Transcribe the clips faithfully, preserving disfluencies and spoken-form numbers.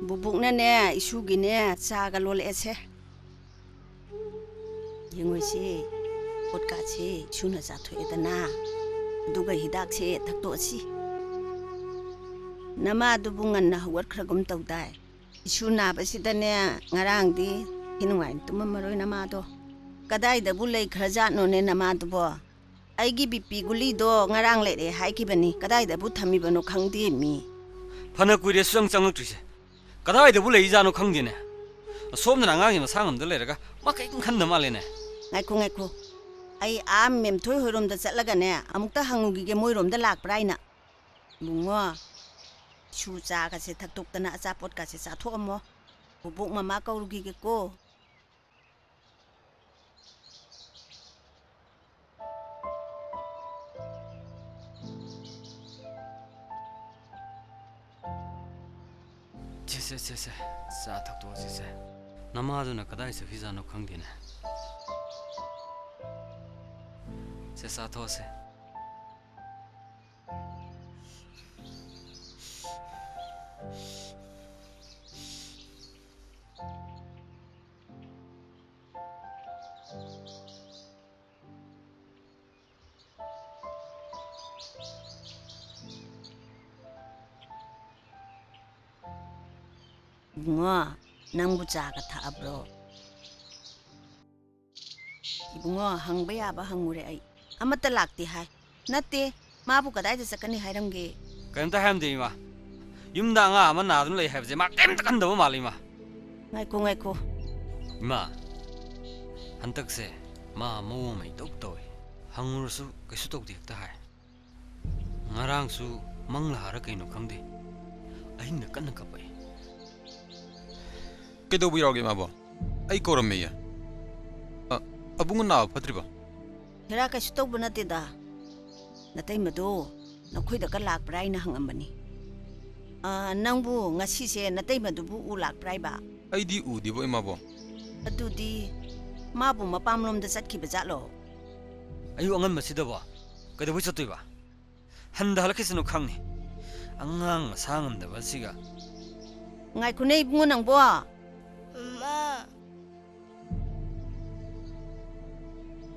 ꯕꯨꯕꯣꯛꯅꯅꯦ, ꯏꯁꯨꯒꯤꯅꯦ, ꯆꯥꯒ ꯂꯣꯜꯂꯛꯑꯦꯁꯦ꯫ ꯌꯦꯡꯉꯣꯏꯁꯦ, ꯄꯣꯠꯀꯥꯁꯦ ꯏꯁꯨꯅ ꯆꯥꯊꯣꯛꯑꯦꯗꯅ, ꯑꯗꯨꯒ ꯍꯤꯗꯥꯛꯁꯦ ꯊꯛꯇꯣꯛꯑꯁꯤ꯫ ꯅꯃꯥꯗꯨꯕꯨ ꯉꯟꯅ ꯍꯧꯒꯠꯈ꯭ꯔꯒꯨꯝ ꯇꯧꯗꯥꯏ? ꯏꯁꯨ ꯅꯥꯕꯁꯤꯗꯅꯦ, ꯉꯔꯥꯡꯗꯤ ꯏꯊꯤ ꯅꯨꯡꯉꯥꯏꯅ ꯇꯨꯝꯃꯝꯃꯔꯣꯏ ꯅꯃꯥꯗꯣ꯫ ꯀꯗꯥꯏꯗꯕꯨ ꯂꯩꯈ꯭ꯔꯖꯥꯠꯅꯣꯅꯦ ꯅꯃꯥꯗꯨꯕꯣ? ꯑꯩꯒꯤ ꯕꯤ ꯄꯤ ꯒꯨꯂꯤꯗꯣ ꯉꯔꯥꯡ ꯂꯩꯔꯛꯑꯦ ꯍꯥꯏꯈꯤꯕꯅꯤ, ꯀꯗꯥꯏꯗꯕꯨ ꯊꯝꯃꯤꯕꯅꯣ ꯈꯪꯗꯦ ꯃꯤ꯫ ꯐꯅ ꯀꯨꯏꯔꯦ ꯁꯨꯆꯪ ꯆꯪꯉꯛꯇ꯭ꯔꯤꯁꯦ꯫ ꯀꯗꯥꯏꯗꯕꯨ ꯂꯩꯖꯥꯠꯅꯣ ꯈꯪꯗꯦꯅꯦ꯫ ꯑꯁꯣꯝꯗꯅ ꯑꯉꯥꯡꯁꯦ ꯃꯁꯥ ꯉꯝꯗ ꯂꯩꯔꯒ ꯃꯥ ꯀꯔꯤꯝ ꯈꯟꯗ ꯃꯥꯜꯂꯦꯅꯦ꯫ ꯉꯥꯏꯈꯣ, ꯉꯥꯏꯈꯣ꯫ ꯑꯩ ꯑꯥ ꯃꯦꯝꯊꯣꯏ ꯍꯣꯏꯔꯣꯝꯗ ꯆꯠꯂꯒꯅꯦ, ꯑꯃꯨꯛꯇ ꯍꯪꯉꯨꯈꯤꯒꯦ ꯃꯣꯏꯔꯣꯝꯗ ꯂꯥꯛꯄ꯭ꯔꯥ ꯍꯥꯏꯅ꯫ ꯏꯕꯨꯡꯉꯣ, ꯁꯨ ꯆꯥꯒꯁꯦ ꯊꯛꯇꯣꯛꯇꯅ ꯑꯆꯥꯄꯣꯠꯀꯁꯦ ꯆꯥꯊꯣꯛꯑꯝꯃꯣ꯫ ꯕꯣꯕꯣꯛ ꯃꯃꯥ ꯀꯧꯔꯨꯈꯤꯒꯦꯀꯣ꯫ ꯁꯦ, ꯁꯦ, ꯁꯦ, ꯁꯦ, ꯆꯥ ꯊꯛꯇꯣꯛꯑꯁꯤ ꯁꯦ꯫ ꯅꯃꯥꯗꯨꯅ ꯀꯗꯥꯏ ꯆꯠꯈꯤꯖꯥꯠꯅꯣ ꯈꯪꯗꯦꯅꯦ꯫ ꯁꯦ, ꯆꯥꯊꯣꯛꯑꯁꯦ꯫ ꯏꯕꯨꯡꯉꯣ, ꯅꯪꯕꯨ ꯆꯥꯒ ꯊꯛꯑꯕ꯭ꯔꯣ? ꯏꯕꯨꯡꯉꯣ, ꯍꯪꯕ ꯌꯥꯕ ꯍꯪꯉꯨꯔꯦ ꯑꯩ꯫ ꯑꯃꯠꯇ ꯂꯥꯛꯇꯦ ꯍꯥꯏ꯫ ꯅꯠꯇꯦ, ꯃꯥꯕꯨ ꯀꯗꯥꯏꯗ ꯆꯠꯀꯅꯤ ꯍꯥꯏꯔꯝꯒꯦ? ꯀꯔꯤꯝꯇ ꯍꯥꯏꯔꯝꯗꯦ, ꯏꯃꯥ꯫ ꯌꯨꯝꯗ ꯑꯉꯥꯡ ꯑꯃ ꯅꯥꯗꯨꯅ ꯂꯩ ꯍꯥꯏꯕꯁꯦ ꯃꯥ ꯀꯔꯤꯝꯇ ꯈꯟꯗꯕ ꯃꯥꯜꯂꯤ, ꯏꯃꯥ꯫ ꯉꯥꯏꯈꯣ, ꯉꯥꯏꯈꯣ꯫ ꯏꯃꯥ, ꯍꯟꯗꯛꯁꯦ ꯃꯥ ꯃꯑꯣꯡ ꯑꯃ ꯏꯇꯧ ꯇꯧꯏ꯫ ꯍꯪꯉꯨꯔꯁꯨ ꯀꯩꯁꯨ ꯇꯧꯗꯦ ꯍꯦꯛꯇ ꯍꯥꯏ꯫ ꯉꯔꯥꯡꯁꯨ ꯃꯪꯂꯥ ꯍꯥꯏꯔ ꯀꯩꯅꯣ ꯈꯪꯗꯦ, ꯑꯍꯤꯡꯗ ꯀꯟꯅ ꯀꯞꯄꯛꯏ꯫ ꯀꯩꯗꯧꯕ ꯌꯥꯎꯔꯒꯦ ꯃꯥꯕꯣ? ꯑꯩ ꯀꯧꯔꯝꯃꯦꯌꯦ꯫ ꯑ, ꯑꯕꯨꯡꯉꯣ ꯅꯥꯕ ꯐꯠꯇ꯭ꯔꯤꯕꯣ? ꯍꯦꯔꯥ, ꯀꯩꯁꯨ ꯇꯧꯕ ꯅꯠꯇꯦꯗ꯫ ꯅꯇꯩꯃꯗꯣ ꯅꯈꯣꯏꯗꯒ ꯂꯥꯛꯄ꯭ꯔꯥ ꯍꯥꯏꯅ ꯍꯪꯉꯝꯕꯅꯤ꯫ ꯑ, ꯅꯪꯕꯨ ꯉꯁꯤꯁꯦ ꯅꯇꯩꯃꯗꯨꯕꯨ ꯎ ꯂꯥꯛꯄ꯭ꯔꯥ ꯍꯥꯏꯕ? ꯑꯩꯗꯤ ꯎꯗꯦꯕꯣ, ꯏꯃꯥꯕꯣ꯫ ꯑꯗꯨꯗꯤ ꯃꯥꯕꯨ ꯃꯄꯥꯝꯂꯣꯝꯗ ꯆꯠꯈꯤꯕ ꯖꯥꯠꯂꯣ? ꯑꯌꯨꯛ ꯑꯉꯟꯕꯁꯤꯗꯕꯣ ꯀꯩꯗꯧꯕꯩ ꯆꯠꯇꯣꯏꯕ? ꯍꯟꯗ ꯍꯜꯂꯛꯈꯤꯁꯅꯨ ꯈꯪꯅꯤ꯫ ꯑꯉꯥꯡ ꯃꯁꯥ ꯉꯝꯗꯕ ꯑꯁꯤꯒ꯫ ꯉꯥꯏꯈꯣꯅꯦ ꯏꯕꯨꯡꯉꯣ ꯅꯪꯕꯣ꯫ ꯃꯃꯥ꯫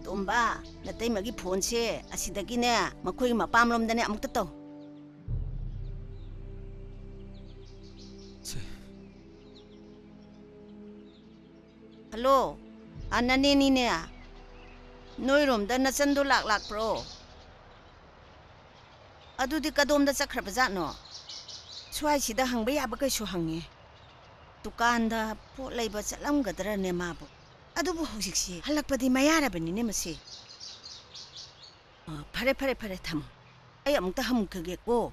ꯇꯣꯝꯕ, ꯅꯇꯩꯃꯒꯤ ꯐꯣꯟꯁꯦ ꯑꯁꯤꯗꯒꯤꯅꯦ ꯃꯈꯣꯏꯒꯤ ꯃꯄꯥꯝꯂꯣꯝꯗꯅꯦ ꯑꯃꯨꯛꯇ ꯇꯧ꯫ ꯁꯦ꯫ ꯍꯜꯂꯣ, ꯑ, ꯅꯅꯦꯅꯤꯅꯦ꯫ ꯅꯣꯏꯔꯣꯝꯗ ꯅꯆꯟꯗꯣ ꯂꯥꯛ ꯂꯥꯛꯄ꯭ꯔꯣ? ꯑꯗꯨꯗꯤ ꯀꯗꯣꯝꯗ ꯆꯠꯈ꯭ꯔꯕꯖꯥꯠꯅꯣ? ꯁ꯭ꯋꯥꯏꯁꯤꯗ ꯍꯪꯕ ꯌꯥꯕ ꯀꯩꯁꯨ ꯍꯪꯉꯦ꯫ ꯗꯨꯀꯥꯟꯗ ꯄꯣꯠ ꯂꯩꯕ ꯆꯠꯂꯝꯒꯗ꯭ꯔꯅꯦ ꯃꯥꯕꯨ? ꯑꯗꯨꯕꯨ ꯍꯧꯖꯤꯛꯁꯤ ꯍꯜꯂꯛꯄꯗꯤ ꯃꯌꯥꯔꯕꯅꯤꯅꯦ ꯃꯁꯤ꯫ ꯑ, ꯐꯔꯦ, ꯐꯔꯦ, ꯐꯔꯦ, ꯊꯝꯃꯣ꯫ ꯑꯩ ꯑꯃꯨꯛꯇ ꯍꯪꯈꯤꯒꯦꯀꯣ꯫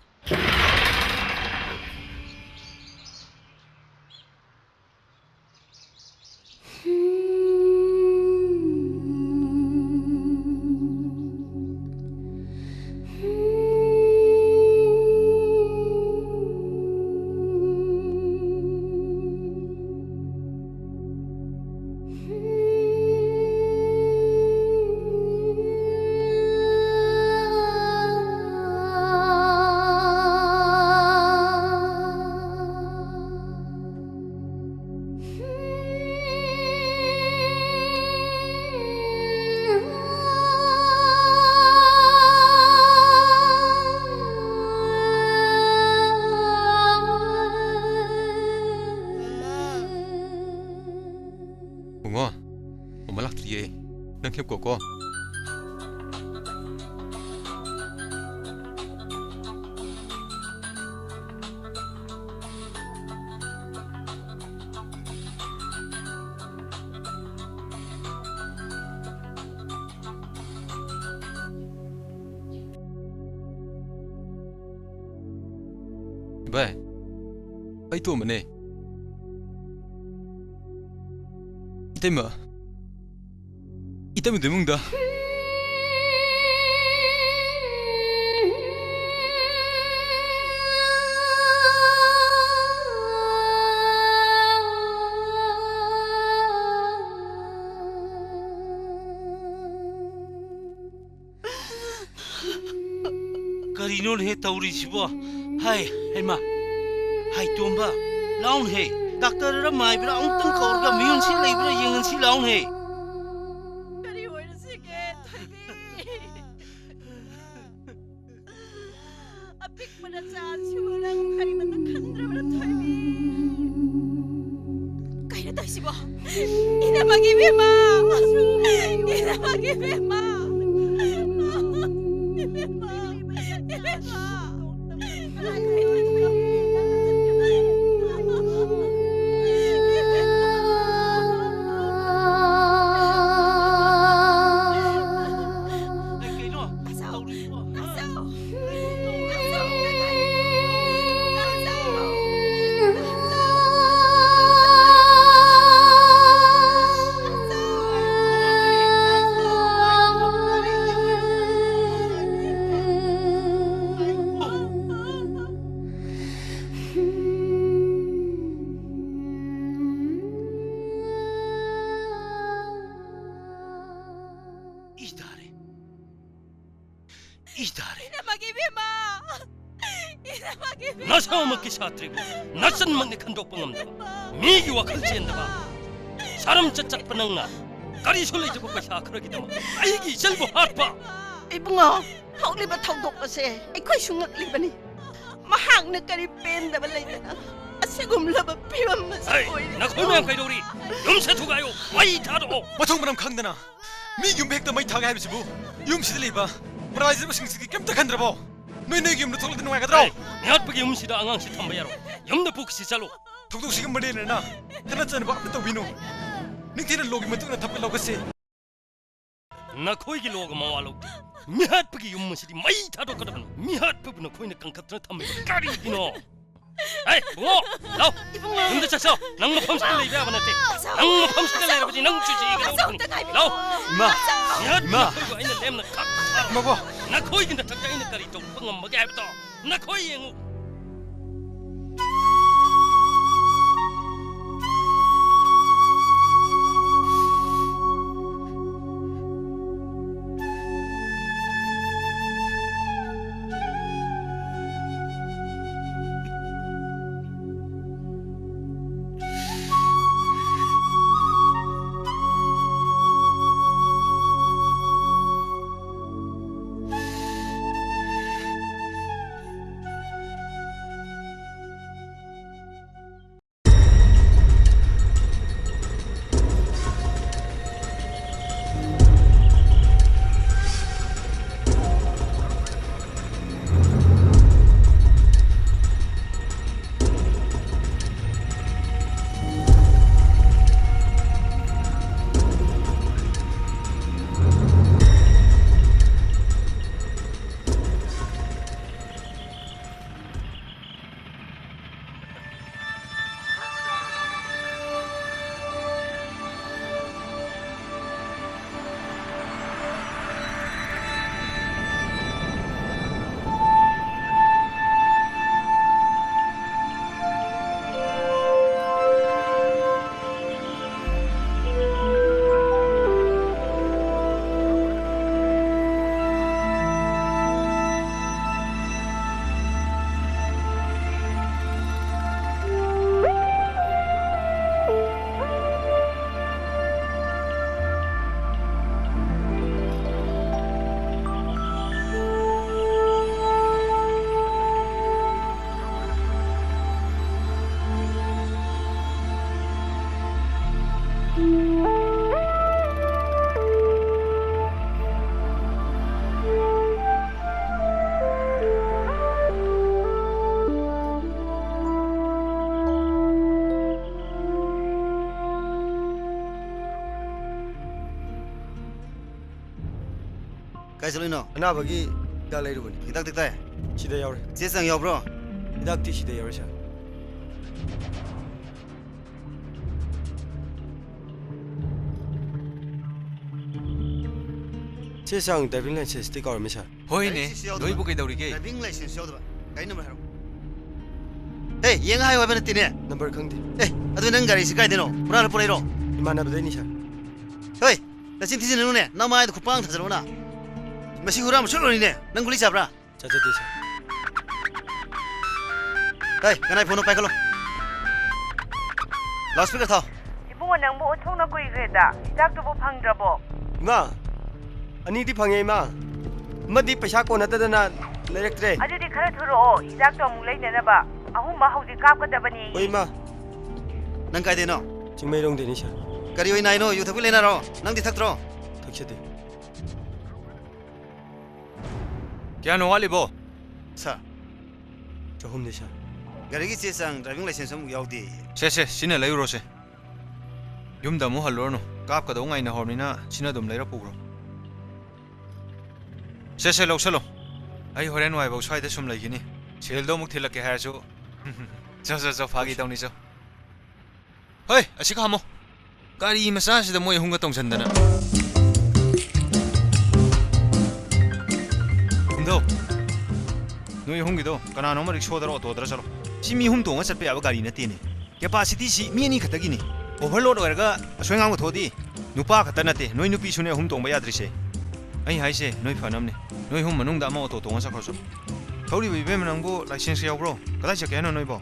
ꯕꯨꯡꯉꯣ, ꯃꯃꯥ ꯂꯥꯛꯇ꯭ꯔꯤꯌꯦ꯫ ꯅꯪ ꯍꯤꯞꯀꯣꯀꯣ꯫ ꯏꯕꯥꯏ, ꯑꯩ ꯇꯣꯝꯕꯅꯦ꯫ ꯏꯇꯩꯃ, ꯏꯇꯩꯃꯗꯨ ꯏꯃꯨꯡꯗ꯫ ꯀꯔꯤꯅꯣꯅꯦꯍꯦ ꯇꯧꯔꯤꯁꯤꯕꯣ? ꯍꯥꯏ, ꯍꯩꯃꯥ! ꯍꯥꯏ, ꯇꯣꯝꯕ! ꯂꯥꯎꯅꯍꯦ, ꯗꯥꯛꯇꯔꯔ ꯃꯥꯏꯕꯔ ꯑꯃꯨꯛꯇꯪ ꯀꯧꯔꯒ ꯃꯤꯍꯨꯟꯁꯤ ꯂꯩꯕ꯭ꯔꯥ ꯌꯦꯡꯍꯟꯁꯤ ꯂꯥꯎꯅꯍꯦ꯫ ꯀꯔꯤ ꯑꯣꯏꯔꯁꯤꯒꯦ, ꯊꯣꯏꯕꯤ? ꯑꯄꯤꯛꯄ ꯅꯆꯥꯁꯤꯕꯨ ꯅꯪ ꯀꯔꯤꯃꯇ ꯈꯟꯗ꯭ꯔꯕ꯭ꯔꯥ, ꯊꯣꯏꯕꯤ? ꯀꯩꯅꯣ ꯇꯧꯔꯤꯁꯤꯕꯣ? ꯏꯅꯝꯃꯒꯤ ꯏꯕꯦꯝꯃ! ꯏꯅꯝꯃꯒꯤ ꯏꯕꯦꯝꯃ! ꯏꯕꯦꯝꯃ! ꯏꯕꯦꯝꯃ! ꯏ ꯇꯥꯔꯦ꯫ ꯏ ꯇꯥꯔꯦ꯫ ꯏꯅꯝꯃꯒꯤ ꯏꯕꯦꯝꯃ! ꯏꯅꯝꯃꯒꯤ ꯏꯕꯦꯝꯃ! ꯅꯁꯥꯃꯛꯀꯤ ꯁꯥꯇ꯭ꯔꯤꯕꯨ ꯅꯆꯟꯃꯛꯅꯤ ꯈꯟꯗꯣꯛꯄ ꯉꯝꯗꯕ, ꯃꯤꯒꯤ ꯋꯥꯈꯜ ꯆꯦꯟꯗꯕ, ꯁꯥꯔꯝꯆꯠ ꯆꯠꯄ ꯅꯪꯅ ꯀꯔꯤꯁꯨ ꯂꯩꯇꯕ ꯄꯩꯁꯥ ꯈꯔꯒꯤꯗꯃꯛ ꯑꯩꯒꯤ ꯏꯆꯟꯕꯨ ꯍꯥꯠꯄ! ꯏꯕꯨꯡꯉꯣ, ꯊꯣꯛꯂꯤꯕ ꯊꯧꯗꯣꯛ ꯑꯁꯦ ꯑꯩꯈꯣꯏꯁꯨ ꯉꯛꯂꯤꯕꯅꯤ꯫ ꯃꯍꯥꯛꯅ ꯀꯔꯤ ꯄꯦꯟꯗꯕ ꯂꯩꯗꯅ ꯑꯁꯤꯒꯨꯝꯂꯕ ꯐꯤꯕꯝ ꯑꯁꯤ ꯑꯩ, ꯑꯣꯏꯔꯤꯕꯅꯣ? ꯅꯈꯣꯏ ꯃꯌꯥꯝ ꯀꯩꯗꯧꯔꯤ? ꯌꯨꯝꯁꯦ ꯊꯨꯒꯥꯏꯌꯨ, ꯃꯩ ꯊꯥꯗꯣꯛꯑꯣ꯫ ꯃꯊꯣꯡ ꯃꯔꯝ ꯈꯪꯗꯅ ꯃꯤ ꯌꯨꯝ ꯍꯦꯛꯇ ꯃꯩ ꯊꯥꯒꯦ ꯍꯥꯏꯕꯁꯤꯕꯨ ꯌꯨꯝꯁꯤꯗ ꯂꯩꯕ ꯄ꯭ꯔꯖꯥꯁꯤꯡꯁꯤꯒꯤ ꯀꯩꯝꯇ ꯈꯟꯗ꯭ꯔꯕꯣ? ꯅꯣꯏ ꯅꯣꯏꯒꯤ ꯌꯨꯝꯗ ꯊꯣꯛꯂꯗꯤ ꯅꯨꯡꯉꯥꯏꯒꯗ꯭ꯔꯣ? ꯑꯩ, ꯃꯤꯍꯥꯠꯄꯒꯤ ꯌꯨꯝꯁꯤꯗ ꯑꯉꯥꯡꯁꯤ ꯊꯝꯕ ꯌꯥꯔꯣꯏ꯫ ꯌꯨꯝꯗ ꯄꯨꯈꯤꯁꯤ, ꯆꯠꯂꯣ꯫ ꯊꯧꯗꯣꯛꯁꯤꯒꯤ ꯃꯔꯤ ꯂꯩꯅꯅ ꯈꯠꯅ ꯆꯩꯅꯕ ꯑꯝꯇ ꯇꯧꯕꯤꯅꯨ꯫ ꯅꯤꯡꯊꯤꯅ ꯂꯣꯒꯤ ꯃꯇꯨꯡ ꯏꯟꯅ ꯊꯕꯛ ꯂꯧꯒꯁꯤ꯫ ꯅꯈꯣꯏꯒꯤ ꯂꯣꯒ ꯃꯋꯥ ꯂꯧꯗꯦ꯫ ꯃꯤꯍꯥꯠꯄꯒꯤ ꯌꯨꯝ ꯑꯁꯤꯗꯤ ꯃꯩ ꯊꯥꯗꯣꯛꯀꯗꯕꯅꯤ꯫ ꯃꯤꯍꯥꯠꯄꯕꯨ ꯅꯈꯣꯏꯅ ꯀꯟꯈꯠꯇꯅ ꯊꯝꯃꯤꯕ ꯀꯔꯤꯒꯤꯅꯣ? ꯍꯦ, ꯏꯕꯨꯡꯉꯣ, ꯂꯥꯎ꯫ ꯏꯕꯨꯡꯉꯣ꯫ ꯌꯨꯝꯗ ꯆꯠꯁꯣ꯫ ꯅꯪ ꯃꯐꯝꯁꯤꯗ ꯂꯩꯕ ꯌꯥꯕ ꯅꯠꯇꯦ꯫ ꯅꯪ ꯃꯐꯝꯁꯤꯗ ꯂꯩꯔꯕꯗꯤ ꯅꯪ ꯆꯨꯁꯤ ꯏꯒꯗꯧꯕꯅꯤ꯫ ꯂꯥꯎ꯫ ꯏꯃꯥ꯫ ꯃꯤꯍꯥꯠꯄ ꯏꯃꯥ꯫ ꯅꯈꯣꯏꯕꯨ ꯑꯩꯅ ꯂꯦꯝꯅ ꯀꯛ ꯊꯥꯔꯣꯏ꯫ ꯏꯃꯥꯕꯣ꯫ ꯅꯈꯣꯏꯒꯤ ꯅꯊꯛꯇ ꯑꯩꯅ ꯀꯔꯤ ꯇꯧꯔꯨꯕ ꯉꯝꯕꯒꯦ ꯍꯥꯏꯕꯗꯣ ꯅꯈꯣꯏ ꯌꯦꯡꯉꯨ꯫ ꯆꯠꯂꯨꯏꯅꯣ? ꯑꯅꯥꯕꯒꯤ ꯍꯤꯗꯥꯛ ꯂꯩꯔꯨꯕꯅꯤ꯫ ꯍꯤꯗꯥꯛꯇꯤ ꯀꯗꯥꯏ? ꯁꯤꯗ ꯌꯥꯎꯔꯦ꯫ ꯆꯦ ꯆꯥꯡ ꯌꯥꯎꯕ꯭ꯔꯣ? ꯍꯤꯗꯥꯛꯇꯤ ꯁꯤꯗ ꯌꯥꯎꯔꯦ, ꯁꯥꯔ꯫ ꯆꯦ ꯆꯥꯡ ꯗ꯭ꯔꯥꯏꯚꯤꯡ ꯂꯥꯏꯁꯦꯟꯁꯇꯤ ꯀꯥꯎꯔꯝꯃꯤ, ꯁꯥꯔ꯫ ꯍꯣꯏꯅꯦ, ꯒꯥꯔꯤ ꯁꯤꯁꯨ ꯌꯥꯎꯗꯕ꯫ ꯅꯣꯏꯕꯨ ꯀꯩꯗꯧꯔꯤꯒꯦ? ꯗ꯭ꯔꯥꯏꯚꯤꯡ ꯂꯥꯏꯁꯦꯟꯁ ꯌꯥꯎꯗꯕ꯫ ꯒꯥꯔꯤ ꯅꯝꯕꯔ ꯍꯥꯏꯔꯛꯑꯣ꯫ ꯍꯦ, ꯌꯦꯡꯉ ꯍꯥꯏꯌꯨ ꯍꯥꯏꯕ ꯅꯠꯇꯦꯅꯦ꯫ ꯅꯝꯕꯔ ꯈꯪꯗꯦ꯫ ꯑꯦ, ꯑꯗꯨ ꯅꯪ ꯒꯥꯔꯤꯁꯤ ꯀꯥꯏꯗꯩꯅꯣ? ꯍꯨꯔꯥꯜꯂ ꯄꯨꯔꯛꯏꯔꯣ? ꯏꯃꯥꯟꯅꯕꯗꯩꯅꯤ, ꯁꯥꯔ꯫ ꯍꯣꯏ, ꯅꯆꯤꯟ ꯊꯤꯖꯤꯟꯅꯅꯨꯅꯦ꯫ ꯅꯃꯥꯏꯗꯣ ꯈꯨꯄꯥꯡ ꯊꯥꯖꯜꯂꯣꯅ꯫ ꯃꯁꯤ ꯍꯨꯔꯥꯟꯕ ꯁꯣꯏ ꯑꯣꯏꯔꯅꯤꯅꯦ꯫ ꯅꯪ ꯒꯨꯂꯤ ꯆꯥꯕ꯭ꯔꯥ? ꯆꯥꯖꯗꯦ, ꯁꯥꯔ꯫ ꯍꯦ, ꯀꯅꯥꯏ ꯐꯣꯟꯅꯣ? ꯄꯥꯏꯈꯠꯂꯣ꯫ ꯂꯥꯎꯗ ꯁ꯭ꯄꯤꯀꯔ ꯊꯥꯎ꯫ ꯏꯕꯨꯡꯉꯣ, ꯅꯪꯕꯨ ꯑꯣꯟꯊꯣꯛꯅ ꯀꯨꯏꯈ꯭ꯔꯦꯗ꯫ ꯍꯤꯗꯥꯛꯇꯨꯕꯨ ꯐꯪꯗ꯭ꯔꯕꯣ? ꯏꯃꯥ, ꯑꯅꯤꯗꯤ ꯐꯪꯉꯦ, ꯏꯃꯥ꯫ ꯑꯃꯗꯤ ꯄꯩꯁꯥ ꯀꯣꯟꯅꯗꯗꯅ ꯂꯩꯔꯛꯇ꯭ꯔꯦ꯫ ꯑꯗꯨꯗꯤ ꯈꯔ ꯊꯨꯔꯛꯑꯣ, ꯍꯤꯗꯥꯛꯇꯣ ꯑꯃꯨꯛ ꯂꯩꯅꯅꯕ꯫ ꯑꯍꯨꯝꯃꯛ ꯍꯧꯖꯤꯛ ꯀꯥꯞꯀꯗꯕꯅꯤ꯫ ꯍꯣꯏ, ꯏꯃꯥ꯫ ꯅꯪ ꯀꯥꯏꯗꯩꯅꯣ? ꯆꯤꯡꯃꯩꯔꯣꯡꯗꯩꯅꯤ, ꯁꯥꯔ꯫ ꯀꯔꯤ ꯑꯣꯏꯅ ꯅꯥꯏꯅꯣ? ꯌꯨ ꯊꯛꯄꯒꯤ ꯂꯥꯏꯅꯥꯔꯣ? ꯅꯪꯗꯤ ꯊꯛꯇ꯭ꯔꯣ? ꯊꯛꯆꯗꯦ꯫ ꯀꯌꯥꯅꯣ ꯋꯥꯠꯂꯤꯕꯣ? ꯁꯥꯔ꯫ ꯆꯍꯨꯝꯅꯤ, ꯁꯥꯔ꯫ ꯒꯥꯔꯤꯒꯤ ꯆꯦ ꯆꯥꯡ, ꯗ꯭ꯔꯥꯏꯚꯤꯡ ꯂꯥꯏꯁꯦꯟꯁ ꯑꯃꯨꯛ ꯌꯥꯎꯗꯦ꯫ ꯁꯦ, ꯁꯦ, ꯁꯤꯅ ꯂꯩꯔꯨꯔꯣꯁꯦ꯫ ꯌꯨꯝꯗ ꯑꯃꯨꯛ ꯍꯜꯂꯨꯔꯅꯨ꯫ ꯀꯥꯞꯀꯗꯧ ꯉꯥꯏꯅꯍꯧꯔꯕꯅꯤꯅ ꯁꯤꯅ ꯑꯗꯨꯝ ꯂꯩꯔ ꯄꯨꯈ꯭ꯔꯣ꯫ ꯁꯦ, ꯁꯦ, ꯂꯧꯁꯜꯂꯣ꯫ ꯑꯩ ꯍꯣꯔꯦꯟ ꯋꯥꯏꯐꯥꯎ ꯁ꯭ꯋꯥꯏꯗ ꯁꯨꯝ ꯂꯩꯈꯤꯅꯤ꯫ ꯁꯦꯜꯗꯣ ꯑꯃꯨꯛ ꯊꯤꯜꯂꯛꯀꯦ ꯍꯥꯏꯔꯁꯨ꯫ ꯆꯣ, ꯆꯣ, ꯆꯣ, ꯐꯥꯒꯤ ꯇꯧꯅꯤ, ꯆꯣ꯫ ꯍꯣꯏ, ꯑꯁꯤ ꯈꯥꯝꯃꯣ꯫ ꯒꯥꯔꯤ ꯃꯆꯥꯁꯤꯗ ꯃꯣꯏ ꯑꯍꯨꯝꯒ ꯇꯣꯡꯁꯟꯗꯅ꯫ ꯀꯨꯝꯊꯧ꯫ ꯅꯣꯏ ꯑꯍꯨꯝꯒꯤꯗꯣ ꯀꯅꯥꯅꯣꯝꯃ ꯔꯤꯛꯁꯣꯗꯔ ꯑꯣꯇꯣꯗꯔ ꯆꯠꯂꯣ꯫ ꯁꯤ ꯃꯤ ꯑꯍꯨꯝ ꯇꯣꯡꯉ ꯆꯠꯄ ꯌꯥꯕ ꯒꯥꯔꯤ ꯅꯠꯇꯦꯅꯦ꯫ ꯀꯦꯄꯥꯁꯤꯇꯤꯁꯤ ꯃꯤ ꯑꯅꯤ ꯈꯛꯇꯒꯤꯅꯤ꯫ ꯑꯣꯚꯔꯂꯣꯗ ꯑꯣꯏꯔꯒ ꯑꯁꯣꯏ ꯑꯉꯥꯝꯒ ꯊꯣꯛꯑꯗꯤ ꯅꯨꯄꯥ ꯈꯛꯇ ꯅꯠꯇꯦ, ꯅꯣꯏ ꯅꯨꯄꯤꯁꯨꯅꯦ ꯑꯍꯨꯝ ꯇꯣꯡꯕ ꯌꯥꯗ꯭ꯔꯤꯁꯦ꯫ ꯑꯩ ꯍꯥꯏꯁꯦ ꯅꯣꯏ ꯐꯅꯕꯅꯦ꯫ ꯅꯣꯏ ꯑꯍꯨꯝ ꯃꯅꯨꯡꯗ ꯑꯃ ꯑꯣꯇꯣ ꯇꯣꯡꯉ ꯆꯠꯈ꯭ꯔꯣ ꯆꯠꯂꯣ꯫ ꯊꯧꯔꯤꯕ ꯏꯕꯦꯝꯃ, ꯅꯪꯕꯨ ꯂꯥꯏꯁꯦꯟꯁꯀ ꯌꯥꯎꯕ꯭ꯔꯣ? ꯀꯗꯥꯏ ꯆꯠꯀꯦ ꯍꯥꯏꯅꯣ ꯅꯣꯏꯕꯣ?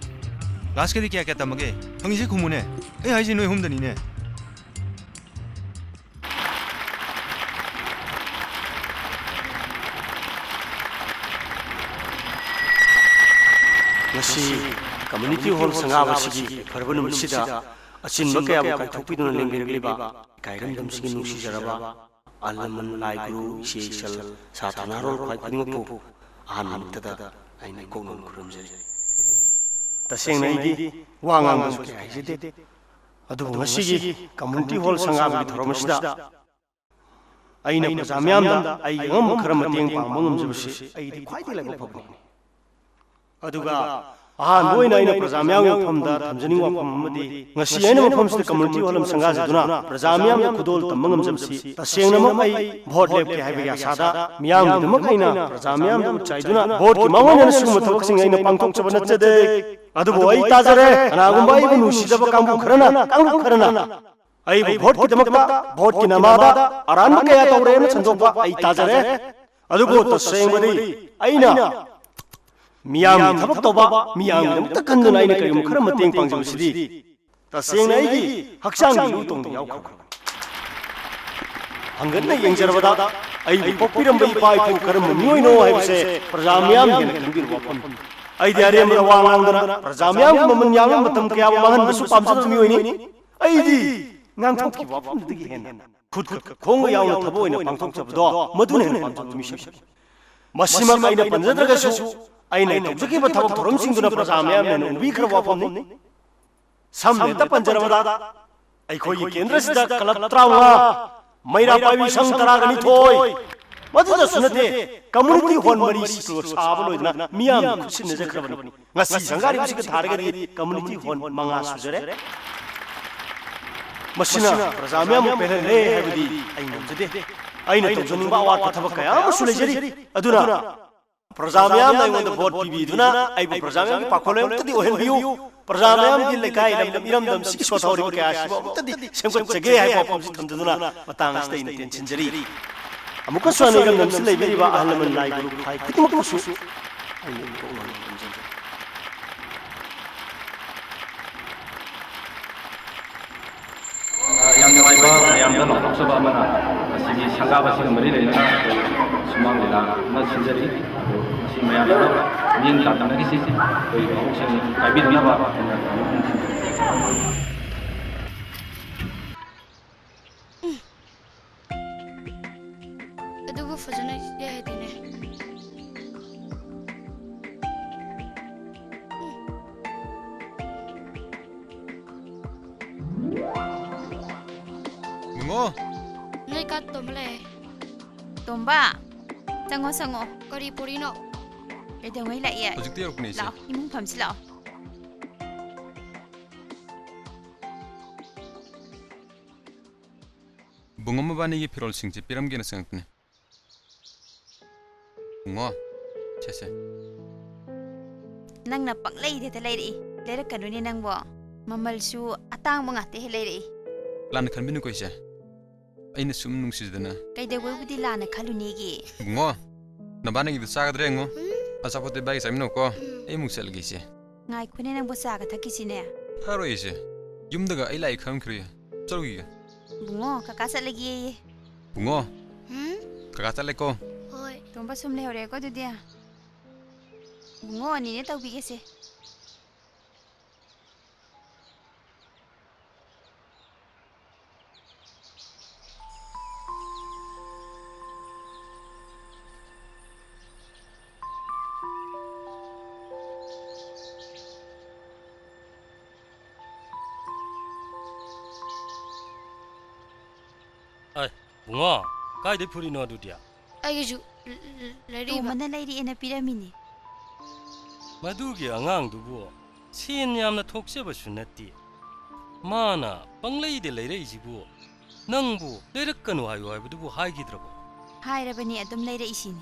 ꯀ꯭ꯂꯥꯁꯀꯗꯤ ꯀꯌꯥ ꯀꯌꯥ ꯇꯝꯃꯒꯦ? ꯍꯪꯉꯤꯁꯦ ꯈꯨꯝꯃꯨꯅꯦ꯫ ꯑꯩ ꯍꯥꯏꯁꯦ ꯅꯣꯏ ꯑꯍꯨꯝꯗꯅꯤꯅꯦ꯫ ꯉꯁꯤ ꯀꯝꯃ꯭ꯌꯨꯅꯤꯇꯤ ꯍꯣꯜ ꯁꯪꯒꯥꯕꯁꯤꯒꯤ ꯐꯔꯕ ꯅꯨꯃꯤꯠꯁꯤꯗ ꯑꯆꯤꯟꯕ ꯀꯌꯥꯕꯨ ꯀꯥꯏꯊꯣꯛꯄꯤꯗꯨꯅ ꯂꯦꯡꯕꯤꯔꯛꯂꯤꯕ ꯏꯀꯥꯏꯔꯝꯗꯝꯁꯤꯒꯤ ꯅꯨꯡꯁꯤꯖꯔꯕ ꯑꯍꯜ ꯂꯃꯟ, ꯂꯥꯏ ꯒꯨꯔꯨ, ꯏꯆꯦ ꯏꯆꯜ, ꯁꯥ ꯊꯧꯅꯥꯔꯣꯜ ꯈ꯭ꯋꯥꯏ ꯈꯨꯗꯤꯡꯃꯛꯄꯨ ꯑꯍꯥꯟꯕꯃꯛꯇꯗ ꯑꯩꯅ ꯏꯀꯣꯛꯅꯧꯅ ꯈꯨꯔꯨꯝꯖꯔꯤ꯫ ꯇꯁꯦꯡꯅ ꯑꯩꯗꯤ ꯋꯥ ꯉꯥꯡꯕꯁꯨ ꯀꯌꯥ ꯍꯩꯖꯗꯦ, ꯑꯗꯨꯕꯨ ꯉꯁꯤꯒꯤ ꯀꯝꯃ꯭ꯌꯨꯅꯤꯇꯤ ꯍꯣꯜ ꯁꯪꯒꯥꯕꯒꯤ ꯊꯧꯔꯝ ꯑꯁꯤꯗ ꯑꯩꯅ ꯄ꯭ꯔꯖꯥ ꯃꯤꯌꯥꯝꯗ ꯑꯩꯒꯤ ꯑꯉꯝꯕ ꯈꯔ ꯃꯇꯦꯡ ꯄꯥꯡꯕ ꯉꯝꯖꯕꯁꯤ ꯑꯩꯒꯤꯗꯤ ꯈ꯭ꯋꯥꯏꯗꯒꯤ ꯂꯥꯏꯕꯛ ꯐꯕꯅꯤ꯫ ꯑꯗꯨꯒ ꯑꯍꯥꯟꯕ ꯑꯣꯏꯅ ꯑꯩꯅ ꯄ꯭ꯔꯖꯥ ꯃꯤꯌꯥꯝꯒꯤ ꯃꯐꯝꯗ ꯊꯝꯖꯅꯤꯡꯕ ꯋꯥꯐꯝ ꯑꯃꯗꯤ, ꯉꯁꯤ ꯑꯩꯅ ꯃꯐꯝꯁꯤꯗ community hall ꯑꯃ ꯁꯪꯒꯥꯖꯗꯨꯅ ꯄ꯭ꯔꯖꯥ ꯃꯤꯌꯥꯝꯗ ꯈꯨꯗꯣꯜ ꯇꯝꯕ ꯉꯝꯖꯕꯁꯤ ꯇꯁꯦꯡꯅꯃꯛ ꯑꯩ ꯚꯣꯠ ꯂꯦꯞꯀꯦ ꯍꯥꯏꯕꯒꯤ ꯑꯁꯥꯗ ꯃꯤꯌꯥꯝꯒꯤꯗꯃꯛ ꯑꯩꯅ ꯄ꯭ꯔꯖꯥ ꯃꯤꯌꯥꯝꯗ ꯎꯠ ꯆꯥꯏꯗꯨꯅ ꯚꯣꯠꯀꯤ ꯃꯥꯡꯑꯣꯏꯅꯅ ꯁꯤꯒꯨꯝꯕ ꯊꯕꯛꯁꯤꯡ ꯑꯩꯅ ꯄꯥꯡꯊꯣꯛꯆꯕ ꯅꯠꯆꯗꯦ꯫ ꯑꯗꯨꯕꯨ ꯑꯩ ꯇꯥꯖꯔꯦ, ꯀꯅꯥꯒꯨꯝꯕ ꯑꯩꯕꯨ ꯅꯨꯡꯁꯤꯗꯕ ꯀꯥꯡꯕꯨ ꯈꯔꯅ, ꯀꯥꯡꯂꯨꯞ ꯈꯔꯅ ꯑꯩꯕꯨ ꯚꯣꯠꯀꯤꯗꯃꯛꯇ, ꯚꯣꯠꯀꯤ ꯅꯃꯥꯗ ꯑꯔꯥꯟꯕ ꯀꯌꯥ ꯇꯧꯔꯦꯅ ꯁꯟꯗꯣꯛꯄ ꯑꯩ ꯇꯥꯖꯔꯦ꯫ ꯑꯗꯨꯕꯨ ꯇꯁꯦꯡꯕꯗꯤ ꯑꯩꯅ ꯃꯤꯌꯥꯝꯒꯤ ꯊꯕꯛ ꯇꯧꯕ, ꯃꯤꯌꯥꯝꯒꯤꯗꯃꯛꯇ ꯈꯟꯗꯨꯅ ꯑꯩꯅ ꯀꯔꯤꯒꯨꯝꯕ ꯈꯔ ꯃꯇꯦꯡ ꯄꯥꯡꯖꯕꯁꯤꯗꯤ ꯇꯁꯦꯡꯅ ꯑꯩꯒꯤ ꯍꯛꯆꯥꯡꯒꯤ ꯏꯔꯨ ꯇꯣꯡꯗ ꯌꯥꯎꯈ꯭ꯔꯕꯅꯤ꯫ ꯍꯪꯒꯠꯅ ꯌꯦꯡꯖꯔꯕꯗ ꯑꯩꯕꯨ ꯄꯣꯛꯄꯤꯔꯝꯕ ꯏꯄꯥ ꯏꯄꯨ ꯀꯔꯝꯕ ꯃꯤꯑꯣꯏꯅꯣ ꯍꯥꯏꯕꯁꯦ ꯄ꯭ꯔꯖꯥ ꯃꯤꯌꯥꯝ ꯍꯦꯟꯅ ꯈꯪꯕꯤꯔꯕ ꯋꯥꯐꯝꯅꯤ꯫ ꯑꯩꯗꯤ ꯑꯔꯦꯝꯕꯗ ꯋꯥ ꯉꯥꯡꯗꯅ ꯄ꯭ꯔꯖꯥ ꯃꯤꯌꯥꯝꯒꯤ ꯃꯃꯜ ꯌꯥꯝꯕ ꯃꯇꯝ ꯀꯌꯥꯕꯨ ꯃꯥꯡꯍꯟꯕꯁꯨ ꯄꯥꯝꯖꯗꯕ ꯃꯤꯑꯣꯏꯅꯤ꯫ ꯑꯩꯗꯤ ꯉꯥꯡꯊꯣꯛꯈꯤꯕ ꯋꯥꯐꯝꯗꯨꯗꯒꯤ ꯍꯦꯟꯅ ꯈꯨꯠ ꯈꯣꯡꯒ ꯌꯥꯎꯅ ꯊꯕꯛ ꯑꯣꯏꯅ ꯄꯥꯡꯊꯣꯛꯆꯕꯗꯣ ꯃꯗꯨꯅ ꯍꯦꯟꯅ ꯄꯥꯝꯖꯕ ꯃꯤꯁꯛꯅꯤ꯫ ꯃꯁꯤꯃꯛ ꯑꯩꯅ ꯄꯟꯖꯗ꯭ꯔꯒꯁꯨ ꯑꯩꯅ ꯇꯧꯖꯈꯤꯕ ꯊꯕꯛ ꯊꯧꯔꯝꯁꯤꯡꯗꯨꯅ ꯄ꯭ꯔꯖꯥ ꯃꯤꯌꯥꯝꯅ ꯍꯦꯟꯅ ꯎꯕꯤꯈ꯭ꯔꯕ ꯋꯥꯐꯝꯅꯤ꯫ ꯁꯝꯅ ꯍꯦꯛꯇ ꯄꯟꯖꯔꯕꯗ ꯑꯩꯈꯣꯏꯒꯤ ꯀꯦꯟꯗ꯭ꯔꯁꯤꯗ club ꯇꯔꯥꯃꯉꯥ, ꯃꯩꯔꯥ ꯄꯥꯏꯕꯤ ꯁꯪ ꯇꯔꯥꯒ ꯅꯤꯊꯣꯏ, ꯃꯗꯨꯗꯁꯨ ꯅꯠꯇꯦ, community hall ꯃꯔꯤ ꯁꯤꯁꯨ ꯁꯥꯕ ꯂꯣꯏꯗꯅ ꯃꯤꯌꯥꯝꯅ ꯈꯨꯠꯁꯤꯟꯅꯖꯈ꯭ꯔꯕꯅꯤ꯫ ꯉꯁꯤ ꯁꯪꯒꯥꯔꯤꯕꯁꯤꯒ ꯊꯥꯔꯒꯗꯤ community hall ꯃꯉꯥ ꯁꯨꯖꯔꯦ꯫ ꯃꯁꯤꯅ ꯄ꯭ꯔꯖꯥ ꯃꯤꯌꯥꯝꯕꯨ ꯄꯦꯜꯍꯜꯂꯦ ꯍꯥꯏꯕꯗꯤ ꯑꯩ ꯉꯝꯖꯗꯦ꯫ ꯑꯩꯅ ꯇꯧꯖꯅꯤꯡꯕ ꯑꯋꯥꯠꯄ ꯊꯕꯛ ꯀꯌꯥ ꯑꯃꯁꯨ ꯂꯩꯖꯔꯤ꯫ ꯑꯗꯨꯅ ꯄ꯭ꯔꯖꯥ ꯃꯤꯌꯥꯝꯅ ꯑꯩꯉꯣꯟꯗ ꯚꯣꯠ ꯄꯤꯕꯤꯗꯨꯅ ꯑꯩꯕꯨ ꯄ꯭ꯔꯖꯥ ꯃꯤꯌꯥꯝꯒꯤ ꯄꯥꯈꯣꯜꯂꯣꯏ ꯑꯃꯠꯇꯗꯤ ꯑꯣꯏꯍꯟꯕꯤꯌꯨ꯫ ꯄ꯭ꯔꯖꯥ ꯃꯤꯌꯥꯝꯒꯤ ꯂꯩꯀꯥꯏ, ꯂꯝꯗꯝ, ꯏꯔꯝꯗꯝ ꯁꯤꯒꯤ ꯁꯣꯊꯍꯧꯔꯤꯕ ꯀꯌꯥ ꯑꯁꯤꯕꯨ ꯑꯃꯠꯇꯗꯤ ꯁꯦꯝꯒꯠꯆꯒꯦ ꯍꯥꯏꯕ ꯋꯥꯐꯝꯁꯤ ꯊꯝꯖꯗꯨꯅ ꯃꯇꯥꯡ ꯑꯁꯤꯗ ꯑꯩꯅ ꯇꯦꯟꯁꯤꯟꯖꯔꯤ꯫ ꯑꯃꯨꯛꯀꯁꯨ ꯍꯟꯅ ꯏꯔꯝꯗꯝꯁꯤꯗ ꯂꯩꯕꯤꯔꯤꯕ ꯑꯍꯜ ꯂꯃꯟ, ꯂꯥꯏ ꯒꯨꯔꯨ, ꯐꯥꯏ ꯈꯨꯗꯤꯡꯃꯛꯄꯨꯁꯨ ꯑꯩꯅ ꯏꯀꯣꯛ ꯃꯥꯡꯅ ꯈꯨꯔꯨꯝꯖꯔꯤ꯫ ꯌꯥꯝ ꯅꯨꯡꯉꯥꯏꯕ, ꯃꯌꯥꯝꯗ ꯂꯥꯎꯊꯣꯛꯆꯕ ꯑꯃꯅ ꯉꯁꯤꯒꯤ ꯁꯪꯒꯥꯕꯁꯤꯒ ꯃꯔꯤ ꯂꯩꯅꯅ ꯑꯩꯈꯣꯏ ꯁꯨꯃꯥꯡ ꯂꯤꯂꯥ ꯑꯃ ꯁꯤꯟꯖꯔꯤ꯫ ꯑꯗꯨ ꯃꯁꯤ ꯃꯌꯥꯝꯅ ꯃꯤꯠꯌꯦꯡ ꯇꯥꯗꯅꯈꯤꯁꯤ, ꯑꯩꯈꯣꯏ ꯚꯥꯕꯣꯛꯁꯤꯡ ꯀꯥꯏꯕꯤꯗꯅꯕ ꯑꯩꯅ ꯊꯝꯖꯔꯤ꯫ ꯑꯗꯨꯕꯨ ꯐꯖꯅ ꯌꯩꯍꯧꯗꯦꯅꯦ꯫ ꯃꯉꯣ꯫ ꯅꯣꯏ ꯀꯥꯠ ꯇꯣꯝꯕ ꯂꯩ꯫ ꯇꯣꯝꯕ, ꯆꯪꯉꯣ, ꯆꯪꯉꯣ꯫ ꯀꯔꯤ ꯄꯨꯔꯤꯅꯣ? ꯀꯩꯗꯧꯉꯩ ꯂꯥꯛꯏ? ꯍꯧꯖꯤꯛꯇ ꯌꯧꯔꯛꯄꯅꯦ, ꯏꯆꯦ꯫ ꯂꯥꯛꯑꯣ, ꯏꯃꯨꯡ ꯐꯝꯁꯤ ꯂꯥꯛꯑꯣ꯫ ꯕꯨꯡꯉꯣ ꯃꯕꯥꯅꯤꯒꯤ ꯐꯤꯔꯣꯜꯁꯤꯡꯁꯦ ꯄꯤꯔꯝꯒꯦꯅ ꯆꯪꯉꯛꯄꯅꯦ꯫ ꯕꯨꯡꯉꯣ, ꯁꯦ, ꯁꯦ꯫ ꯅꯪꯅ ꯄꯪꯂꯩꯗꯇ ꯂꯩꯔꯛꯏ꯫ ꯂꯩꯔꯛꯀꯅꯨꯅꯦ ꯅꯪꯕꯣ꯫ ꯃꯃꯜꯁꯨ ꯑꯇꯥꯡꯕ ꯉꯥꯛꯇ ꯍꯦꯛ ꯂꯩꯔꯛꯏ꯫ ꯂꯥꯟꯅ ꯈꯟꯕꯤꯅꯨꯀꯣ, ꯏꯆꯦ꯫ ꯑꯩꯅ ꯁꯨꯝ ꯅꯨꯡꯁꯤꯖꯗꯅ꯫ ꯀꯩꯗꯧꯕꯩꯕꯨꯗꯤ ꯂꯥꯟꯅ ꯈꯜꯂꯨꯅꯦꯒꯦ? ꯕꯨꯡꯉꯣ, ꯅꯕꯥꯅꯤꯒꯤꯗꯣ ꯆꯥꯒꯗ꯭ꯔꯥ ꯌꯦꯡꯉꯣ꯫ ꯎꯝ꯫ ꯑꯆꯥꯄꯣꯠꯇꯣ ꯏꯕꯥꯏꯒꯤ ꯆꯥꯃꯤꯟꯅꯧꯀꯣ꯫ ꯎꯝ꯫ ꯑꯩ ꯑꯃꯨꯛ ꯆꯠꯂꯒꯦ, ꯏꯆꯦ꯫ ꯉꯥꯏꯈꯣꯅꯦ ꯅꯪꯕꯨ, ꯆꯥꯒ ꯊꯛꯈꯤꯁꯤꯅꯦ꯫ ꯊꯛꯑꯔꯣꯏ, ꯏꯆꯦ꯫ ꯌꯨꯝꯗꯒ ꯑꯩ ꯂꯥꯛꯏ ꯈꯪꯈ꯭ꯔꯦ꯫ ꯆꯠꯂꯨꯈꯤꯒꯦ꯫ ꯕꯨꯡꯉꯣ, ꯀꯀꯥ ꯆꯠꯂꯒꯦꯌꯦ꯫ ꯕꯨꯡꯉꯣ꯫ ꯎꯝ? ꯀꯀꯥ ꯆꯠꯂꯦꯀꯣ꯫ ꯍꯣꯏ꯫ ꯇꯣꯝꯕ ꯁꯨꯝ ꯂꯩꯍꯧꯔꯦꯀꯣ ꯑꯗꯨꯗꯤ꯫ ꯕꯨꯡꯉꯣ, ꯅꯦꯅꯦ ꯇꯧꯕꯤꯒꯦꯁꯦ꯫ ꯑꯩ, ꯕꯨꯡꯉꯣ, ꯀꯥꯏꯗꯩ ꯐꯨꯔꯤꯅꯣ ꯑꯗꯨꯗꯤ? ꯑꯩꯒꯤꯁꯨ ꯂ-, ꯂ-, ꯂꯩꯔꯛꯏꯕ꯫ ꯇꯣꯝꯕꯅ ꯂꯩꯔꯛꯑꯦꯅ ꯄꯤꯔꯝꯃꯤꯅꯦ꯫ ꯃꯗꯨꯒꯤ ꯑꯉꯥꯡꯗꯨꯕꯨ ꯁꯦꯟ ꯌꯥꯝꯅ ꯊꯣꯛꯆꯕꯁꯨ ꯅꯠꯇꯦ꯫ ꯃꯥꯅ ꯄꯪꯂꯩꯗ ꯂꯩꯔꯛꯏꯁꯤꯕꯨ ꯅꯪꯕꯨ ꯂꯩꯔꯛꯀꯅꯨ ꯍꯥꯏꯌꯨ ꯍꯥꯏꯕꯗꯨꯕꯨ ꯍꯥꯏꯈꯤꯗ꯭ꯔꯕꯣ? ꯍꯥꯏꯔꯕꯅꯤ, ꯑꯗꯨꯝ ꯂꯩꯔꯛꯏꯁꯤꯅꯤ꯫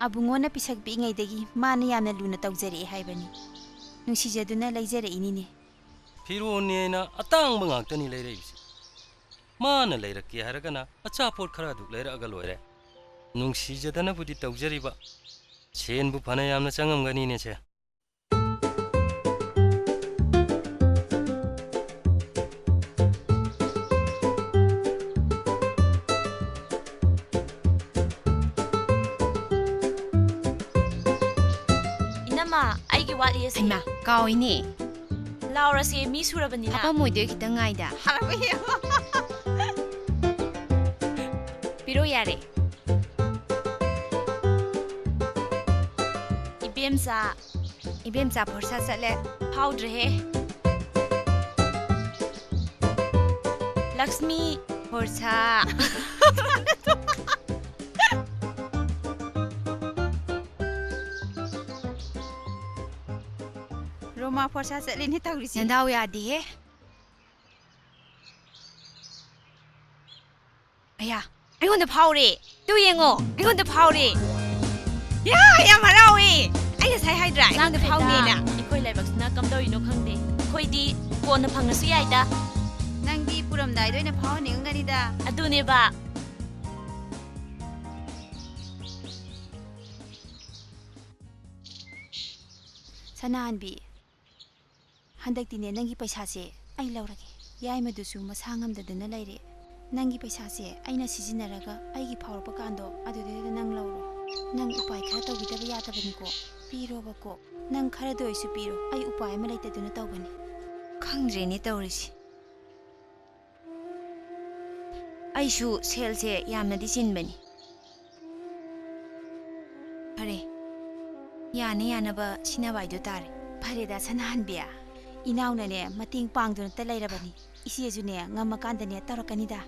ꯑꯕꯨꯡꯉꯣꯅ ꯄꯤꯁꯛ ꯄꯤꯛꯏꯉꯩꯗꯒꯤ ꯃꯥꯅ ꯌꯥꯝꯅ ꯂꯨꯅ ꯇꯧꯖꯔꯛꯑꯦ ꯍꯥꯏꯕꯅꯤ꯫ ꯅꯨꯡꯁꯤꯖꯗꯨꯅ ꯂꯩꯖꯔꯛꯏꯅꯤꯅꯦ꯫ ꯐꯤꯔꯣꯟꯅꯦꯅ ꯑꯇꯥꯡꯕ ꯉꯥꯛꯇꯅꯤ ꯂꯩꯔꯛꯏꯁꯦ꯫ ꯃꯥꯅ ꯂꯩꯔꯛꯀꯦ ꯍꯥꯏꯔꯒꯅ ꯑꯆꯥꯄꯣꯠ ꯈꯔ ꯑꯗꯨꯛ ꯂꯩꯔꯛꯑꯒ ꯂꯣꯏꯔꯦ꯫ ꯅꯨꯡꯁꯤꯖꯗꯅꯕꯨꯗꯤ ꯇꯧꯖꯔꯤꯕ꯫ ꯁꯦꯟꯕꯨ ꯐꯅ ꯌꯥꯝꯅ ꯆꯪꯉꯝꯒꯅꯤꯅꯦ ꯁꯦ꯫ ꯏꯅꯝꯃ, ꯑꯩꯒꯤ ꯋꯥꯠꯂꯤ ꯑꯁꯤ꯫ ꯍꯩꯃꯥ, ꯀꯥꯎꯏꯅꯦ꯫ ꯂꯥꯎꯔꯁꯦ, ꯃꯤ ꯁꯨꯔꯕꯅꯤꯅ꯫ ꯍꯥꯄꯝꯃꯣꯏꯗꯣꯏ ꯈꯤꯇꯪ ꯉꯥꯏꯗ꯫ ꯍꯥꯄꯝꯃꯣꯏ꯫ ꯄꯤꯔꯣ ꯌꯥꯔꯦ꯫ ꯏꯕꯦꯝꯆꯥ, ꯏꯕꯦꯝꯆꯥ ꯐꯣꯔꯁꯥ ꯆꯠꯂꯦ꯫ ꯐꯥꯎꯗ꯭ꯔꯦꯍꯦ꯫ ꯂꯛꯁꯃꯤ ꯐꯣꯔꯁꯥ꯫ ꯔꯣꯃꯥ ꯐꯣꯔꯁꯥ ꯆꯠꯂꯤꯅꯦ ꯇꯧꯔꯤꯁꯦ꯫ ꯅꯗꯥꯎ ꯌꯥꯗꯦꯍꯦ꯫ ꯑꯌꯥ, ꯑꯩꯉꯣꯟꯗ ꯐꯥꯎꯔꯦ꯫ ꯇꯨ ꯌꯦꯡꯉꯣ, ꯑꯩꯉꯣꯟꯗ ꯐꯥꯎꯔꯦ꯫ ꯌꯥ, ꯌꯥꯝ ꯍꯔꯥꯎꯋꯦ꯫ ꯑꯩ ꯉꯁꯥꯏ ꯍꯥꯏꯗ꯭ꯔꯥ, ꯑꯩꯉꯣꯟꯗ ꯂꯥꯛꯇ꯭ꯔꯦꯗ꯫ ꯐꯥꯎꯅꯦꯅ꯫ ꯑꯩꯈꯣꯏ ꯂꯥꯏꯕꯛꯁꯤꯅ ꯀꯝꯗꯧꯔꯤꯅꯣ ꯈꯪꯗꯦ꯫ ꯑꯩꯈꯣꯏꯗꯤ ꯀꯣꯟꯅ ꯐꯪꯉꯁꯨ ꯌꯥꯏꯗ꯫ ꯅꯪꯗꯤ ꯄꯨꯔꯝꯗꯥꯏꯗ ꯑꯣꯏꯅ ꯐꯥꯎꯍꯟꯅꯤꯡꯉꯝꯒꯅꯤꯗ꯫ ꯑꯗꯨꯅꯦꯕ꯫ ꯁꯅꯥꯍꯟꯕꯤ, ꯍꯟꯗꯛꯇꯤꯅꯦ, ꯅꯪꯒꯤ ꯄꯩꯁꯥꯁꯦ ꯑꯩ ꯂꯧꯔꯒꯦ꯫ ꯌꯥꯏꯃꯗꯨꯁꯨ ꯃꯁꯥ ꯉꯝꯗꯗꯅ ꯂꯩꯔꯦ꯫ ꯅꯪꯒꯤ ꯄꯩꯁꯥꯁꯦ ꯑꯩꯅ ꯁꯤꯖꯤꯟꯅꯔꯒ ꯑꯩꯒꯤ ꯐꯥꯎꯔꯛꯄ ꯀꯥꯟꯗꯣ ꯑꯗꯨꯗꯩꯗ ꯅꯪ ꯂꯧꯔꯣ꯫ ꯅꯪ ꯎꯄꯥꯏ ꯈꯔ ꯇꯧꯕꯤꯗꯕ ꯌꯥꯗꯕꯅꯤꯀꯣ꯫ ꯄꯤꯔꯣꯕꯀꯣ꯫ ꯅꯪ ꯈꯔꯗ ꯑꯣꯏꯁꯨ ꯄꯤꯔꯣ꯫ ꯑꯩ ꯎꯄꯥꯏ ꯑꯃ ꯂꯩꯇꯗꯨꯅ ꯇꯧꯕꯅꯤ꯫ ꯈꯪꯗ꯭ꯔꯦꯅꯦ ꯇꯧꯔꯤꯁꯦ꯫ ꯑꯩꯁꯨ ꯁꯦꯜꯁꯦ ꯌꯥꯝꯅꯗꯤ ꯆꯤꯟꯕꯅꯤ꯫ ꯐꯔꯦ, ꯌꯥꯅ ꯌꯥꯅꯕ ꯁꯤꯟꯅꯕ ꯍꯥꯏꯗꯨ ꯇꯥꯔꯦ꯫ ꯐꯔꯦꯗ ꯁꯅꯥꯍꯟꯕꯤ, ꯏꯅꯥꯎꯅꯅꯦ ꯃꯇꯦꯡ ꯄꯥꯡꯗꯨꯅꯇ ꯂꯩꯔꯕꯅꯤ꯫ ꯏꯆꯦꯁꯨꯅꯦ ꯉꯝꯃꯀꯥꯟꯗꯅꯦ ꯇꯧꯔꯛꯀꯅꯤꯗ꯫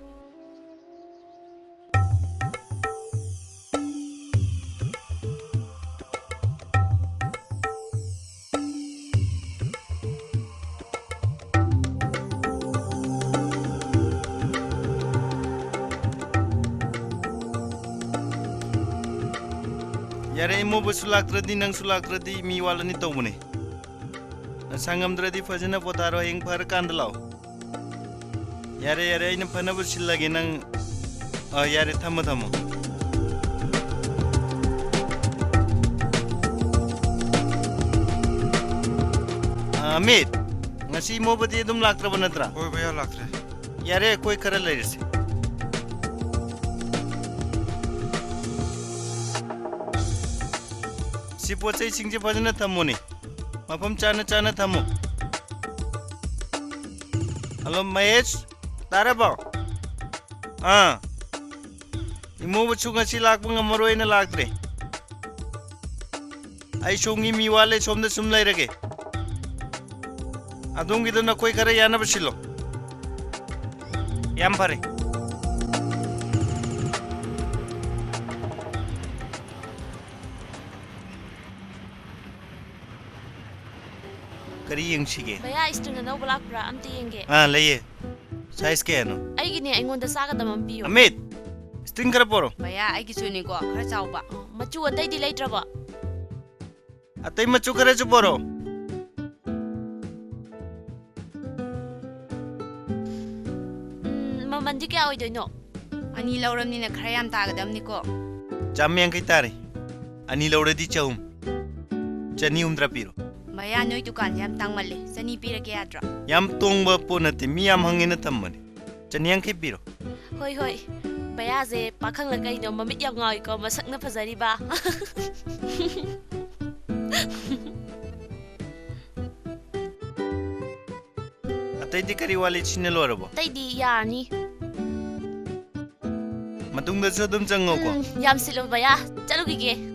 ꯌꯥꯔꯦ, ꯏꯃꯣꯕꯁꯨ ꯂꯥꯛꯇ꯭ꯔꯗꯤ, ꯅꯪꯁꯨ ꯂꯥꯛꯇ꯭ꯔꯗꯤ ꯃꯤ ꯋꯥꯠꯂꯅꯤ ꯇꯧꯕꯅꯦ꯫ ꯅꯁꯥ ꯉꯝꯗ꯭ꯔꯗꯤ ꯐꯖꯅ ꯄꯣꯊꯥꯔꯣ, ꯍꯌꯦꯡ ꯐꯔꯀꯥꯟꯗ ꯂꯥꯛꯑꯣ꯫ ꯌꯥꯔꯦ, ꯌꯥꯔꯦ, ꯑꯩꯅ ꯐꯅꯕ ꯁꯤꯜꯂꯒꯦ꯫ ꯅꯪ, ꯑ, ꯌꯥꯔꯦ, ꯊꯝꯃꯣ, ꯊꯝꯃꯣ꯫ ꯑ, ꯑꯃꯤꯠ, ꯉꯁꯤ ꯏꯃꯣꯕꯗꯤ ꯑꯗꯨꯝ ꯂꯥꯛꯇ꯭ꯔꯕ ꯅꯠꯇ꯭ꯔꯥ? ꯍꯣꯏ ꯚꯩꯌꯥ, ꯂꯥꯛꯇ꯭ꯔꯦ꯫ ꯌꯥꯔꯦ, ꯑꯩꯈꯣꯏ ꯈꯔ ꯂꯩꯔꯁꯤ꯫ ꯁꯤ ꯄꯣꯠ ꯆꯩꯁꯤꯡꯁꯦ ꯐꯖꯅ ꯊꯝꯃꯣꯅꯦ, ꯃꯐꯝ ꯆꯥꯅ ꯆꯥꯅ ꯊꯝꯃꯣ꯫ ꯍꯜꯂꯣ ꯃꯍꯦꯁ, ꯇꯥꯔꯕꯣ? ꯑꯥ, ꯏꯃꯣꯕꯁꯨ ꯉꯁꯤ ꯂꯥꯛꯄ ꯉꯝꯃꯔꯣꯏꯅ ꯂꯥꯛꯇ꯭ꯔꯦ꯫ ꯑꯩ ꯁꯣꯝꯒꯤ ꯃꯤ ꯋꯥꯠꯂꯦ, ꯁꯣꯝꯗ ꯁꯨꯝ ꯂꯩꯔꯒꯦ꯫ ꯑꯗꯣꯝꯒꯤꯗꯣ ꯅꯈꯣꯏ ꯈꯔ ꯌꯥꯅꯕ ꯁꯤꯜꯂꯣ꯫ ꯌꯥꯝ ꯐꯔꯦ꯫ ꯀꯔꯤ ꯌꯦꯡꯁꯤꯒꯦ? ꯚꯩꯌꯥ, string ꯑꯅꯧꯕ ꯂꯥꯛꯄ꯭ꯔꯥ? ꯑꯝꯇ ꯌꯦꯡꯒꯦ꯫ ꯑꯥ, ꯂꯩꯌꯦ꯫ Size ꯀꯌꯥꯅꯣ? ꯑꯩꯒꯤꯅꯦ, ꯑꯩꯉꯣꯟꯗ ꯆꯥꯒꯗꯕ ꯑꯃ ꯄꯤꯌꯣ꯫ ꯑꯃꯤꯠ, string ꯈꯔ ꯄꯣꯔꯣ꯫ ꯚꯩꯌꯥ, ꯑꯩꯒꯤꯁꯨꯅꯤꯀꯣ, ꯈꯔ ꯆꯥꯎꯕ꯫ ꯑꯣ, ꯃꯆꯨ ꯑꯇꯩꯗꯤ ꯂꯩꯇ꯭ꯔꯕꯣ? ꯑꯇꯩ ꯃꯆꯨ ꯈꯔꯁꯨ ꯄꯣꯔꯣ꯫ ꯎꯝ, ꯃꯃꯜꯗꯤ ꯀꯌꯥ ꯑꯣꯏꯗꯣꯏꯅꯣ? ꯑꯅꯤ ꯂꯧꯔꯕꯅꯤꯅ ꯈꯔ ꯌꯥꯝ ꯇꯥꯒꯗꯕꯅꯤꯀꯣ꯫ ꯆꯥꯝꯃ ꯌꯥꯡꯈꯩ ꯇꯥꯔꯦ꯫ ꯑꯅꯤ ꯂꯧꯔꯗꯤ ꯆꯍꯨꯝ꯫ ꯆꯅꯤ ꯍꯨꯝꯗ꯭ꯔꯥ ꯄꯤꯔꯣ꯫ ꯚꯩꯌꯥ, ꯅꯣꯏ ꯗꯨꯀꯥꯟꯁꯦ ꯌꯥꯝ ꯇꯥꯡꯃꯜꯂꯦ꯫ ꯆꯅꯤ ꯄꯤꯔꯒꯦ ꯌꯥꯗ꯭ꯔꯣ? ꯌꯥꯝ ꯇꯣꯡꯕ ꯄꯣꯠ ꯅꯠꯇꯦ, ꯃꯤ ꯌꯥꯝ ꯍꯪꯉꯦꯅ ꯊꯝꯕꯅꯦ꯫ ꯆꯅꯤ ꯌꯥꯡꯈꯩ ꯄꯤꯔꯣ꯫ ꯍꯣꯏ, ꯍꯣꯏ꯫ ꯚꯩꯌꯥꯁꯦ ꯄꯥꯈꯪꯂ ꯀꯩꯅꯣ, ꯃꯃꯤꯠ ꯌꯥꯝ ꯉꯥꯎꯏꯀꯣ, ꯃꯁꯛꯅ ꯐꯖꯔꯤꯕ꯫ ꯑꯇꯩꯗꯤ ꯀꯔꯤ ꯋꯥꯠꯂꯤ? ꯁꯤꯅ ꯂꯣꯏꯔꯕꯣ? ꯑꯇꯩꯗꯤ ꯌꯥꯔꯅꯤ꯫ ꯃꯇꯨꯡꯗꯁꯨ ꯑꯗꯨꯝ ꯆꯪꯉꯣꯀꯣ꯫ ꯎꯝ, ꯌꯥꯝ ꯁꯤꯠꯂꯨ ꯚꯩꯌꯥ, ꯆꯠꯂꯨꯈꯤꯒꯦ꯫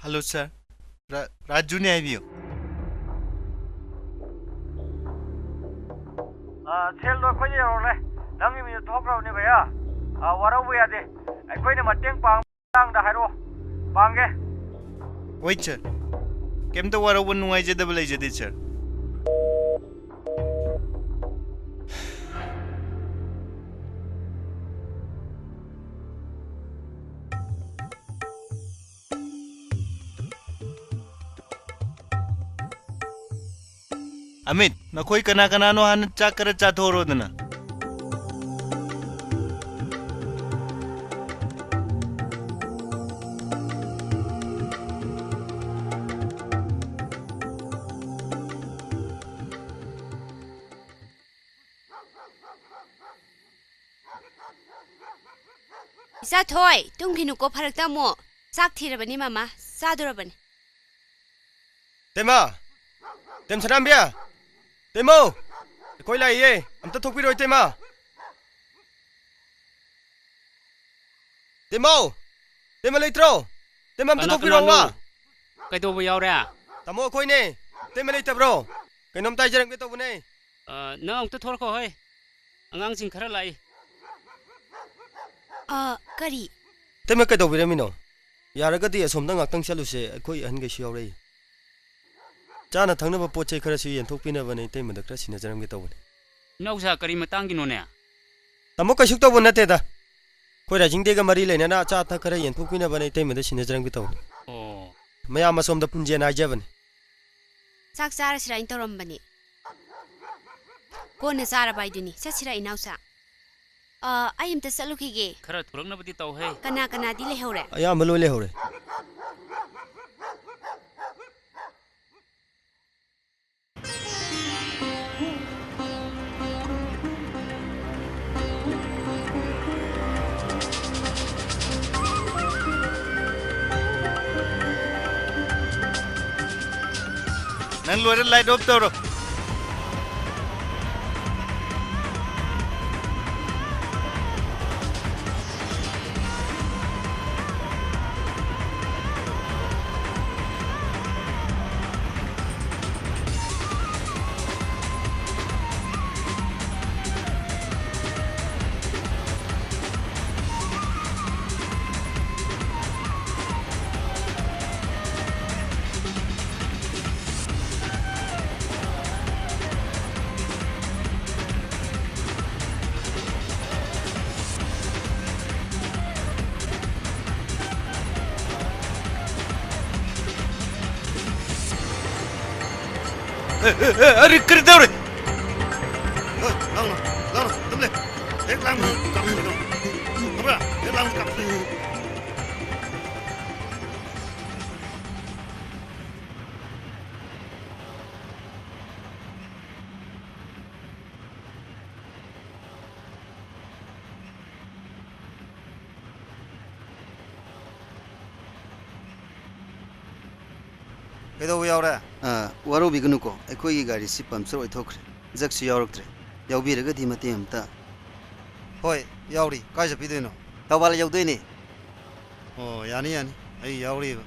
Hello sir, ꯔꯥ-, ꯔꯥꯖꯨꯅꯦ ꯍꯥꯏꯕꯤꯌꯨ꯫ ꯑ, ꯁꯦꯜꯗꯣ ꯑꯩꯈꯣꯏꯗ ꯌꯧꯔꯛꯂꯦ꯫ ꯅꯪꯒꯤ ꯃꯤꯡꯗ ꯊꯣꯛꯈ꯭ꯔꯕꯅꯦ ꯚꯩꯌꯥ꯫ ꯑ, ꯋꯥꯔꯧꯕ ꯌꯥꯗꯦ꯫ ꯑꯩꯈꯣꯏꯅ ꯃꯇꯦꯡ ꯄꯥꯡ-, ꯃꯇꯥꯡꯗ ꯍꯥꯏꯔꯛꯑꯣ꯫ ꯄꯥꯡꯒꯦ꯫ Wait sir, ꯀꯩꯝꯇ ꯋꯥꯔꯧꯕ ꯅꯨꯡꯉꯥꯏꯖꯗꯕ ꯂꯩꯖꯗꯦ sir꯫ ꯑꯃꯤꯠ, ꯅꯈꯣꯏ ꯀꯅꯥ ꯀꯅꯥꯅꯣ ꯍꯥꯟꯅ ꯆꯥꯛ ꯈꯔ ꯆꯥꯊꯣꯛꯔꯣꯗꯅ꯫ ꯏꯆꯥ ꯊꯣꯏ, ꯇꯨꯝꯈꯤꯅꯨꯀꯣ, ꯐꯔꯛꯇ ꯑꯃꯨꯛ꯫ ꯆꯥꯛ ꯊꯤꯔꯕꯅꯤ ꯃꯃꯥ, ꯆꯥꯗꯣꯔꯕꯅꯤ꯫ ꯇꯦꯃꯥ! ꯇꯦꯝ ꯁꯅꯥꯝꯕꯤ! ꯇꯦꯃꯧ! ꯑꯩꯈꯣꯏ ꯂꯥꯛꯏꯌꯦ꯫ ꯑꯝꯇ ꯊꯣꯛꯄꯤꯔꯣ, ꯏꯇꯩꯃ꯫ ꯏꯇꯩꯃꯧ! ꯏꯇꯩꯃ ꯂꯩꯇ꯭ꯔꯣ? ꯏꯇꯩꯃ ꯑꯝꯇ ꯀꯅꯥ, ꯊꯣꯛꯄꯤꯔꯣ, ꯀꯅꯥꯅꯣ? ꯋꯥ꯫ ꯀꯩꯗꯧꯕ ꯌꯥꯎꯔꯦ? ꯇꯥꯃꯣ, ꯑꯩꯈꯣꯏꯅꯦ꯫ ꯏꯇꯩꯃ ꯂꯩꯇꯕ꯭ꯔꯣ? ꯀꯩꯅꯣꯝꯇ ꯍꯥꯏꯖꯔꯝꯒꯦ ꯇꯧꯕꯅꯦ꯫ ꯑ, ꯅꯪ ꯑꯃꯨꯛꯇ ꯊꯣꯔꯛꯈꯣ ꯍꯣꯏ꯫ ꯑꯉꯥꯡꯁꯤꯡ ꯈꯔ ꯂꯥꯛꯏ꯫ ꯑ, ꯀꯔꯤ? ꯏꯇꯩꯃ ꯀꯩꯗꯧꯕꯤꯔꯝꯃꯤꯅꯣ? ꯌꯥꯔꯒꯗꯤ ꯑꯁꯣꯝꯗ ꯉꯥꯛꯇꯪ ꯆꯠꯂꯨꯁꯦ, ꯑꯩꯈꯣꯏ ꯑꯍꯟꯈꯩꯁꯨ ꯌꯥꯎꯔꯛꯏ꯫ ꯆꯥꯅ ꯊꯛꯅꯕ ꯄꯣꯠ ꯆꯩ ꯈꯔꯁꯨ ꯌꯦꯟꯊꯣꯛꯄꯤꯅꯕꯅꯦ, ꯏꯇꯩꯃꯗ ꯈꯔ ꯁꯤꯟꯅꯖꯔꯝꯒꯦ ꯇꯧꯕꯅꯦ꯫ ꯏꯅꯥꯎꯁꯥ, ꯀꯔꯤ ꯃꯇꯥꯡꯒꯤꯅꯣꯅꯦ? ꯇꯥꯃꯣ, ꯀꯩꯁꯨ ꯇꯧꯕ ꯅꯠꯇꯦꯗ꯫ ꯑꯩꯈꯣꯏ ꯔꯥꯏꯖꯤꯡ ꯗꯦꯒ ꯃꯔꯤ ꯂꯩꯅꯅ ꯑꯆꯥ ꯑꯊꯛ ꯈꯔ ꯌꯦꯟꯊꯣꯛꯄꯤꯅꯕꯅ ꯏꯇꯩꯃꯗ ꯁꯤꯟꯅꯖꯔꯝꯒꯦ ꯇꯧꯕꯅꯤ꯫ ꯑꯣ꯫ ꯃꯌꯥꯝ ꯑꯁꯣꯝꯗ ꯄꯨꯟꯁꯦꯅ ꯍꯥꯏꯖꯕꯅꯤ꯫ ꯆꯥꯛ ꯆꯥꯔꯁꯤꯔꯥ ꯍꯥꯏꯅ ꯇꯧꯔꯝꯕꯅꯤ꯫ ꯀꯣꯟꯅ ꯆꯥꯔꯕ ꯍꯥꯏꯗꯨꯅꯤ꯫ ꯆꯠꯁꯤꯔꯥ, ꯏꯅꯥꯎꯆꯥ? ꯑ, ꯑꯩ ꯑꯝꯇ ꯆꯠꯂꯨꯈꯤꯒꯦ꯫ ꯈꯔ ꯊꯨꯔꯛꯅꯕꯗꯤ ꯇꯧꯍꯦ꯫ ꯀꯅꯥ ꯀꯅꯥꯗꯤ ꯂꯩꯍꯧꯔꯦ? ꯑꯌꯥꯝꯕ ꯂꯣꯏ ꯂꯩꯍꯧꯔꯦ꯫ ꯅꯪ ꯂꯣꯏꯔꯦ, light off ꯇꯧꯔꯣ꯫ ꯑꯦ, ꯑꯦ, ꯑꯦ, ꯑꯔꯦ, ꯀꯔꯤ ꯇꯧꯔꯦ? ꯍꯣꯏ, ꯂꯥꯡꯅꯨ, ꯂꯥꯡꯅꯨ, ꯑꯗꯨꯝ ꯂꯩ꯫ ꯍꯦꯛ ꯂꯥꯡꯕ ꯀꯥꯞꯊꯠꯀꯅꯤ꯫ ꯈꯪꯕ꯭ꯔꯥ? ꯍꯦꯛ ꯂꯥꯡꯕ ꯀꯥꯞꯊꯠꯀꯅꯤ꯫ ꯀꯩꯗꯧꯕ ꯌꯥꯎꯔꯦ? ꯑ, ꯋꯥꯔꯧꯕꯤꯒꯅꯨꯀꯣ, ꯑꯩꯈꯣꯏꯒꯤ ꯒꯥꯔꯤꯁꯤ puncture ꯑꯣꯏꯊꯣꯛꯈ꯭ꯔꯦ, ꯖꯛꯁꯨ ꯌꯥꯎꯔꯛꯇ꯭ꯔꯦ꯫ ꯌꯥꯎꯕꯤꯔꯒꯗꯤ ꯃꯇꯦꯡ ꯑꯝꯇ꯫ ꯍꯣꯏ, ꯌꯥꯎꯔꯤ꯫ ꯀꯥꯏ ꯆꯠꯄꯤꯗꯣꯏꯅꯣ? ꯊꯧꯕꯥꯜ ꯌꯧꯗꯣꯏꯅꯦ꯫ ꯑꯣ, ꯌꯥꯅꯤ, ꯌꯥꯅꯤ꯫ ꯑꯩ ꯌꯥꯎꯔꯤꯕ꯫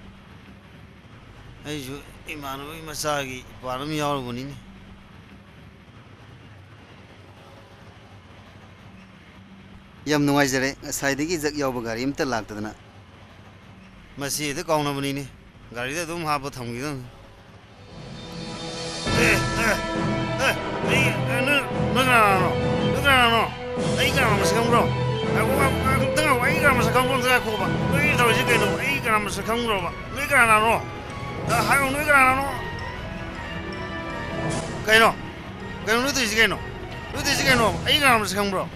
ꯑꯩꯁꯨ ꯏꯃꯥꯟꯅꯕꯒꯤ ꯃꯆꯥꯒꯤ ꯄꯥꯔꯠ ꯑꯃ ꯌꯥꯎꯔꯨꯕꯅꯤꯅꯦ꯫ ꯌꯥꯝ ꯅꯨꯡꯉꯥꯏꯖꯔꯦ, ꯉꯁꯥꯏꯗꯒꯤ ꯖꯛ ꯌꯥꯎꯕ ꯒꯥꯔꯤ ꯑꯝꯇ ꯂꯥꯛꯇꯗꯅ꯫ ꯃꯁꯤ ꯍꯦꯛꯇ ꯀꯥꯎꯅꯕꯅꯤꯅꯦ, ꯒꯥꯔꯤꯗ ꯑꯗꯨꯝ ꯍꯥꯞꯄ ꯊꯝꯈꯤꯗꯕꯅꯤ꯫ ꯑꯦ, ꯑꯦ, ꯑꯦ, ꯑꯩ, ꯑꯦ, ꯅꯣꯏ, ꯅꯣꯏ ꯀꯅꯥꯅꯣ? ꯅꯣꯏ ꯀꯅꯥꯅꯣ? ꯑꯩ ꯀꯅꯥ ꯃꯁꯛ ꯈꯪꯕ꯭ꯔꯣ? ꯉꯥꯏꯈꯣ, ꯉꯥꯏꯈꯣ, ꯉꯥꯏꯈꯣ, ꯑꯝꯇ ꯉꯥꯏꯈꯣ, ꯑꯩ ꯀꯅꯥ ꯃꯁꯛ ꯈꯪꯕ꯭ꯔꯣ? ꯑꯝꯇ ꯉꯥꯏꯈꯣꯕ꯫ ꯅꯣꯏ ꯇꯧꯔꯤꯁꯤ ꯀꯩꯅꯣ? ꯑꯩ ꯀꯅꯥ ꯃꯁꯛ ꯈꯪꯕ꯭ꯔꯣꯕ? ꯅꯣꯏ ꯀꯅꯥꯅꯣ? ꯑ, ꯍꯥꯏꯌꯣ, ꯅꯣꯏ ꯀꯅꯥꯅꯣ? ꯀꯩꯅꯣ? ꯀꯩꯅꯣ ꯅꯣꯏ ꯇꯧꯔꯤꯁꯤ ꯀꯩꯅꯣ? ꯅꯣꯏ ꯇꯧꯔꯤꯁꯤ ꯀꯩꯅꯣ? ꯑꯩ ꯀꯅꯥ ꯃꯁꯛ ꯈꯪꯕ꯭ꯔꯣ?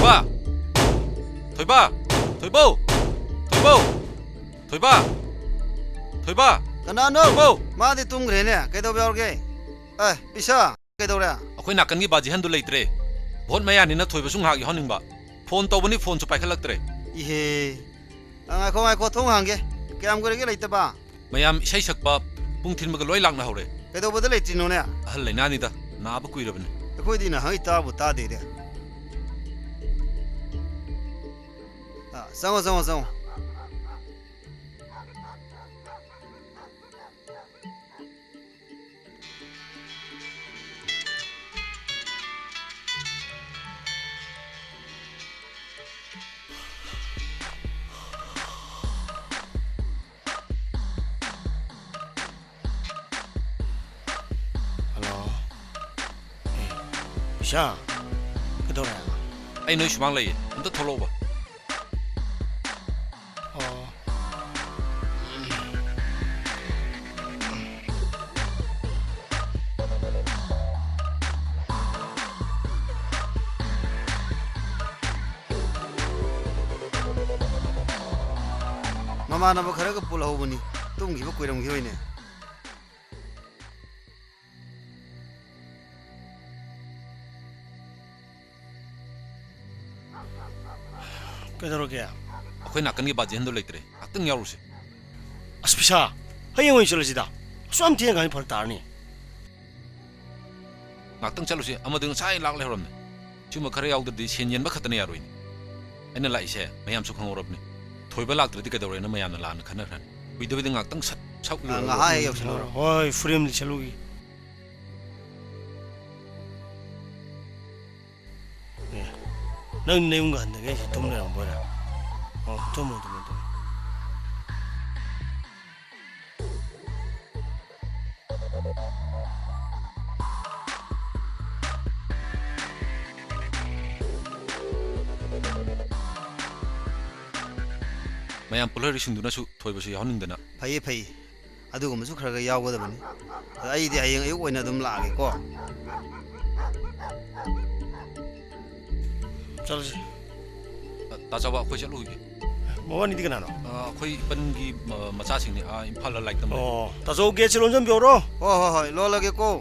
ꯊꯣꯏꯕ! ꯊꯣꯏꯕ! ꯊꯣꯏꯕꯧ! ꯊꯣꯏꯕꯧ! ꯊꯣꯏꯕ! ꯊꯣꯏꯕ! ꯀꯅꯥꯅꯣ? ꯊꯣꯏꯕꯧ! ꯃꯥꯗꯤ ꯇꯨꯝꯈ꯭ꯔꯦꯅꯦ꯫ ꯀꯩꯗꯧꯕ ꯌꯥꯎꯔꯒꯦ? ꯑꯦ, ꯄꯤꯁꯥ! ꯀꯩꯗꯧꯔꯦ? ꯑꯩꯈꯣꯏ ꯅꯥꯀꯟꯒꯤ ꯕꯥꯖꯤꯍꯟꯗꯨ ꯂꯩꯇ꯭ꯔꯦ꯫ ꯚꯣꯠ ꯃꯌꯥꯅꯤꯅ ꯊꯣꯏꯕꯁꯨ ꯉꯥꯏꯍꯥꯛ ꯌꯥꯎꯍꯟꯅꯤꯡꯕ꯫ ꯐꯣꯟ ꯇꯧꯕꯅꯤ, ꯐꯣꯟꯁꯨ ꯄꯥꯏꯈꯠꯂꯛꯇ꯭ꯔꯦ꯫ ꯏꯍꯦ꯫ ꯑ, ꯉꯥꯏꯈꯣ, ꯉꯥꯏꯈꯣ, ꯊꯣꯡ ꯍꯥꯡꯒꯦ꯫ ꯀꯌꯥꯝ ꯀꯨꯏꯔꯒꯦ ꯂꯩꯇꯕ? ꯃꯌꯥꯝ ꯏꯁꯩ ꯁꯛꯄ, ꯄꯨꯡ ꯊꯤꯟꯕꯒ ꯂꯣꯏ ꯂꯥꯛꯅꯍꯧꯔꯦ꯫ ꯀꯩꯗꯧꯕꯗ ꯂꯩꯇ꯭ꯔꯤꯅꯣꯅꯦ? ꯑꯍꯜ ꯂꯩꯅꯥꯅꯤꯗ, ꯅꯥꯕ ꯀꯨꯏꯔꯕꯅꯤ꯫ ꯑꯩꯈꯣꯏꯗꯤ ꯅꯍꯥꯟꯒꯩ ꯇꯥꯕꯨ ꯇꯥꯗꯦꯅꯦ꯫ ꯑ, ꯆꯪꯉꯣ, ꯆꯪꯉꯣ, ꯆꯪꯉꯣ꯫ ꯆꯥ, ꯀꯩꯗꯧꯔꯦ? ꯑꯩ ꯅꯣꯏ ꯁꯨꯃꯥꯡ ꯂꯩꯌꯦ, ꯑꯝꯇ ꯊꯣꯛꯂꯛꯎꯕ꯫ ꯑꯣ꯫ ꯃꯃꯥꯟꯅꯕ ꯈꯔꯒ ꯄꯨꯜꯍꯧꯕꯅꯤ, ꯇꯨꯝꯈꯤꯕ ꯀꯨꯏꯔꯝꯈꯤꯔꯣꯏꯅꯦ꯫ ꯀꯩꯗꯧꯔꯒꯦ? ꯑꯩꯈꯣꯏ ꯅꯥꯀꯟꯒꯤ ꯕꯥꯖꯦꯟꯗꯣ ꯂꯩꯇ꯭ꯔꯦ, ꯉꯥꯛꯇꯪ ꯌꯥꯎꯔꯨꯁꯦ꯫ ꯑꯁ, ꯄꯩꯁꯥ, ꯍꯌꯦꯡ ꯑꯣꯏꯅ ꯆꯠꯂꯁꯤꯗ꯫ ꯑꯁꯨꯛ ꯌꯥꯝ ꯊꯦꯡꯉꯀꯥꯟꯗ ꯐꯔꯛ ꯇꯥꯔꯅꯤ꯫ ꯉꯥꯛꯇꯪ ꯆꯠꯂꯨꯁꯦ, ꯑꯃꯗꯨ ꯉꯁꯥꯏ ꯂꯥꯛ ꯂꯩꯍꯧꯔꯝꯅꯦ꯫ ꯁꯤꯒꯨꯝꯕ ꯈꯔ ꯌꯥꯎꯗ꯭ꯔꯗꯤ ꯁꯦꯟ ꯌꯦꯟꯕ ꯈꯛꯇꯅ ꯌꯥꯔꯣꯏꯅꯦ꯫ ꯑꯩꯅ ꯂꯥꯛꯏꯁꯦ ꯃꯌꯥꯝꯁꯨ ꯈꯪꯍꯧꯔꯕꯅꯤ꯫ ꯊꯣꯏꯕ ꯂꯥꯛꯇ꯭ꯔꯗꯤ ꯀꯩꯗꯧꯔꯦꯅ ꯃꯌꯥꯝꯅ ꯂꯥꯟꯅ ꯈꯟꯅꯈ꯭ꯔꯅꯤ꯫ ꯀꯨꯏꯗꯕꯤꯗ ꯉꯥꯛꯇꯪ ꯁꯠ ꯁꯛ ꯑ, ꯂꯣꯏꯔꯒ ꯉꯥꯏꯍꯥꯛ ꯍꯦꯛ ꯌꯧꯁꯤꯜꯂꯨꯔꯣ꯫ ꯍꯣꯏ, ꯐꯨꯔꯤꯠ ꯑꯃ ꯂꯤꯠꯁꯜꯂꯨꯒꯦ꯫ ꯑꯦ, ꯅꯪ ꯅꯌꯨꯝꯒ ꯍꯟꯗꯒꯦ ꯁꯤ ꯇꯨꯝ ꯂꯩꯔꯝꯕ ꯑꯣꯏꯔꯦ꯫ ꯑꯣ, ꯇꯨꯝꯃꯣ, ꯇꯨꯝꯃꯣ, ꯇꯨꯝꯃꯣ꯫ ꯃꯌꯥꯝ ꯄꯨꯜꯂꯔꯤꯁꯤꯡꯗꯨꯅꯁꯨ ꯊꯣꯏꯕꯁꯨ ꯌꯥꯎꯍꯟꯅꯤꯡꯗꯅ꯫ ꯐꯩꯌꯦ, ꯐꯩꯌꯦ꯫ ꯑꯗꯨꯒꯨꯝꯕꯁꯨ ꯈꯔ ꯈꯔ ꯌꯥꯎꯒꯗꯕꯅꯤ꯫ ꯑꯗ ꯑꯩꯗꯤ ꯍꯌꯦꯡ ꯑꯌꯨꯛ ꯑꯣꯏꯅ ꯑꯗꯨꯝ ꯂꯥꯛꯑꯒꯦꯀꯣ꯫ ꯆꯠꯂꯁꯤ꯫ ꯑ, ꯇꯥ ꯆꯥꯎꯕ, ꯑꯩꯈꯣꯏ ꯆꯠꯂꯨꯈꯤꯒꯦ꯫ ꯃꯕꯥꯅꯤꯗꯤ ꯀꯅꯥꯅꯣ? ꯑ, ꯑꯩꯈꯣꯏ ꯏꯄꯟꯒꯤ, ꯑ, ꯃꯆꯥꯁꯤꯡꯅꯤ꯫ ꯑꯥ, ꯏꯝꯐꯥꯜꯗ ꯂꯥꯏꯔꯤꯛ ꯇꯝꯕ꯫ ꯑꯣ, ꯇꯥ ꯆꯥꯎ, ꯒꯦꯠꯁꯦ ꯂꯣꯟꯖꯟꯕꯤꯍꯧꯔꯣ꯫ ꯍꯣꯏ, ꯍꯣꯏ, ꯍꯣꯏ, ꯂꯣꯜꯂꯒꯦꯀꯣ꯫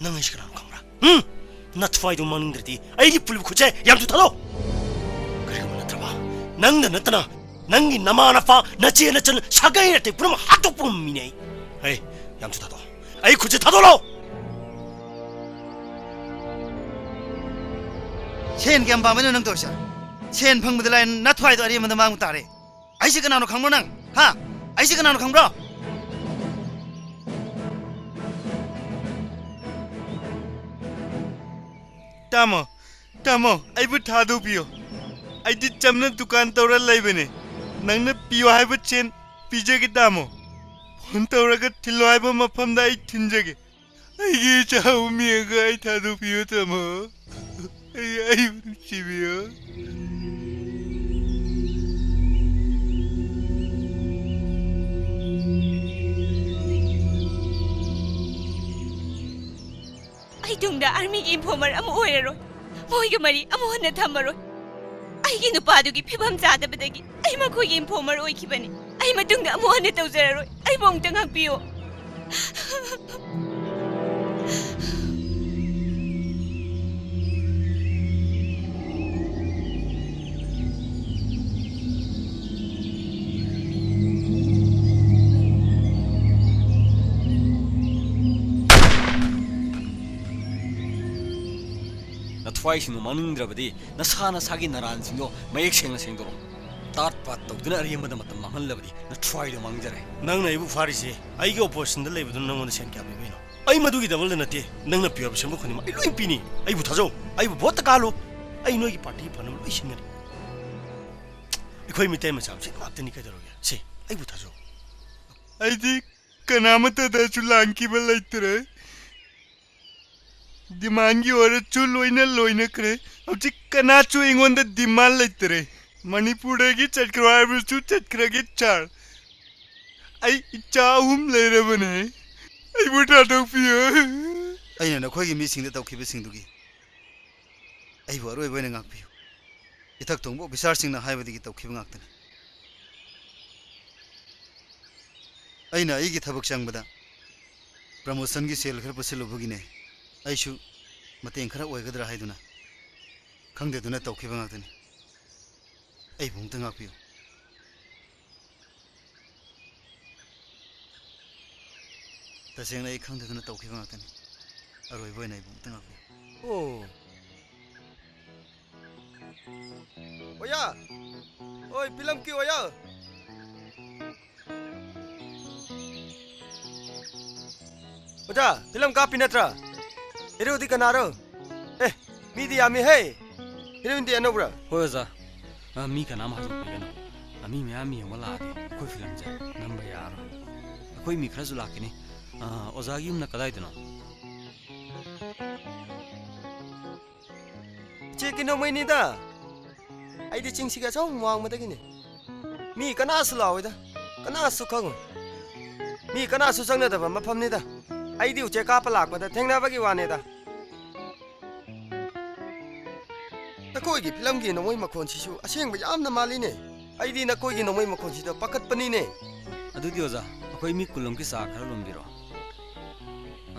ꯅꯪ ꯑꯩꯁꯤ ꯀꯅꯥꯅꯣ ꯈꯪꯕ꯭ꯔꯥ? ꯎꯝ? ꯅꯊ꯭ꯋꯥꯏꯗꯣ ꯃꯥꯡꯅꯤꯡꯗ꯭ꯔꯗꯤ ꯑꯩꯒꯤ ꯄꯨꯂꯤꯞ ꯈꯨꯠꯁꯦ ꯌꯥꯝ ꯊꯨ ꯊꯥꯗꯣꯛ꯫ ꯀꯔꯤꯒꯨꯝꯕ ꯅꯠꯇ꯭ꯔꯕ, ꯅꯪꯗ ꯅꯠꯇꯅ ꯅꯪꯒꯤ ꯅꯃꯥ ꯅꯄꯥ, ꯅꯆꯦ ꯅꯆꯟ, ꯁꯥꯒꯩ ꯅꯥꯇꯩ ꯄꯨꯝꯅꯃꯛ ꯍꯥꯠꯇꯣꯛꯄ ꯉꯝꯕ ꯃꯤꯅꯦ ꯑꯩ꯫ ꯍꯦ, ꯌꯥꯝ ꯊꯨ ꯊꯥꯗꯣꯛ꯫ ꯑꯩ ꯈꯨꯠꯁꯦ ꯊꯥꯗꯣꯛꯂꯣ꯫ ꯁꯦꯟ ꯀꯌꯥꯝ ꯄꯥꯝꯕꯅꯣ ꯅꯪ ꯇꯧꯔꯤꯁꯦ? ꯁꯦꯟ ꯐꯪꯕꯗ ꯂꯥꯏ ꯅꯊ꯭ꯋꯥꯏꯗꯣ ꯑꯔꯦꯝꯕꯗ ꯃꯥꯡꯕ ꯇꯥꯔꯦ꯫ ꯑꯩꯁꯦ ꯀꯅꯥꯅꯣ ꯈꯪꯕ꯭ꯔꯣ ꯅꯪ? ꯍꯥ? ꯑꯩꯁꯦ ꯀꯅꯥꯅꯣ ꯈꯪꯕ꯭ꯔꯣ? ꯇꯥꯃꯣ, ꯇꯥꯃꯣ, ꯑꯩꯕꯨ ꯊꯥꯗꯣꯛꯄꯤꯌꯣ꯫ ꯑꯩꯗꯤ ꯆꯝꯅ ꯗꯨꯀꯥꯟ ꯇꯧꯔ ꯂꯩꯕꯅꯦ꯫ ꯅꯪꯅ ꯄꯤꯌꯣ ꯍꯥꯏꯕ ꯁꯦꯟ ꯄꯤꯖꯒꯦ ꯇꯥꯃꯣ꯫ ꯐꯣꯟ ꯇꯧꯔꯒ ꯊꯤꯜꯂꯣ ꯍꯥꯏꯕ ꯃꯐꯝꯗ ꯑꯩ ꯊꯤꯟꯖꯒꯦ꯫ ꯑꯩꯒꯤ ꯏꯆꯥ ꯑꯍꯨꯝ ꯌꯦꯡꯉꯒ ꯑꯩ ꯊꯥꯗꯣꯛꯄꯤꯌꯨ ꯇꯥꯃꯣ꯫ ꯑꯩ, ꯑꯩꯕꯨ ꯅꯨꯡꯁꯤꯕꯤꯌꯨ꯫ ꯑꯩ ꯇꯨꯡꯗ ꯑꯥꯔꯃꯤꯒꯤ ꯏꯟꯐꯣꯔꯃꯔ ꯑꯃ ꯑꯣꯏꯔꯔꯣꯏ꯫ ꯃꯣꯏꯒ ꯃꯔꯤ ꯑꯃꯨꯛ ꯍꯟꯅ ꯊꯝꯃꯔꯣꯏ꯫ ꯑꯩꯒꯤ ꯅꯨꯄꯥꯗꯨꯒꯤ ꯐꯤꯕꯝ ꯆꯥꯗꯕꯗꯒꯤ ꯑꯩ ꯃꯈꯣꯏꯒꯤ ꯏꯟꯐꯣꯔꯃꯔ ꯑꯣꯏꯈꯤꯕꯅꯤ꯫ ꯑꯩ ꯃꯇꯨꯡꯗ ꯑꯃꯨꯛ ꯍꯟꯅ ꯇꯧꯖꯔꯔꯣꯏ꯫ ꯑꯩꯕꯨ ꯑꯃꯨꯛꯇ ꯉꯥꯛꯄꯤꯌꯨ꯫ ꯅꯊ꯭ꯋꯥꯏꯁꯤꯡꯗꯨ ꯃꯥꯡꯅꯤꯡꯗ꯭ꯔꯕꯗꯤ ꯅꯁꯥ ꯅꯁꯥꯒꯤ ꯅꯔꯥꯟꯁꯤꯡꯗꯣ ꯃꯌꯦꯛ ꯁꯦꯡꯅ ꯁꯦꯡꯗꯣꯔꯛꯎ꯫ ꯇꯥꯠ ꯄꯥꯠ ꯇꯧꯗꯨꯅ ꯑꯔꯦꯝꯕꯗ ꯃꯇꯝ ꯃꯥꯡꯍꯜꯂꯕꯗꯤ ꯅꯊ꯭ꯋꯥꯏꯗꯣ ꯃꯥꯡꯖꯔꯦ꯫ ꯅꯪꯅ ꯑꯩꯕꯨ ꯐꯥꯔꯤꯁꯦ ꯑꯩꯒꯤ ꯑꯣꯄꯣꯖꯤꯁꯟꯗ ꯂꯩꯕꯗꯨꯅ ꯅꯪꯉꯣꯟꯗ ꯁꯦꯟ ꯀꯌꯥ ꯄꯤꯕꯩꯅꯣ? ꯑꯩ ꯃꯗꯨꯒꯤ ꯗꯕꯜꯗ ꯅꯠꯇꯦ꯫ ꯅꯪꯅ ꯄꯤꯕ ꯁꯦꯟꯐꯝ ꯈꯨꯗꯤꯡꯃꯛ ꯑꯩ ꯂꯣꯏ ꯄꯤꯅꯤ꯫ ꯑꯩꯕꯨ ꯊꯥꯖꯧ꯫ ꯑꯩꯕꯨ ꯚꯣꯠꯇ ꯀꯥꯍꯜꯂꯨ꯫ ꯑꯩ ꯅꯣꯏꯒꯤ ꯄꯥꯔꯇꯤ ꯐꯅꯕ ꯂꯣꯏ ꯁꯤꯟꯒꯅꯤ꯫ ꯑꯩꯈꯣꯏ ꯃꯤꯇꯩ ꯃꯆꯥ ꯃꯁꯦꯟ ꯉꯥꯛꯇꯅꯤ, ꯀꯩꯗꯧꯔꯒꯦ? ꯁꯦ, ꯑꯩꯕꯨ ꯊꯥꯖꯧ꯫ ꯑꯩꯗꯤ ꯀꯅꯥꯃꯠꯇꯗꯁꯨ ꯂꯥꯟꯈꯤꯕ ꯂꯩꯇ꯭ꯔꯦ꯫ ꯗꯤꯃꯥꯟꯒꯤ ꯑꯣꯔꯗꯔꯁꯨ ꯂꯣꯏꯅ ꯂꯣꯏꯅꯈ꯭ꯔꯦ꯫ ꯍꯧꯖꯤꯛ ꯀꯅꯥꯁꯨ ꯑꯩꯉꯣꯟꯗ ꯗꯤꯃꯥꯟ ꯂꯩꯇ꯭ꯔꯦ꯫ ꯃꯅꯤꯄꯨꯔꯗꯒꯤ ꯆꯠꯈ꯭ꯔꯣ ꯍꯥꯏꯕꯁꯨ ꯆꯠꯈ꯭ꯔꯒꯦ, ꯁꯥꯔ꯫ ꯑꯩ ꯏꯆꯥ ꯑꯍꯨꯝ ꯂꯩꯔꯕꯅꯦ꯫ ꯑꯩꯕꯨ ꯊꯥꯗꯣꯛꯄꯤꯌꯨ꯫ ꯑꯩꯅ ꯅꯈꯣꯏꯒꯤ ꯃꯤꯁꯤꯡꯗ ꯇꯧꯈꯤꯕꯁꯤꯡꯗꯨꯒꯤ ꯑꯩꯕꯨ ꯑꯔꯣꯏꯕ ꯑꯣꯏꯅ ꯉꯥꯛꯄꯤꯌꯨ꯫ ꯏꯊꯛ ꯊꯣꯡꯕ ꯑꯣꯐꯤꯁꯥꯔꯁꯤꯡꯅ ꯍꯥꯏꯕꯗꯒꯤ ꯇꯧꯈꯤꯕ ꯉꯥꯛꯇꯅꯤ꯫ ꯑꯩꯅ ꯑꯩꯒꯤ ꯊꯕꯛ ꯆꯪꯕꯗ ꯄ꯭ꯔꯃꯣꯁꯟꯒꯤ ꯁꯦꯜ ꯈꯔ ꯄꯨꯁꯤꯜꯂꯨꯕꯒꯤꯅꯦ꯫ ꯑꯩꯁꯨ ꯃꯇꯦꯡ ꯈꯔ ꯑꯣꯏꯒꯗ꯭ꯔꯥ ꯍꯥꯏꯗꯨꯅ ꯈꯪꯗꯗꯨꯅ ꯇꯧꯈꯤꯕ ꯉꯥꯛꯇꯅꯤ꯫ ꯑꯩꯕꯨ ꯑꯃꯨꯛꯇ ꯉꯥꯛꯄꯤꯌꯨ꯫ ꯇꯁꯦꯡꯅ ꯑꯩ ꯈꯪꯗꯗꯨꯅ ꯇꯧꯈꯤꯕ ꯉꯥꯛꯇꯅꯤ꯫ ꯑꯔꯣꯏꯕ ꯑꯣꯏꯅ ꯑꯩꯕꯨ ꯑꯃꯨꯛꯇ ꯉꯥꯛꯄꯤꯌꯨ꯫ ꯑꯣ꯫ ꯑꯣꯖꯥ! ꯑꯣꯏ, ꯐꯤꯂꯝꯒꯤ ꯑꯣꯖꯥ! ꯑꯣꯖꯥ, ꯐꯤꯂꯝ ꯀꯥꯞꯄꯤ ꯅꯠꯇ꯭ꯔꯥ? ꯍꯦꯔꯣꯗꯤ ꯀꯅꯥꯔꯣ? ꯑꯦ, ꯃꯤꯗꯤ ꯌꯥꯝꯃꯤꯍꯦ꯫ ꯍꯦꯔꯣꯏꯟꯗꯤ ꯑꯅꯧꯕ꯭ꯔꯥ? ꯍꯣꯏ, ꯑꯣꯖꯥ꯫ ꯑ, ꯃꯤ ꯀꯅꯥꯝ ꯍꯥꯏꯗꯣꯛꯄꯤꯒꯅꯨ꯫ ꯑ, ꯃꯤ ꯃꯌꯥꯝ ꯌꯦꯡꯕ ꯂꯥꯛꯑꯗꯤ ꯑꯩꯈꯣꯏ ꯐꯤꯂꯝꯁꯦ ꯅꯝꯕ ꯌꯥꯔꯔꯣꯏ꯫ ꯑꯩꯈꯣꯏ ꯃꯤ ꯈꯔꯁꯨ ꯂꯥꯛꯀꯅꯤ꯫ ꯑ, ꯑꯣꯖꯥꯒꯤ ꯌꯨꯝꯅ ꯀꯗꯥꯏꯗꯅꯣ? ꯏꯆꯦ, ꯀꯩꯅꯣꯃꯩꯅꯤꯗ꯫ ꯑꯩꯗꯤ ꯆꯤꯡꯁꯤꯒꯤ ꯑꯆꯧꯕ ꯋꯥꯡꯃꯗꯒꯤꯅꯤ꯫ ꯃꯤ ꯀꯅꯥꯁꯨ ꯂꯥꯛꯑꯣꯏꯗ, ꯀꯅꯥꯁꯨ ꯈꯪꯉꯣꯏ꯫ ꯃꯤ ꯀꯅꯥꯁꯨ ꯆꯪꯅꯗꯕ ꯃꯐꯝꯅꯤꯗ꯫ ꯑꯩꯗꯤ ꯎꯆꯦꯛ ꯀꯥꯞꯄ ꯂꯥꯛꯄꯗ ꯊꯦꯡꯅꯕꯒꯤ ꯋꯥꯅꯤꯗ꯫ ꯅꯈꯣꯏꯒꯤ ꯐꯤꯂꯝꯒꯤ ꯅꯣꯡꯃꯩ ꯃꯈꯣꯟꯁꯤꯁꯨ ꯑꯁꯦꯡꯕ ꯌꯥꯝꯅ ꯃꯥꯜꯂꯤꯅꯦ꯫ ꯑꯩꯗꯤ ꯅꯈꯣꯏꯒꯤ ꯅꯣꯡꯃꯩ ꯃꯈꯣꯟꯁꯤꯗ ꯄꯥꯈꯠꯄꯅꯤꯅꯦ꯫ ꯑꯗꯨꯗꯤ ꯑꯣꯖꯥ, ꯑꯩꯈꯣꯏ ꯃꯤ ꯀꯨꯟꯂꯣꯝꯒꯤ ꯆꯥ ꯈꯔ ꯂꯣꯟꯕꯤꯔꯣ꯫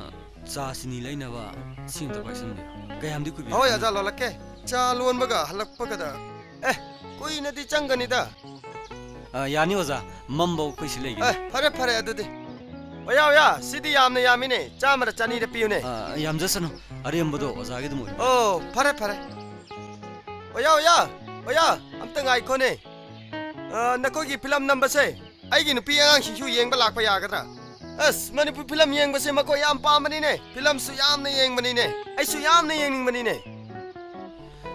ꯑ, ꯆꯥ ꯆꯤꯅꯤ ꯂꯩꯅꯕ ꯁꯤ ꯑꯝꯇ ꯄꯥꯏꯁꯟꯕꯤꯔꯣ꯫ ꯀꯌꯥꯝꯗꯤ ꯀꯨꯏꯕꯤꯔꯒꯦ? ꯍꯣꯏ, ꯑꯣꯖꯥ, ꯂꯣꯜꯂꯛꯀꯦ꯫ ꯆꯥ ꯂꯣꯟꯕꯒ ꯍꯜꯂꯛꯄꯒꯗ꯫ ꯑꯦ, ꯀꯨꯏꯅꯗꯤ ꯆꯪꯒꯅꯤꯗ꯫ ꯑ, ꯌꯥꯅꯤ ꯑꯣꯖꯥ, ꯃꯝꯕꯧ ꯑꯩꯈꯣꯏ ꯁꯤ ꯂꯩꯒꯅꯤ꯫ ꯑꯦ, ꯐꯔꯦ, ꯐꯔꯦ ꯑꯗꯨꯗꯤ꯫ ꯑꯣꯌꯥ, ꯑꯣꯌꯥ, ꯁꯤꯗꯤ ꯌꯥꯝꯅ ꯌꯥꯝꯃꯤꯅꯦ꯫ ꯆꯥꯝꯃꯔ ꯆꯅꯤꯔ ꯄꯤꯌꯨꯅꯦ꯫ ꯑ, ꯌꯥꯝꯖꯁꯅꯨ, ꯑꯔꯦꯝꯕꯗꯣ ꯑꯣꯖꯥꯒꯤ ꯑꯗꯨꯝ ꯑꯣꯏꯕꯤꯔꯣ꯫ ꯑꯣ, ꯐꯔꯦ, ꯐꯔꯦ꯫ ꯑꯣꯌꯥ, ꯑꯣꯌꯥ, ꯑꯣꯌꯥ, ꯑꯝꯇ ꯉꯥꯏꯈꯣꯅꯦ꯫ ꯑ, ꯅꯈꯣꯏꯒꯤ ꯐꯤꯂꯝ ꯅꯝꯕꯁꯦ ꯑꯩꯒꯤ ꯅꯨꯄꯤ ꯑꯉꯥꯡꯁꯤꯡꯁꯨ ꯌꯦꯡꯕ ꯂꯥꯛꯄ ꯌꯥꯒꯗ꯭ꯔꯥ? ꯑꯁ, ꯃꯅꯤꯄꯨꯔ ꯐꯤꯂꯝ ꯌꯦꯡꯕꯁꯦ ꯃꯈꯣꯏ ꯌꯥꯝ ꯄꯥꯝꯕꯅꯤꯅꯦ꯫ ꯐꯤꯂꯝꯁꯨ ꯌꯥꯝꯅ ꯌꯦꯡꯕꯅꯤꯅꯦ꯫ ꯑꯩꯁꯨ ꯌꯥꯝꯅ ꯌꯦꯡꯅꯤꯡꯕꯅꯤꯅꯦ꯫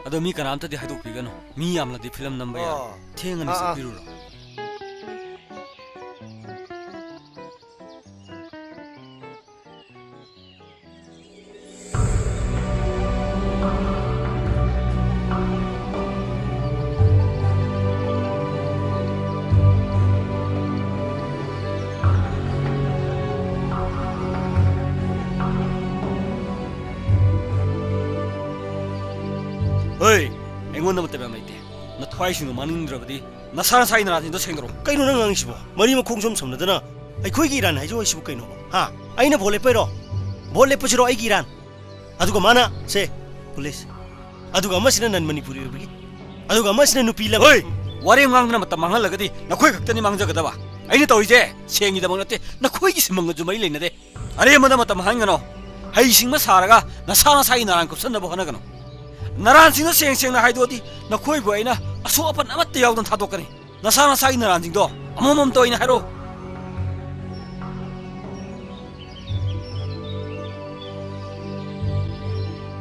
ꯑꯗꯣ ꯃꯤ ꯀꯅꯥꯝꯇꯗꯤ ꯍꯥꯏꯗꯣꯛꯄꯤꯒꯅꯨ꯫ ꯃꯤ ꯌꯥꯝꯂꯗꯤ ꯐꯤꯂꯝ ꯅꯝꯕ ꯌꯥꯔꯣꯏ꯫ ꯑꯣ꯫ ꯊꯦꯡꯉꯅꯤ, ꯑꯥ, ꯑꯥ꯫ ꯆꯠꯄꯤꯔꯨꯔꯣ꯫ ꯍꯣꯏ, ꯑꯩꯉꯣꯟꯗ ꯃꯇꯝ ꯌꯥꯝ ꯂꯩꯇꯦ꯫ ꯅꯊ꯭ꯋꯥꯏꯁꯤꯡꯗꯣ ꯃꯥꯡꯅꯤꯡꯗ꯭ꯔꯕꯗꯤ ꯅꯁꯥ ꯅꯁꯥꯒꯤ ꯅꯔꯥꯟꯁꯤꯡꯗꯣ ꯁꯦꯡꯗꯣꯔꯛꯑꯣ꯫ ꯀꯩꯅꯣ ꯅꯪ ꯉꯥꯡꯉꯤꯁꯤꯕꯣ? ꯃꯔꯤ ꯃꯈꯣꯡ ꯁꯣꯝ ꯁꯝꯅꯗꯅ ꯑꯩꯈꯣꯏꯒꯤ ꯏꯔꯥꯟ ꯍꯥꯏꯖꯧ ꯍꯥꯏꯁꯤꯕꯨ ꯀꯩꯅꯣꯕ? ꯍꯥ? ꯑꯩꯅ ꯚꯣꯠ ꯂꯦꯞꯄꯩꯔꯣ? ꯚꯣꯠ ꯂꯦꯞꯄꯁꯤꯔꯣ ꯑꯩꯒꯤ ꯏꯔꯥꯟ? ꯑꯗꯨꯒ ꯃꯥꯅ, ꯁꯦ, ꯄꯨꯂꯤꯁ꯫ ꯑꯗꯨꯒ ꯑꯃꯁꯤꯅ ꯅꯟ ꯃꯅꯤꯄꯨꯔꯤ ꯑꯣꯏꯕꯒꯤ꯫ ꯑꯗꯨꯒ ꯑꯃꯁꯤꯅ ꯅꯨꯄꯤ ꯂꯝ- ꯍꯣꯏ! ꯋꯥꯔꯦꯝ ꯉꯥꯡꯗꯅ ꯃꯇꯝ ꯃꯥꯡꯍꯜꯂꯒꯗꯤ ꯅꯈꯣꯏ ꯈꯛꯇꯅꯤ ꯃꯥꯡꯖꯒꯗꯕ꯫ ꯑꯩꯅ ꯇꯧꯔꯤꯁꯦ ꯁꯦꯟꯒꯤꯗꯃꯛ ꯅꯠꯇꯦ, ꯅꯈꯣꯏꯒꯤ ꯁꯤꯟꯐꯝꯒꯁꯨ ꯃꯔꯤ ꯂꯩꯅꯗꯦ꯫ ꯑꯔꯦꯝꯕꯗ ꯃꯇꯝ ꯃꯥꯡꯍꯟꯒꯅꯣ꯫ ꯍꯩꯁꯤꯡꯕ ꯁꯥꯔꯒ ꯅꯁꯥ ꯅꯁꯥꯒꯤ ꯅꯔꯥꯟ ꯀꯨꯞꯁꯟꯅꯕ ꯍꯣꯠꯅꯒꯅꯨ꯫ ꯅꯔꯥꯟꯁꯤꯡꯗꯣ ꯁꯦꯡ ꯁꯦꯡꯅ ꯍꯥꯏꯗꯣꯛꯑꯗꯤ ꯅꯈꯣꯏꯕꯨ ꯑꯩꯅ ꯑꯁꯣꯛ ꯑꯄꯟ ꯑꯃꯠꯇ ꯌꯥꯎꯗꯅ ꯊꯥꯗꯣꯛꯀꯅꯤ꯫ ꯅꯁꯥ ꯅꯁꯥꯒꯤ ꯅꯔꯥꯟꯁꯤꯡꯗꯣ ꯑꯃꯃꯝꯇ ꯑꯣꯏꯅ ꯍꯥꯏꯔꯛꯑꯣ꯫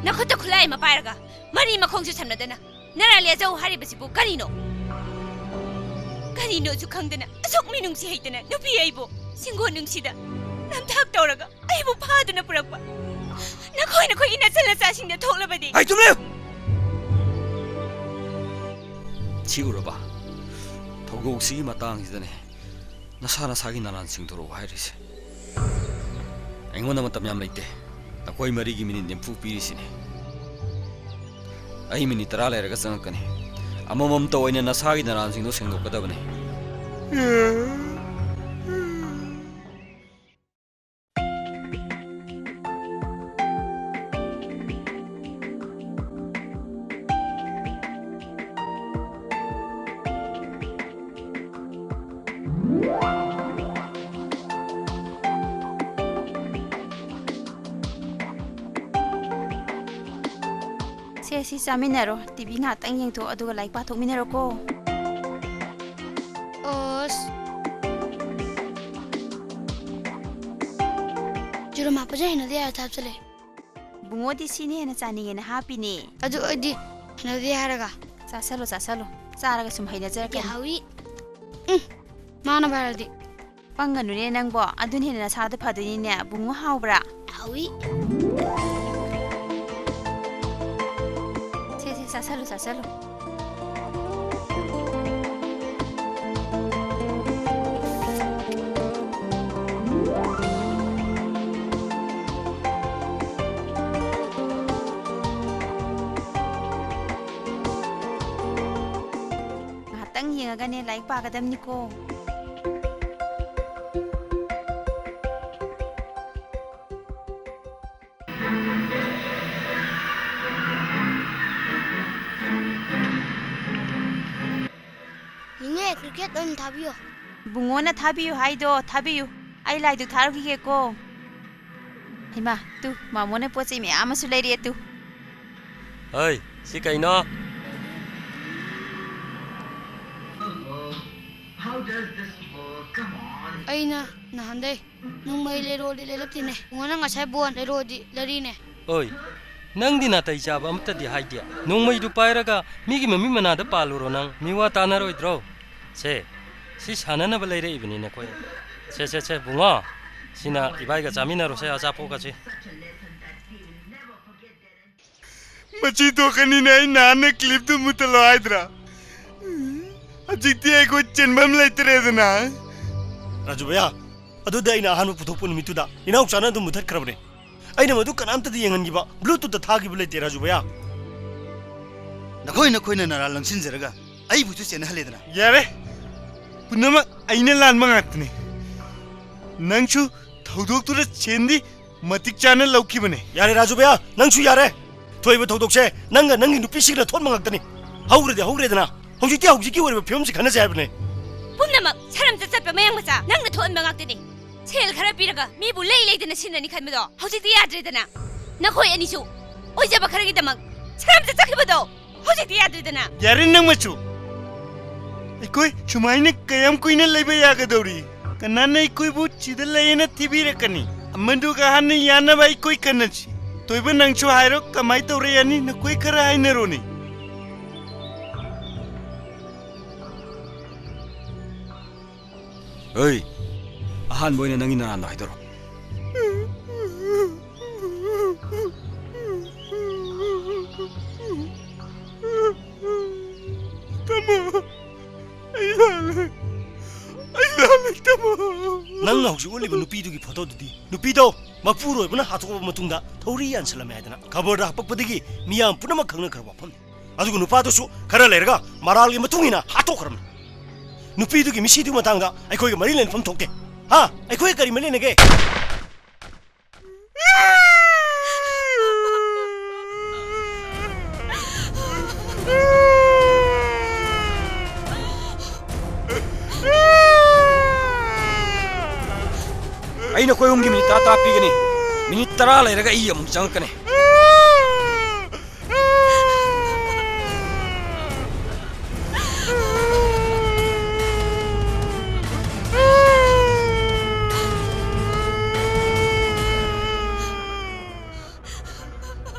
ꯅꯈꯨꯠꯇ ꯈꯨꯠꯂꯥꯏ ꯑꯃ ꯄꯥꯏꯔꯒ ꯃꯔꯤ ꯃꯈꯣꯡꯁꯨ ꯁꯝꯅꯗꯅ ꯅꯔꯥ ꯂꯦꯖꯧ ꯍꯥꯏꯔꯤꯕꯁꯤꯕꯨ ꯀꯔꯤꯅꯣ? ꯀꯔꯤꯅꯣꯁꯨ ꯈꯪꯗꯅ ꯑꯁꯨꯛ ꯃꯤꯅꯨꯡꯁꯤ ꯍꯩꯇꯅ ꯅꯨꯄꯤ ꯑꯩꯕꯨ ꯁꯤꯡꯒꯣꯟ ꯅꯨꯡꯁꯤꯗ ꯅꯝꯊꯥꯛ ꯇꯧꯔꯒ ꯑꯩꯕꯨ ꯐꯥꯗꯨꯅ ꯄꯨꯔꯛꯄ ꯅꯈꯣꯏ ꯅꯈꯣꯏꯒꯤ ꯅꯆꯜ ꯅꯆꯥꯁꯤꯡꯗ ꯊꯣꯛꯂꯕꯗꯤ? ꯍꯩ, ꯇꯨꯃꯤꯟ ꯂꯩꯌꯨ! ꯁꯤ ꯎꯔꯕ? ꯊꯧꯗꯣꯛꯁꯤꯒꯤ ꯃꯇꯥꯡꯁꯤꯗꯅꯦ ꯅꯁꯥ ꯅꯁꯥꯒꯤ ꯅꯔꯥꯟ ꯁꯤꯡꯗꯣꯔꯛꯎ ꯍꯥꯏꯔꯤꯁꯦ꯫ ꯑꯩꯉꯣꯟꯗ ꯃꯇꯝ ꯌꯥꯝ ꯂꯩꯇꯦ꯫ ꯅꯈꯣꯏ ꯃꯔꯤꯒꯤ ꯃꯤꯅꯤꯠ ꯅꯤꯐꯨ ꯄꯤꯔꯤꯁꯤꯅꯦ꯫ ꯑꯩ ꯃꯤꯅꯤꯠ ꯇꯔꯥ ꯂꯩꯔꯒ ꯆꯪꯉꯛꯀꯅꯤ꯫ ꯑꯃꯃꯝꯇ ꯑꯣꯏꯅ ꯅꯁꯥꯒꯤ ꯅꯔꯥꯟꯁꯤꯡꯗꯣ ꯁꯦꯡꯗꯣꯛꯀꯗꯕꯅꯤ꯫ ꯁꯦ, ꯁꯤ ꯆꯥꯃꯤꯟꯅꯔꯣ꯫ ꯇꯤ ꯚꯤ ꯉꯥꯏꯍꯥꯛꯇꯪ ꯌꯦꯡꯊꯣꯛ, ꯑꯗꯨꯒ ꯂꯥꯏꯔꯤꯛ ꯄꯥꯊꯣꯛꯃꯤꯟꯅꯔꯣꯀꯣ꯫ ꯑꯁ꯫ ꯆꯨꯔꯨꯝ ꯍꯥꯞꯄꯁꯦ ꯍꯩꯅꯗꯦ ꯍꯥꯏꯔ ꯊꯥꯞꯆꯜꯂꯦ꯫ ꯕꯨꯡꯉꯣꯗꯤ ꯁꯤꯅ ꯍꯦꯟꯅ ꯆꯥꯅꯤꯡꯉꯦꯅ ꯍꯥꯞꯄꯤꯅꯦ꯫ ꯑꯗꯨ ꯑꯩꯗꯤ ꯍꯩꯅꯗꯦ ꯍꯥꯏꯔꯒ꯫ ꯆꯥꯁꯜꯂꯣ, ꯆꯥꯁꯜꯂꯣ꯫ ꯆꯥꯔꯒ ꯁꯨꯝ ꯍꯩꯅꯖꯔꯛꯀꯅꯤ꯫ ꯌꯥꯍꯧꯋꯤ꯫ ꯎꯝ, ꯃꯥꯅ ꯐꯔꯗꯤ꯫ ꯄꯪꯒꯅꯨꯅꯦ ꯅꯪꯕꯣ, ꯑꯗꯨꯅ ꯍꯦꯟꯅ ꯅꯁꯥꯗꯣ ꯐꯗꯣꯏꯅꯤꯅꯦ꯫ ꯕꯨꯡꯉꯣ, ꯍꯥꯎꯕ꯭ꯔꯥ? ꯍꯥꯎꯋꯤ꯫ ꯁꯦ, ꯁꯦ, ꯆꯥꯁꯜꯂꯨ, ꯆꯥꯁꯜꯂꯨ꯫ ꯉꯥꯏꯍꯥꯛꯇꯪ ꯌꯦꯡꯉꯒꯅꯦ ꯂꯥꯏꯔꯤꯛ ꯄꯥꯒꯗꯕꯅꯤꯀꯣ꯫ ꯀ꯭ꯔꯤꯀꯦꯠ ꯑꯣꯏꯅ ꯊꯥꯕꯤꯌꯣ꯫ ꯕꯨꯡꯉꯣꯅ ꯊꯥꯕꯤꯌꯨ ꯍꯥꯏꯗꯣ ꯊꯥꯕꯤꯌꯨ꯫ ꯑꯩ ꯂꯥꯏꯗꯨꯛ ꯊꯥꯔꯨꯈꯤꯒꯦꯀꯣ꯫ ꯍꯩꯃꯥ, ꯇꯨ, ꯃꯥꯃꯣꯅ ꯄꯣꯠ ꯆꯩ ꯃꯌꯥꯝ ꯑꯃꯁꯨ ꯂꯩꯔꯛꯑꯦ ꯇꯨ꯫ ꯍꯩ, ꯁꯤ ꯀꯩꯅꯣ? ꯑꯩꯅ ꯅꯍꯥꯟꯗꯩ ꯅꯣꯡꯃꯩ ꯂꯩꯔꯣꯗꯤ ꯂꯩꯔꯛꯇꯦꯅꯦ꯫ ꯕꯨꯡꯉꯣꯅ ꯉꯁꯥꯏ ꯕꯣꯟ ꯂꯩꯔꯣꯗꯤ ꯂꯩꯔꯤꯅꯦ꯫ ꯑꯣꯏ, ꯅꯪꯗꯤ ꯅꯥꯇꯩ ꯆꯥꯕ ꯑꯃꯠꯇꯗꯤ ꯍꯥꯏꯗꯦ꯫ ꯅꯣꯡꯃꯩꯗꯨ ꯄꯥꯏꯔꯒ ꯃꯤꯒꯤ ꯃꯃꯤꯠ ꯃꯅꯥꯗ ꯄꯥꯜꯂꯨꯔꯣ ꯅꯪ꯫ ꯃꯤꯋꯥ ꯇꯥꯅꯔꯣꯏꯗ꯭ꯔꯣ? ꯁꯦ, ꯁꯤ ꯁꯥꯟꯅꯅꯕ ꯂꯩꯔꯛꯏꯕꯅꯤ ꯅꯈꯣꯏ꯫ ꯁꯦ, ꯁꯦ, ꯁꯦ, ꯕꯨꯡꯉꯣ, ꯁꯤꯅ ꯏꯕꯥꯏꯒ ꯆꯥꯃꯤꯟꯅꯔꯣꯁꯦ ꯑꯆꯥꯄꯣꯠꯀꯁꯤ꯫ ꯃꯆꯤ ꯊꯣꯛꯀꯅꯤꯅꯦ, ꯑꯩ ꯅꯍꯥꯟꯅ ꯀ꯭ꯂꯤꯞꯇꯨ ꯃꯨꯠꯊꯠꯂꯣ ꯍꯥꯏꯗ꯭ꯔꯥ? ꯍꯧꯖꯤꯛꯇꯤ ꯑꯩꯈꯣꯏ ꯆꯦꯟꯐꯝ ꯂꯩꯇ꯭ꯔꯦꯗꯅ꯫ ꯔꯥꯖꯨ ꯚꯩꯌꯥ, ꯑꯗꯨꯗꯤ ꯑꯩꯅ ꯑꯍꯥꯟꯕ ꯄꯨꯊꯣꯛꯄ ꯅꯨꯃꯤꯠꯇꯨꯗ ꯏꯅꯥꯎꯆꯥꯅ ꯑꯗꯨꯝ ꯃꯨꯠꯊꯠꯈ꯭ꯔꯕꯅꯦ꯫ ꯑꯩꯅ ꯃꯗꯨ ꯀꯅꯥꯝꯇꯗ ꯌꯦꯡꯍꯟꯈꯤꯕ, ꯕ꯭ꯂꯨꯇꯨꯠꯇ ꯊꯥꯈꯤꯕ ꯂꯩꯇꯦ ꯔꯥꯖꯨ ꯚꯩꯌꯥ꯫ ꯅꯈꯣꯏ ꯅꯈꯣꯏꯅ ꯅꯔꯥ ꯂꯪꯁꯤꯟꯖꯔꯒ ꯑꯩꯕꯨꯁꯨ ꯆꯦꯟꯅꯍꯜꯂꯦꯗꯅ꯫ ꯌꯥꯔꯦ, ꯄꯨꯝꯅꯃꯛ ꯑꯩꯅ ꯂꯥꯟꯕ ꯉꯥꯛꯇꯅꯤ꯫ ꯅꯪꯁꯨ ꯊꯧꯗꯣꯛꯇꯨꯗ ꯁꯦꯟꯗꯤ ꯃꯇꯤꯛ ꯆꯥꯅ ꯂꯧꯈꯤꯕꯅꯦ꯫ ꯌꯥꯔꯦ ꯔꯥꯖꯨ ꯚꯩꯌꯥ, ꯅꯪꯁꯨ ꯌꯥꯔꯦ꯫ ꯊꯣꯛꯏꯕ ꯊꯧꯗꯣꯛꯁꯦ ꯅꯪꯒ ꯅꯪꯒꯤ ꯅꯨꯄꯤꯁꯤꯡꯅ ꯊꯣꯛꯍꯟꯕ ꯉꯥꯛꯇꯅꯤ꯫ ꯍꯧꯈ꯭ꯔꯗꯤ ꯍꯧꯈ꯭ꯔꯦꯗꯅ, ꯍꯧꯖꯤꯛꯇꯤ ꯍꯧꯖꯤꯛꯀꯤ ꯑꯣꯏꯔꯤꯕ ꯐꯤꯕꯝꯁꯤ ꯈꯟꯅꯁꯦ ꯍꯥꯏꯕꯅꯦ꯫ ꯄꯨꯝꯅꯃꯛ ꯁꯔꯝ ꯆꯠ ꯆꯠꯄ ꯃꯌꯥꯡ ꯃꯆꯥ ꯅꯪꯅ ꯊꯣꯛꯍꯟꯕ ꯉꯥꯛꯇꯅꯤ꯫ ꯁꯦꯜ ꯈꯔ ꯄꯤꯔꯒ ꯃꯤꯕꯨ ꯂꯩ ꯂꯩꯗꯅ ꯁꯤꯟꯅꯅꯤ ꯈꯟꯕꯗꯣ ꯍꯧꯖꯤꯛꯇꯤ ꯌꯥꯗ꯭ꯔꯦꯗꯅ꯫ ꯅꯈꯣꯏ ꯑꯅꯤꯁꯨ ꯑꯣꯏꯖꯕ ꯈꯔꯒꯤꯗꯃꯛ ꯁꯔꯝ ꯆꯠ ꯆꯠꯈꯤꯕꯗꯣ ꯍꯧꯖꯤꯛꯇꯤ ꯌꯥꯗ꯭ꯔꯦꯗꯅ꯫ ꯌꯥꯔꯦ ꯅꯪ ꯃꯆꯨ꯫ ꯑꯩꯈꯣꯏ ꯁꯨꯃꯥꯏꯅ ꯀꯌꯥꯝ ꯀꯨꯏꯅ ꯂꯩꯕ ꯌꯥꯒꯗꯧꯔꯤ? ꯀꯅꯥꯅ ꯑꯩꯈꯣꯏꯕꯨ ꯁꯤꯗ ꯂꯩꯌꯦꯅ ꯊꯤꯕꯤꯔꯛꯀꯅꯤ? ꯑꯃꯗꯨꯒ ꯍꯥꯟꯅ ꯌꯥꯅꯕ ꯑꯩꯈꯣꯏ ꯈꯟꯅꯁꯤ꯫ ꯊꯣꯏꯕ, ꯅꯪꯁꯨ ꯍꯥꯏꯔꯣ, ꯀꯃꯥꯏ ꯇꯧꯔꯦ ꯌꯥꯅꯤ? ꯅꯈꯣꯏ ꯈꯔ ꯍꯥꯏꯅꯔꯣꯅꯦ꯫ ꯍꯩ, ꯑꯍꯥꯟꯕ ꯑꯣꯏꯅ ꯅꯪꯒꯤ ꯅꯔꯥꯟꯗꯣ ꯍꯥꯏꯗꯣꯔꯛꯑꯣ꯫ ꯇꯥꯃꯣ, ꯑꯩ ꯂꯥꯜꯂꯦ꯫ ꯑꯩ ꯂꯥꯜꯂꯦ, ꯇꯥꯃꯣ꯫ ꯅꯪꯅ ꯍꯧꯖꯤꯛ ꯎꯠꯂꯤꯕ ꯅꯨꯄꯤꯗꯨꯒꯤ ꯐꯣꯇꯣꯗꯨꯗꯤ ꯅꯨꯄꯤꯗꯣ ꯃꯄꯨꯔꯣꯏꯕꯅ ꯍꯥꯠꯇꯣꯛꯑꯕ ꯃꯇꯨꯡꯗ ꯊꯧꯔꯤ ꯌꯥꯟꯁꯤꯜꯂꯝꯃꯦ ꯍꯥꯏꯗꯅ ꯈꯕꯔꯗ ꯍꯥꯄꯛꯄꯗꯒꯤ ꯃꯤꯌꯥꯝ ꯄꯨꯝꯅꯃꯛ ꯈꯪꯅꯈ꯭ꯔꯕ ꯋꯥꯐꯝꯅꯤ꯫ ꯑꯗꯨꯒ ꯅꯨꯄꯥꯗꯨꯁꯨ ꯈꯔ ꯂꯩꯔꯒ ꯃꯔꯥꯜꯒꯤ ꯃꯇꯨꯡ ꯏꯟꯅ ꯍꯥꯠꯇꯣꯛꯈ꯭ꯔꯕꯅꯤ꯫ ꯅꯨꯄꯤꯗꯨꯒꯤ ꯃꯤꯁꯤꯗꯨꯒꯤ ꯃꯇꯥꯡꯗ ꯑꯩꯈꯣꯏꯒ ꯃꯔꯤ ꯂꯩꯅꯐꯝ ꯊꯣꯛꯇꯦ꯫ ꯍꯥ? ꯑꯩꯈꯣꯏꯒ ꯀꯔꯤ ꯃꯔꯤ ꯂꯩꯅꯒꯦ? ꯑꯩ ꯅꯈꯣꯏ ꯑꯍꯨꯝꯒꯤ ꯃꯤꯅꯤꯠ ꯇꯔꯥ ꯇꯔꯥ ꯄꯤꯒꯅꯤ꯫ ꯃꯤꯅꯤꯠ ꯇꯔꯥ ꯂꯩꯔꯒ ꯑꯩ ꯑꯃꯨꯛ ꯆꯪꯉꯛꯀꯅꯤ꯫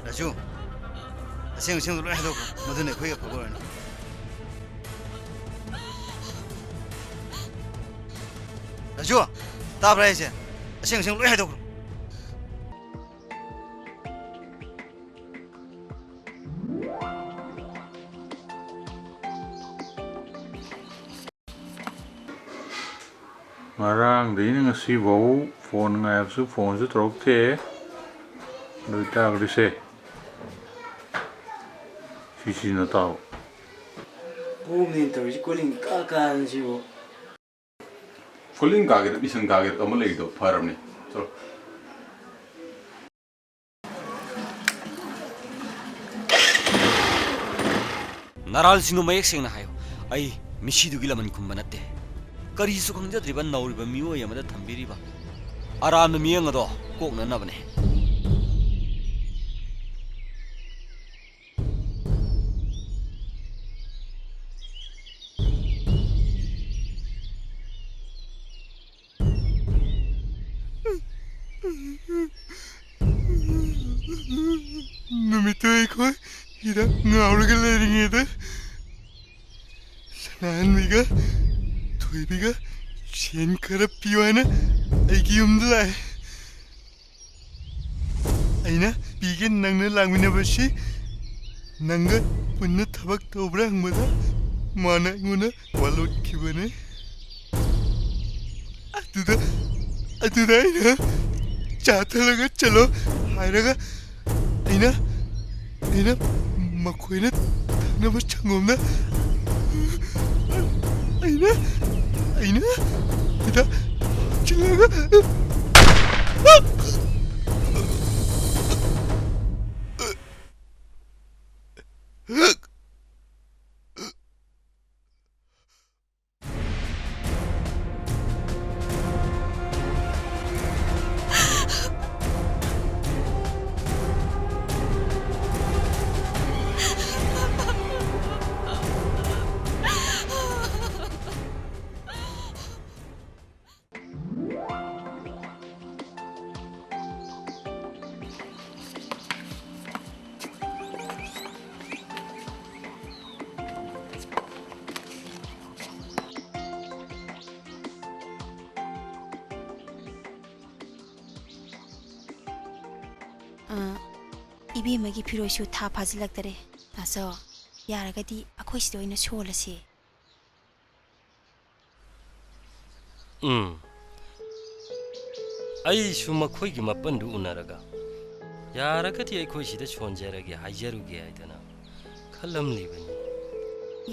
ꯔꯥꯖꯨ, ꯑꯁꯦꯡ ꯑꯁꯦꯡꯕ ꯂꯣꯏ ꯍꯥꯏꯗꯣꯛꯈ꯭ꯔꯣ꯫ ꯃꯗꯨꯅ ꯑꯩꯈꯣꯏꯒꯤ ꯑꯐꯕ ꯑꯣꯏꯔꯅꯤ꯫ ꯔꯥꯖꯨ, ꯇꯥꯕ꯭ꯔꯥ ꯑꯩꯁꯦ? ꯑꯁꯦꯡ ꯑꯁꯦꯡꯕ ꯂꯣꯏ ꯍꯥꯏꯗꯣꯛꯈ꯭ꯔꯣ꯫ ꯉꯔꯥꯡꯗꯒꯤꯅ ꯉꯁꯤꯐꯥꯎ ꯐꯣꯟ ꯉꯥꯏꯕꯁꯨ, ꯐꯣꯟꯁꯨ ꯇꯧꯔꯛꯇꯦ꯫ ꯑꯗꯨ ꯑꯣꯏꯇꯥꯔꯒꯗꯤ ꯁꯦ, ꯁꯤ ꯁꯤꯖꯤꯟꯅ ꯇꯥꯕ꯫ ꯄꯣꯝꯅꯦꯅ ꯇꯧꯔꯤꯁꯤ ꯀꯣꯂꯤꯡ ꯀꯥ ꯀꯥꯟꯁꯤꯕꯨ꯫ ꯀꯣꯂꯤꯡ ꯀꯥꯒꯦꯗ, ꯃꯤꯁꯟ ꯀꯥꯒꯦꯗ ꯑꯃ ꯂꯩꯔꯤꯗꯣ ꯐꯔꯕꯅꯦ꯫ ꯆꯠꯂꯣ꯫ ꯅꯔꯥꯜꯁꯤꯡꯗꯨ ꯃꯌꯦꯛ ꯁꯦꯡꯅ ꯍꯥꯏꯌꯨ꯫ ꯑꯩ ꯃꯤꯁꯤꯗꯨꯒꯤ ꯂꯃꯟ ꯈꯨꯝꯕ ꯅꯠꯇꯦ꯫ ꯀꯔꯤꯁꯨ ꯈꯪꯖꯗ꯭ꯔꯤꯕ ꯅꯧꯔꯤꯕ ꯃꯤꯑꯣꯏ ꯑꯃꯗ ꯊꯝꯕꯤꯔꯤꯕ ꯑꯔꯥꯟꯕ ꯃꯤꯠꯌꯦꯡ ꯑꯗꯣ ꯀꯣꯛꯅꯅꯕꯅꯦ꯫ ꯅꯨꯃꯤꯠꯇꯨ ꯑꯩꯈꯣꯏ ꯍꯤꯗꯥꯛ ꯉꯥꯎꯔꯒ ꯂꯩꯔꯤꯉꯩꯗ, ꯁꯅꯥꯍꯟꯕꯤꯒ ꯊꯣꯏꯕꯤꯒ ꯁꯦꯟ ꯈꯔ ꯄꯤꯌꯨ ꯍꯥꯏꯅ ꯑꯩꯒꯤ ꯌꯨꯝꯗ ꯂꯥꯛꯑꯦ꯫ ꯑꯩꯅ ꯄꯤꯒꯦ, ꯅꯪꯅ ꯂꯥꯛꯃꯤꯟꯅꯕꯁꯤ ꯅꯪꯒ ꯄꯨꯟꯅ ꯊꯕꯛ ꯇꯧꯕ꯭ꯔꯥ ꯍꯪꯕꯗ ꯃꯥꯅ ꯑꯩꯉꯣꯟꯗ ꯋꯥ ꯂꯣꯠꯈꯤꯕꯅꯦ꯫ ꯑꯗꯨꯗ, ꯑꯗꯨꯗ ꯑꯩꯅ ꯆꯥ ꯊꯛꯂꯒ ꯆꯠꯂꯣ ꯍꯥꯏꯔꯒ ꯑꯩꯅ, ꯑꯩꯅ ꯃꯈꯣꯏꯅ ꯊꯛꯅꯕ ꯁꯪꯒꯣꯝꯗ ꯑꯩꯅ, ꯑꯩꯅ ꯍꯤꯗꯥꯛ ꯍꯥꯞꯆꯤꯜꯂꯒ ꯑ, ꯏꯕꯦꯝꯃꯒꯤ ꯐꯤꯔꯣꯏꯁꯨ ꯊꯥ ꯐꯥꯖꯤꯜꯂꯛꯇꯔꯦ꯫ ꯇꯥꯆꯧ, ꯌꯥꯔꯒꯗꯤ ꯑꯩꯈꯣꯏ ꯁꯤꯗ ꯑꯣꯏꯅ ꯁꯣꯜꯂꯁꯦ꯫ ꯎꯝ꯫ ꯑꯩꯁꯨ ꯃꯈꯣꯏꯒꯤ ꯃꯥꯄꯟꯗꯨ ꯎꯅꯔꯒ, "ꯌꯥꯔꯒꯗꯤ ꯑꯩꯈꯣꯏ ꯁꯤꯗ ꯁꯣꯟꯖꯔꯒꯦ ꯍꯥꯏꯖꯔꯨꯒꯦ" ꯍꯥꯏꯗꯅ ꯈꯜꯂꯝꯂꯤꯕꯅꯤ꯫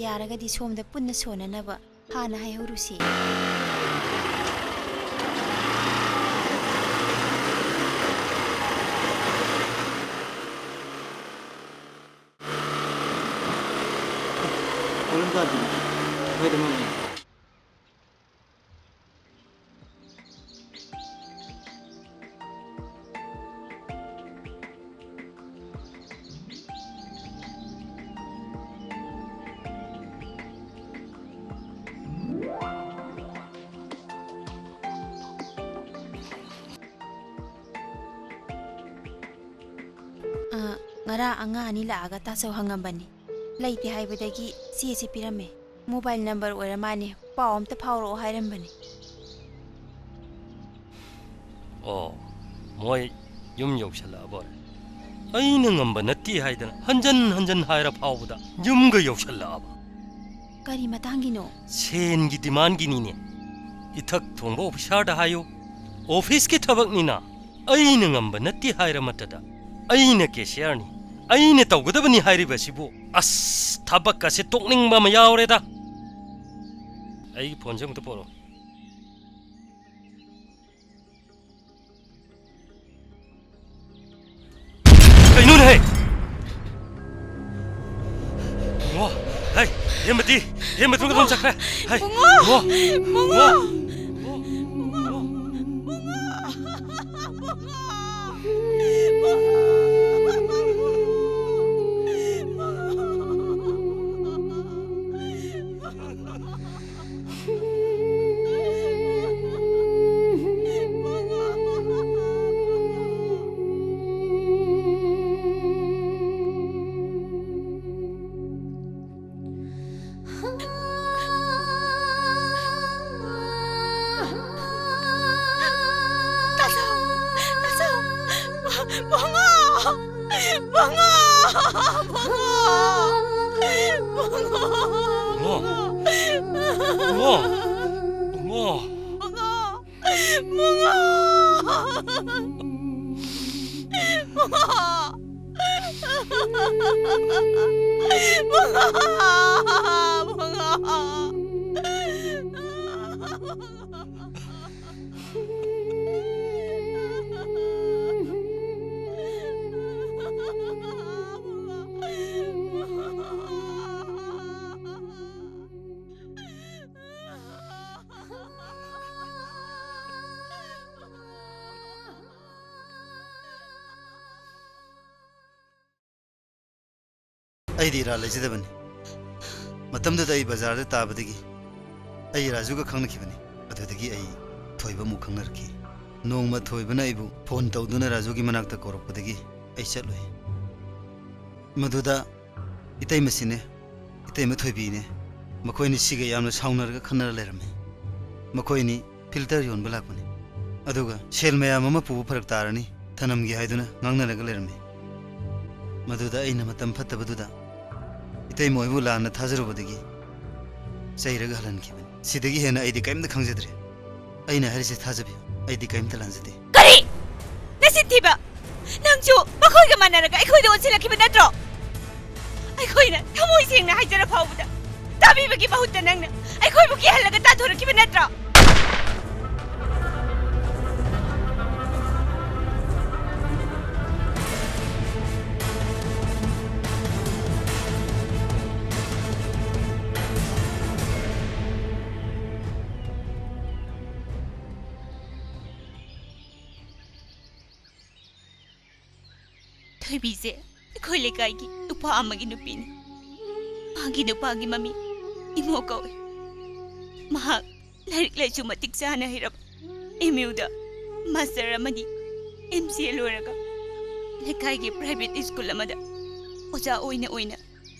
ꯌꯥꯔꯒꯗꯤ ꯁꯣꯝꯗ ꯄꯨꯟꯅ ꯁꯣꯟꯅꯅꯕ ꯍꯥꯟꯅ ꯍꯥꯏꯍꯧꯔꯨꯁꯤ꯫ ꯑ, ꯉꯔꯥꯡ ꯑꯉꯥꯡ ꯑꯅꯤ ꯂꯥꯛꯑꯒ ꯇꯥꯆꯧ ꯍꯪꯉꯝꯕꯅꯤ꯫ ꯂꯩꯇꯦ ꯍꯥꯏꯕꯗꯒꯤ ꯆꯦꯁꯦ ꯄꯤꯔꯝꯃꯦ꯫ ꯃꯣꯕꯥꯏꯜ ꯅꯝꯕꯔ ꯑꯣꯏꯔ ꯃꯥꯅꯦ, ꯄꯥꯎ ꯑꯝꯇ ꯐꯥꯎꯔꯛꯑꯣ ꯍꯥꯏꯔꯝꯕꯅꯤ꯫ ꯑꯣ, ꯃꯣꯏ ꯌꯨꯝ ꯌꯧꯁꯜꯂꯛꯑꯕꯣꯔꯦ꯫ ꯑꯩꯅ ꯉꯝꯕ ꯅꯠꯇꯦ ꯍꯥꯏꯗꯅ ꯍꯟꯖꯟ ꯍꯟꯖꯟ ꯍꯥꯏꯔ ꯐꯥꯎꯕꯗ ꯌꯨꯝꯒ ꯌꯧꯁꯜꯂꯛꯑꯕ꯫ ꯀꯔꯤ ꯃꯇꯥꯡꯒꯤꯅꯣ? ꯁꯦꯟꯒꯤ ꯗꯤꯃꯥꯟꯒꯤꯅꯤꯅꯦ꯫ ꯏꯊꯛ ꯊꯣꯡꯕ ꯑꯣꯐꯤꯁꯥꯔꯗ ꯍꯥꯏꯌꯨ, ꯑꯣꯐꯤꯁꯀꯤ ꯊꯕꯛꯅꯤꯅ꯫ ꯑꯩꯅ ꯉꯝꯕ ꯅꯠꯇꯦ ꯍꯥꯏꯔ ꯃꯇꯗ, ꯑꯩꯅ ꯀꯦꯁꯤꯌꯔꯅꯤ, ꯑꯩꯅ ꯇꯧꯒꯗꯕꯅꯤ ꯍꯥꯏꯔꯤꯕꯁꯤꯕꯨ꯫ ꯑꯁ, ꯊꯕꯛ ꯑꯁꯦ ꯇꯣꯛꯅꯤꯡꯕ ꯑꯃ ꯌꯥꯎꯔꯦꯗ꯫ ꯑꯩꯒꯤ ꯐꯣꯟꯁꯦ ꯑꯃꯨꯛꯇ ꯄꯣꯔꯛꯑꯣ꯫ ꯀꯩꯅꯣꯅꯦꯍꯦ? ꯏꯕꯨꯡꯉꯣ, ꯍꯩ, ꯍꯦꯝꯕꯇꯤ, ꯍꯦꯝꯕꯇꯤ ꯀꯗꯣꯝ ꯆꯠꯈ꯭ꯔꯦ? ꯍꯩ, ꯏꯕꯨꯡꯉꯣ! ꯏꯕꯨꯡꯉꯣ! ꯏꯕꯨꯡꯉꯣ! ꯕꯨꯡꯉꯣ! ꯕꯨꯡꯉꯣ! ꯕꯨꯡꯉꯣ! ꯕꯨꯡꯉꯣ! ꯕꯨꯡꯉꯣ! ꯕꯨꯡꯉꯣ! ꯕꯨꯡꯉꯣ! ꯑꯩꯗꯤ ꯏꯔꯥꯜ ꯂꯩꯖꯗꯕꯅꯤ꯫ ꯃꯇꯝꯗꯨꯗ ꯑꯩ ꯕꯖꯥꯔꯗ ꯇꯥꯕꯗꯒꯤ ꯑꯩ ꯔꯥꯖꯨꯒ ꯈꯪꯅꯈꯤꯕꯅꯤ꯫ ꯑꯗꯨꯗꯒꯤ ꯑꯩ ꯊꯣꯏꯕ ꯑꯃꯨꯛ ꯈꯪꯅꯔꯛꯈꯤ꯫ ꯅꯣꯡꯃ ꯊꯣꯏꯕꯅ ꯑꯩꯕꯨ ꯐꯣꯟ ꯇꯧꯗꯨꯅ ꯔꯥꯖꯨꯒꯤ ꯃꯅꯥꯛꯇ ꯀꯧꯔꯛꯄꯗꯒꯤ ꯑꯩ ꯆꯠꯂꯨꯏ꯫ ꯃꯗꯨꯗ ꯏꯇꯩꯃꯁꯤꯅꯦ, ꯏꯇꯩꯃ ꯊꯣꯏꯕꯤꯅꯦ, ꯃꯈꯣꯏꯅꯤ ꯁꯤꯒ ꯌꯥꯝꯅ ꯁꯥꯎꯅꯔꯒ ꯈꯠꯅꯔ ꯂꯩꯔꯝꯃꯤ꯫ ꯃꯈꯣꯏꯅꯤ ꯐꯤꯜꯇꯔ ꯌꯣꯟꯕ ꯂꯥꯛꯄꯅꯤ꯫ ꯑꯗꯨꯒ ꯁꯦꯜ ꯃꯌꯥꯝ ꯑꯃ ꯄꯨꯕ ꯐꯔꯛ ꯇꯥꯔꯅꯤ, ꯊꯅꯝꯒꯦ ꯍꯥꯏꯗꯨꯅ ꯉꯥꯡꯅꯔꯒ ꯂꯩꯔꯝꯃꯤ꯫ ꯃꯗꯨꯗ ꯑꯩꯅ ꯃꯇꯝ ꯐꯠꯇꯕꯗꯨꯗ ꯏꯇꯩꯃ ꯍꯣꯏꯕꯨ ꯂꯥꯟꯅ ꯊꯥꯖꯔꯨꯕꯗꯒꯤ ꯆꯩꯔꯒ ꯍꯜꯍꯟꯈꯤꯕꯅꯤ꯫ ꯁꯤꯗꯒꯤ ꯍꯦꯟꯅ ꯑꯩꯗꯤ ꯀꯔꯤꯝꯇ ꯈꯪꯖꯗ꯭ꯔꯦ꯫ ꯑꯩꯅ ꯍꯥꯏꯔꯤꯁꯦ ꯊꯥꯖꯕꯤꯌꯨ, ꯑꯩꯗꯤ ꯀꯔꯤꯝꯇ ꯂꯥꯟꯖꯗꯦ꯫ ꯀꯔꯤ? ꯅꯆꯤꯟ ꯊꯤꯕ! ꯅꯪꯁꯨ ꯃꯈꯣꯏꯒ ꯃꯥꯟꯅꯔꯒ ꯑꯩꯈꯣꯏꯗ ꯑꯣꯟꯁꯤꯜꯂꯛꯈꯤꯕ ꯅꯠꯇ꯭ꯔꯣ? ꯑꯩꯈꯣꯏꯅ ꯊꯃꯣꯏ ꯁꯦꯡꯅ ꯍꯥꯏꯖꯔ ꯐꯥꯎꯕꯗ ꯇꯥꯕꯤꯕꯒꯤ ꯃꯍꯨꯠꯇ ꯅꯪꯅ ꯑꯩꯈꯣꯏꯕꯨ ꯀꯤꯍꯜꯂꯒ ꯇꯥꯟꯊꯣꯔꯛꯈꯤꯕ ꯅꯠꯇ꯭ꯔꯣ? ꯊꯣꯏꯕꯤꯁꯦ ꯑꯩꯈꯣꯏ ꯂꯩꯀꯥꯏꯒꯤ ꯅꯨꯄꯥ ꯑꯃꯒꯤ ꯅꯨꯄꯤꯅꯤ꯫ ꯃꯥꯒꯤ ꯅꯨꯄꯥꯒꯤ ꯃꯃꯤꯡ ꯏꯃꯣ ꯀꯧꯏ꯫ ꯃꯍꯥꯛ ꯂꯥꯏꯔꯤꯛ ꯂꯥꯏꯁꯨ ꯃꯇꯤꯛ ꯆꯥꯅ ꯍꯩꯔꯕ, ꯑꯦꯝ ꯌꯨꯗ ꯃꯥꯁꯇꯔ ꯑꯃꯗꯤ ꯑꯦꯝ ꯁꯤ ꯑꯦ ꯂꯣꯏꯔꯒ ꯂꯩꯀꯥꯏꯒꯤ ꯄ꯭ꯔꯥꯏꯚꯦꯠ ꯁ꯭ꯀꯨꯜ ꯑꯃꯗ ꯑꯣꯖꯥ ꯑꯣꯏꯅ ꯑꯣꯏꯅ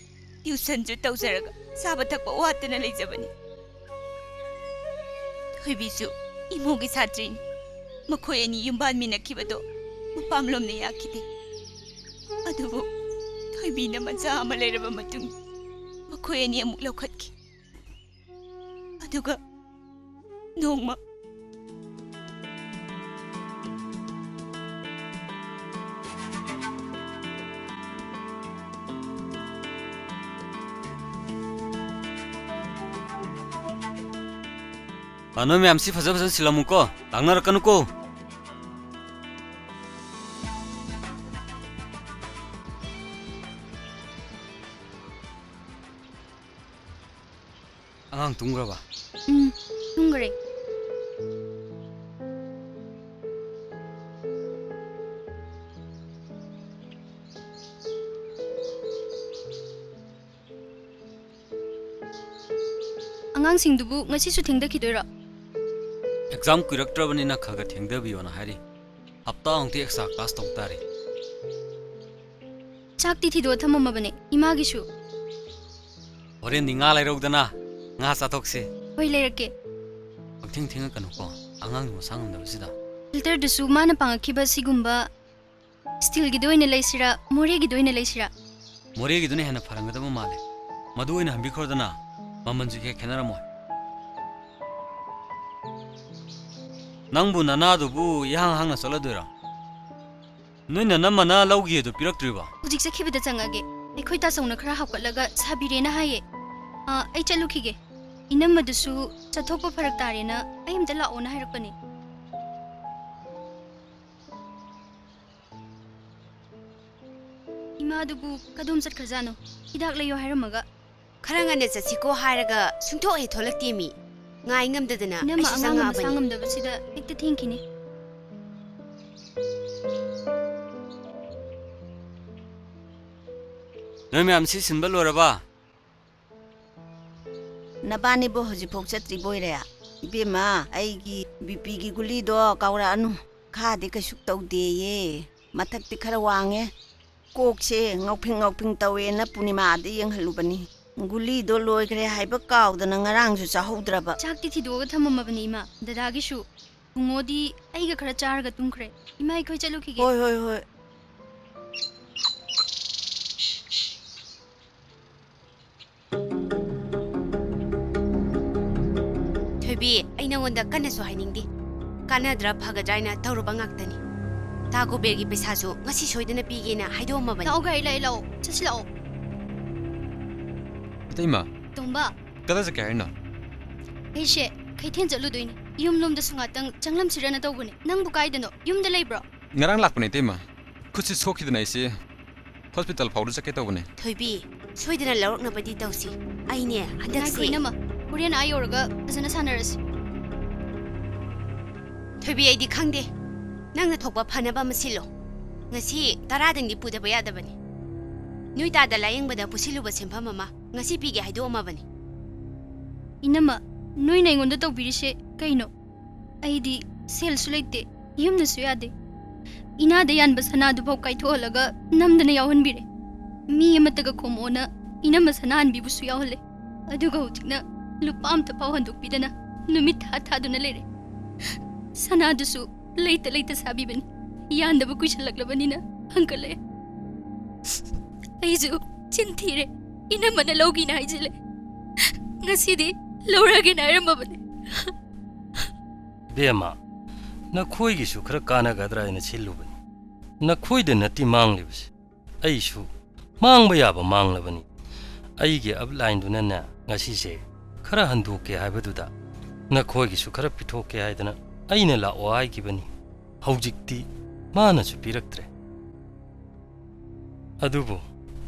ꯇ꯭ꯌꯨꯁꯟꯁꯨ ꯇꯧꯖꯔꯒ ꯆꯥꯕ ꯊꯛꯄ ꯋꯥꯠꯇꯅ ꯂꯩꯖꯕꯅꯤ꯫ ꯊꯣꯏꯕꯤꯁꯨ ꯏꯃꯣꯒꯤ ꯁꯥꯇ꯭ꯔꯤꯅꯤ꯫ ꯃꯈꯣꯏ ꯑꯅꯤ ꯌꯨꯝꯕꯥꯟꯃꯤꯟꯅꯈꯤꯕꯗꯣ ꯃꯄꯥꯝꯂꯣꯝꯅ ꯌꯥꯈꯤꯗꯦ꯫ ꯑꯗꯨꯕꯨ ꯊꯣꯏꯕꯤꯅ ꯃꯆꯥ ꯑꯃ ꯂꯩꯔꯕ ꯃꯇꯨꯡ ꯃꯈꯣꯏ ꯑꯅꯤ ꯑꯃꯨꯛ ꯂꯧꯈꯠꯈꯤ꯫ ꯑꯗꯨꯒ ꯅꯣꯡꯃ ꯑ, ꯅꯣꯏ ꯃꯌꯥꯝ ꯁꯤ ꯐꯖ ꯐꯖꯅ ꯁꯤꯜꯂꯝꯃꯨꯀꯣ, ꯂꯥꯡꯅꯔꯛꯀꯅꯨꯀꯣ꯫ ꯑꯉꯥꯡ ꯇꯨꯝꯈ꯭ꯔꯕ? ꯎꯝ, ꯇꯨꯝꯈ꯭ꯔꯦ꯫ ꯑꯉꯥꯡꯁꯤꯡꯗꯨꯕꯨ ꯉꯁꯤꯁꯨ ꯊꯦꯡꯊꯈꯤꯗꯣꯏꯔꯣ? ꯑꯦꯛꯖꯥꯝ ꯀꯨꯏꯔꯛꯇ꯭ꯔꯕꯅꯤꯅ ꯈꯔ ꯈꯔ ꯊꯦꯡꯊꯕꯤꯌꯣꯅ ꯍꯥꯏꯔꯤ꯫ ꯍꯞꯇꯥꯃꯨꯛꯇꯤ ꯑꯦꯛꯁꯇ꯭ꯔꯥ ꯀ꯭ꯂꯥꯁ ꯇꯧ ꯇꯥꯔꯦ꯫ ꯆꯥꯛꯇꯤ ꯊꯤꯗꯣꯛꯑ ꯊꯝꯃꯝꯃꯕꯅꯦ, ꯏꯃꯥꯒꯤꯁꯨ꯫ ꯍꯣꯔꯦꯟꯗꯤ ꯉꯥ ꯂꯩꯔꯧꯗꯅ, ꯉꯥ ꯆꯥꯊꯣꯛꯁꯦ꯫ ꯍꯣꯏ, ꯂꯩꯔꯛꯀꯦ꯫ ꯄꯪꯊꯦꯡ ꯊꯦꯡꯉꯛꯀꯅꯨꯀꯣ, ꯑꯉꯥꯡꯗꯨ ꯃꯁꯥ ꯉꯝꯗꯕꯁꯤꯗ꯫ ꯐꯤꯜꯇꯔꯗꯨꯁꯨ ꯃꯥꯅ ꯄꯥꯡꯉꯛꯈꯤꯕ ꯁꯤꯒꯨꯝꯕ ꯁ꯭ꯇꯤꯜꯒꯤꯗ ꯑꯣꯏꯅ ꯂꯩꯁꯤꯔꯥ, ꯃꯣꯔꯦꯒꯤꯗ ꯑꯣꯏꯅ ꯂꯩꯁꯤꯔꯥ? ꯃꯣꯔꯦꯒꯤꯗꯨꯅ ꯍꯦꯟꯅ ꯐꯔꯝꯒꯗꯕ ꯃꯥꯜꯂꯦ꯫ ꯃꯗꯨ ꯑꯣꯏꯅ ꯍꯟꯕꯤꯈ꯭ꯔꯣꯗꯅ, ꯃꯃꯜꯁꯨ ꯏꯈꯦꯠ ꯈꯦꯠꯅꯔꯝꯃꯣꯏ꯫ ꯅꯪꯕꯨ ꯅꯅꯥꯗꯨꯕꯨ ꯏꯍꯥꯡ ꯍꯥꯡꯅ ꯆꯠꯂꯗꯣꯏꯔꯣ? ꯅꯣꯏ ꯅꯅꯝꯃꯅ ꯂꯧꯒꯦꯗꯨ ꯄꯤꯔꯛꯇ꯭ꯔꯤꯕꯣ? ꯍꯧꯖꯤꯛ ꯆꯠꯈꯤꯕꯗ ꯆꯪꯉꯒꯦ꯫ ꯑꯩꯈꯣꯏ ꯇꯥꯆꯧꯅ ꯈꯔ ꯍꯥꯞꯀꯠꯂꯒ ꯁꯥꯕꯤꯔꯦꯅ ꯍꯥꯏꯌꯦ꯫ ꯑꯥ, ꯑꯩ ꯆꯠꯂꯨꯈꯤꯒꯦ꯫ ꯏꯅꯝꯃꯗꯨꯁꯨ ꯆꯠꯊꯣꯛꯄ ꯐꯔꯛ ꯇꯥꯔꯦꯅ ꯑꯩ ꯑꯝꯇ ꯂꯥꯛꯑꯣꯅ ꯍꯥꯏꯔꯛꯄꯅꯦ꯫ ꯏꯃꯥꯗꯨꯕꯨ ꯀꯗꯣꯝ ꯆꯠꯈ꯭ꯔꯖꯥꯠꯅꯣ? ꯍꯤꯗꯥꯛ ꯂꯩꯌꯣ ꯍꯥꯏꯔꯝꯃꯒ꯫ ꯈꯔ ꯉꯟꯅ ꯆꯠꯁꯤꯀꯣ ꯍꯥꯏꯔꯒ ꯁꯨꯡꯊꯣꯛ ꯍꯦꯛ ꯊꯣꯛꯂꯛꯇꯦꯃꯤ꯫ ꯉꯥꯏ ꯉꯝꯗꯗꯅ ꯏꯅꯝꯃ ꯑꯩꯁꯨ ꯑꯉꯥꯡ ꯑꯃ ꯃꯁꯥ ꯆꯪꯉꯛꯑꯕꯅꯤ꯫ ꯉꯝꯗꯕꯁꯤꯗ ꯍꯦꯛꯇ ꯊꯦꯡꯈꯤꯅꯤ꯫ ꯅꯣꯏ ꯃꯌꯥꯝ ꯁꯤ ꯁꯤꯟꯕ ꯂꯣꯏꯔꯕ? ꯅꯕꯥꯅꯤꯕꯨ ꯍꯧꯖꯤꯛꯐꯥꯎ ꯆꯠꯇ꯭ꯔꯤꯕꯣꯏꯔꯦ? ꯏꯕꯦꯝꯃ, ꯑꯩꯒꯤ ꯕꯤ ꯄꯤꯒꯤ ꯒꯨꯂꯤꯗꯣ ꯀꯥꯎꯔꯛꯑꯅꯨ꯫ ꯈꯥꯗꯤ ꯀꯩꯁꯨ ꯇꯧꯗꯦꯌꯦ꯫ ꯃꯊꯛꯇꯤ ꯈꯔ ꯋꯥꯡꯉꯦ꯫ ꯀꯣꯛꯁꯦ ꯉꯥꯎꯐꯤꯡ ꯉꯥꯎꯐꯤꯡ ꯇꯧꯋꯦꯅ ꯄꯨꯔꯅꯤꯃꯥꯗ ꯌꯦꯡꯍꯜꯂꯨꯕꯅꯤ꯫ ꯒꯨꯂꯤꯗꯣ ꯂꯣꯏꯈ꯭ꯔꯦ ꯍꯥꯏꯕ ꯀꯥꯎꯗꯅ ꯉꯔꯥꯡꯁꯨ ꯆꯥꯍꯧꯗ꯭ꯔꯕ꯫ ꯆꯥꯛꯇꯤ ꯊꯤꯗꯣꯛꯑꯒ ꯊꯝꯃꯝꯃꯕꯅꯤ, ꯏꯃꯥ꯫ ꯗꯗꯥꯒꯤꯁꯨ꯫ ꯕꯨꯡꯉꯣꯗꯤ ꯑꯩꯒ ꯈꯔ ꯆꯥꯔꯒ ꯇꯨꯝꯈ꯭ꯔꯦ꯫ ꯏꯃꯥ, ꯑꯩꯈꯣꯏ ꯆꯠꯂꯨꯈꯤꯒꯦ꯫ ꯍꯣꯏ, ꯍꯣꯏ, ꯍꯣꯏ꯫ ꯗ ꯀꯟꯅꯁꯨ ꯍꯥꯏꯅꯤꯡꯗꯦ꯫ ꯀꯥꯟꯅꯗ꯭ꯔꯥ ꯐꯒꯗ꯭ꯔꯥ ꯍꯥꯏꯅ ꯇꯧꯔꯨꯕ ꯉꯥꯛꯇꯅꯤ꯫ ꯇꯥ ꯀꯨꯕꯦꯔꯒꯤ ꯄꯩꯁꯥꯁꯨ ꯉꯁꯤ ꯁꯣꯏꯗꯅ ꯄꯤꯒꯦꯅ ꯍꯥꯏꯗꯣꯛꯑꯝꯃꯕꯅꯤ꯫ ꯂꯥꯛꯑꯣ, ꯒꯥꯔꯤ ꯂꯥꯛꯑꯦ, ꯂꯥꯛꯑꯣ, ꯆꯠꯁꯤ ꯂꯥꯛꯑꯣ꯫ ꯏꯇꯩꯃ꯫ ꯇꯣꯝꯕ꯫ ꯀꯗꯥꯏ ꯆꯠꯀꯦ ꯍꯥꯏꯅꯣ? ꯑꯩꯁꯦ ꯀꯩꯊꯦꯜ ꯆꯠꯂꯨꯗꯣꯏꯅꯤ꯫ ꯌꯨꯝꯂꯣꯝꯗꯁꯨ ꯉꯥꯛꯇꯪ ꯆꯪꯂꯝꯁꯤꯔꯅ ꯇꯧꯕꯅꯤ꯫ ꯅꯪꯕꯨ ꯀꯥꯏꯗꯅꯣ? ꯌꯨꯝꯗ ꯂꯩꯕ꯭ꯔꯣ? ꯉꯔꯥꯡ ꯂꯥꯛꯄꯅꯦ, ꯏꯇꯩꯃ꯫ ꯈꯨꯠꯁꯤ ꯁꯣꯛꯈꯤꯗꯅ ꯑꯩꯁꯦ ꯍꯣꯁꯄꯤꯇꯥꯜ ꯐꯥꯎꯗ ꯆꯠꯀꯦ ꯇꯧꯕꯅꯦ꯫ ꯊꯣꯏꯕꯤ, ꯁꯣꯏꯗꯅ ꯂꯧꯔꯛꯅꯕꯗꯤ ꯇꯧꯁꯤ꯫ ꯑꯩꯅꯦ, ꯍꯟꯗꯛꯁꯦ ꯉꯥꯏꯈꯣ, ꯏꯅꯝꯃ꯫ ꯍꯣꯔꯦꯟ ꯑꯥ ꯌꯧꯔꯒ ꯐꯖꯅ ꯁꯥꯟꯅꯔꯁꯤ꯫ ꯊꯣꯏꯕꯤ, ꯑꯩꯗꯤ ꯈꯪꯗꯦ꯫ ꯅꯪꯅ ꯊꯣꯛꯄ ꯐꯅꯕ ꯑꯃ ꯁꯤꯜꯂꯣ꯫ ꯉꯁꯤ ꯇꯔꯥꯗꯪꯗꯤ ꯄꯨꯗꯕ ꯌꯥꯗꯕꯅꯤ꯫ ꯅꯣꯏ ꯇꯥꯗ ꯂꯥꯌꯦꯡꯕꯗ ꯄꯨꯁꯤꯜꯂꯨꯕ ꯁꯦꯟꯐꯝ ꯑꯃ ꯉꯁꯤ ꯄꯤꯒꯦ ꯍꯥꯏꯗꯣꯛꯑꯝꯃꯕꯅꯤ꯫ ꯏꯅꯝꯃ, ꯅꯣꯏꯅ ꯑꯩꯉꯣꯟꯗ ꯇꯧꯕꯤꯔꯤꯁꯦ ꯀꯩꯅꯣ? ꯑꯩꯗꯤ ꯁꯦꯜꯁꯨ ꯂꯩꯇꯦ, ꯌꯨꯝꯅꯁꯨ ꯌꯥꯗꯦ꯫ ꯏꯅꯥꯗ ꯌꯥꯟꯕ ꯁꯅꯥꯗꯨꯐꯥꯎ ꯀꯥꯏꯊꯣꯛꯍꯜꯂꯒ ꯅꯝꯗꯅ ꯌꯥꯎꯍꯟꯕꯤꯔꯦ꯫ ꯃꯤ ꯑꯃꯠꯇꯒ ꯈꯣꯝꯃꯛꯑꯣꯅ ꯏꯅꯝꯃ ꯁꯅꯥꯍꯟꯕꯤꯕꯨꯁꯨ ꯌꯥꯎꯍꯜꯂꯦ꯫ ꯑꯗꯨꯒ ꯍꯧꯖꯤꯛꯅ ꯂꯨꯄꯥ ꯑꯝꯇ ꯐꯥꯎ ꯍꯟꯗꯣꯛꯄꯤꯗꯅ ꯅꯨꯃꯤꯠ ꯊꯥ ꯊꯥꯗꯨꯅ ꯂꯩꯔꯦ꯫ ꯁꯅꯥꯗꯨꯁꯨ ꯂꯩꯇ ꯂꯩꯇ ꯁꯥꯕꯤꯕꯅꯤ꯫ ꯌꯥꯟꯗꯕ ꯀꯨꯏꯁꯜꯂꯛꯂꯕꯅꯤꯅ ꯍꯪꯒꯠꯂꯛꯑꯦ꯫ ꯑꯩꯁꯨ ꯆꯤꯟ ꯊꯤꯔꯦ꯫ ꯏꯅꯝꯃꯅ ꯂꯧꯒꯦꯅ ꯍꯥꯏꯖꯤꯜꯂꯦ꯫ ꯉꯁꯤꯗꯤ ꯂꯧꯔꯒꯦꯅ ꯍꯥꯏꯔꯝꯃꯕꯅꯦ꯫ ꯏꯕꯦꯝꯃ, ꯅꯈꯣꯏꯒꯤꯁꯨ ꯈꯔ ꯀꯥꯟꯅꯒꯗ꯭ꯔꯥ ꯍꯥꯏꯅ ꯁꯤꯜꯂꯨꯕꯅꯤ꯫ ꯅꯈꯣꯏꯗ ꯅꯠꯇꯦ ꯃꯥꯡꯂꯤꯕꯁꯦ, ꯑꯩꯁꯨ ꯃꯥꯡꯕ ꯌꯥꯕ ꯃꯥꯡꯂꯕꯅꯤ꯫ ꯑꯩꯒꯤ ꯑꯞꯂꯥꯏꯟꯗꯨꯅꯅꯦ ꯉꯁꯤꯁꯦ ꯈꯔ ꯍꯟꯗꯣꯛꯀꯦ ꯍꯥꯏꯕꯗꯨꯗ ꯅꯈꯣꯏꯒꯤꯁꯨ ꯈꯔ ꯄꯤꯊꯣꯛꯀꯦ ꯍꯥꯏꯗꯅ ꯑꯩꯅ ꯂꯥꯛꯑꯣ ꯍꯥꯏꯈꯤꯕꯅꯤ꯫ ꯍꯧꯖꯤꯛꯇꯤ ꯃꯥꯅꯁꯨ ꯄꯤꯔꯛꯇ꯭ꯔꯦ꯫ ꯑꯗꯨꯕꯨ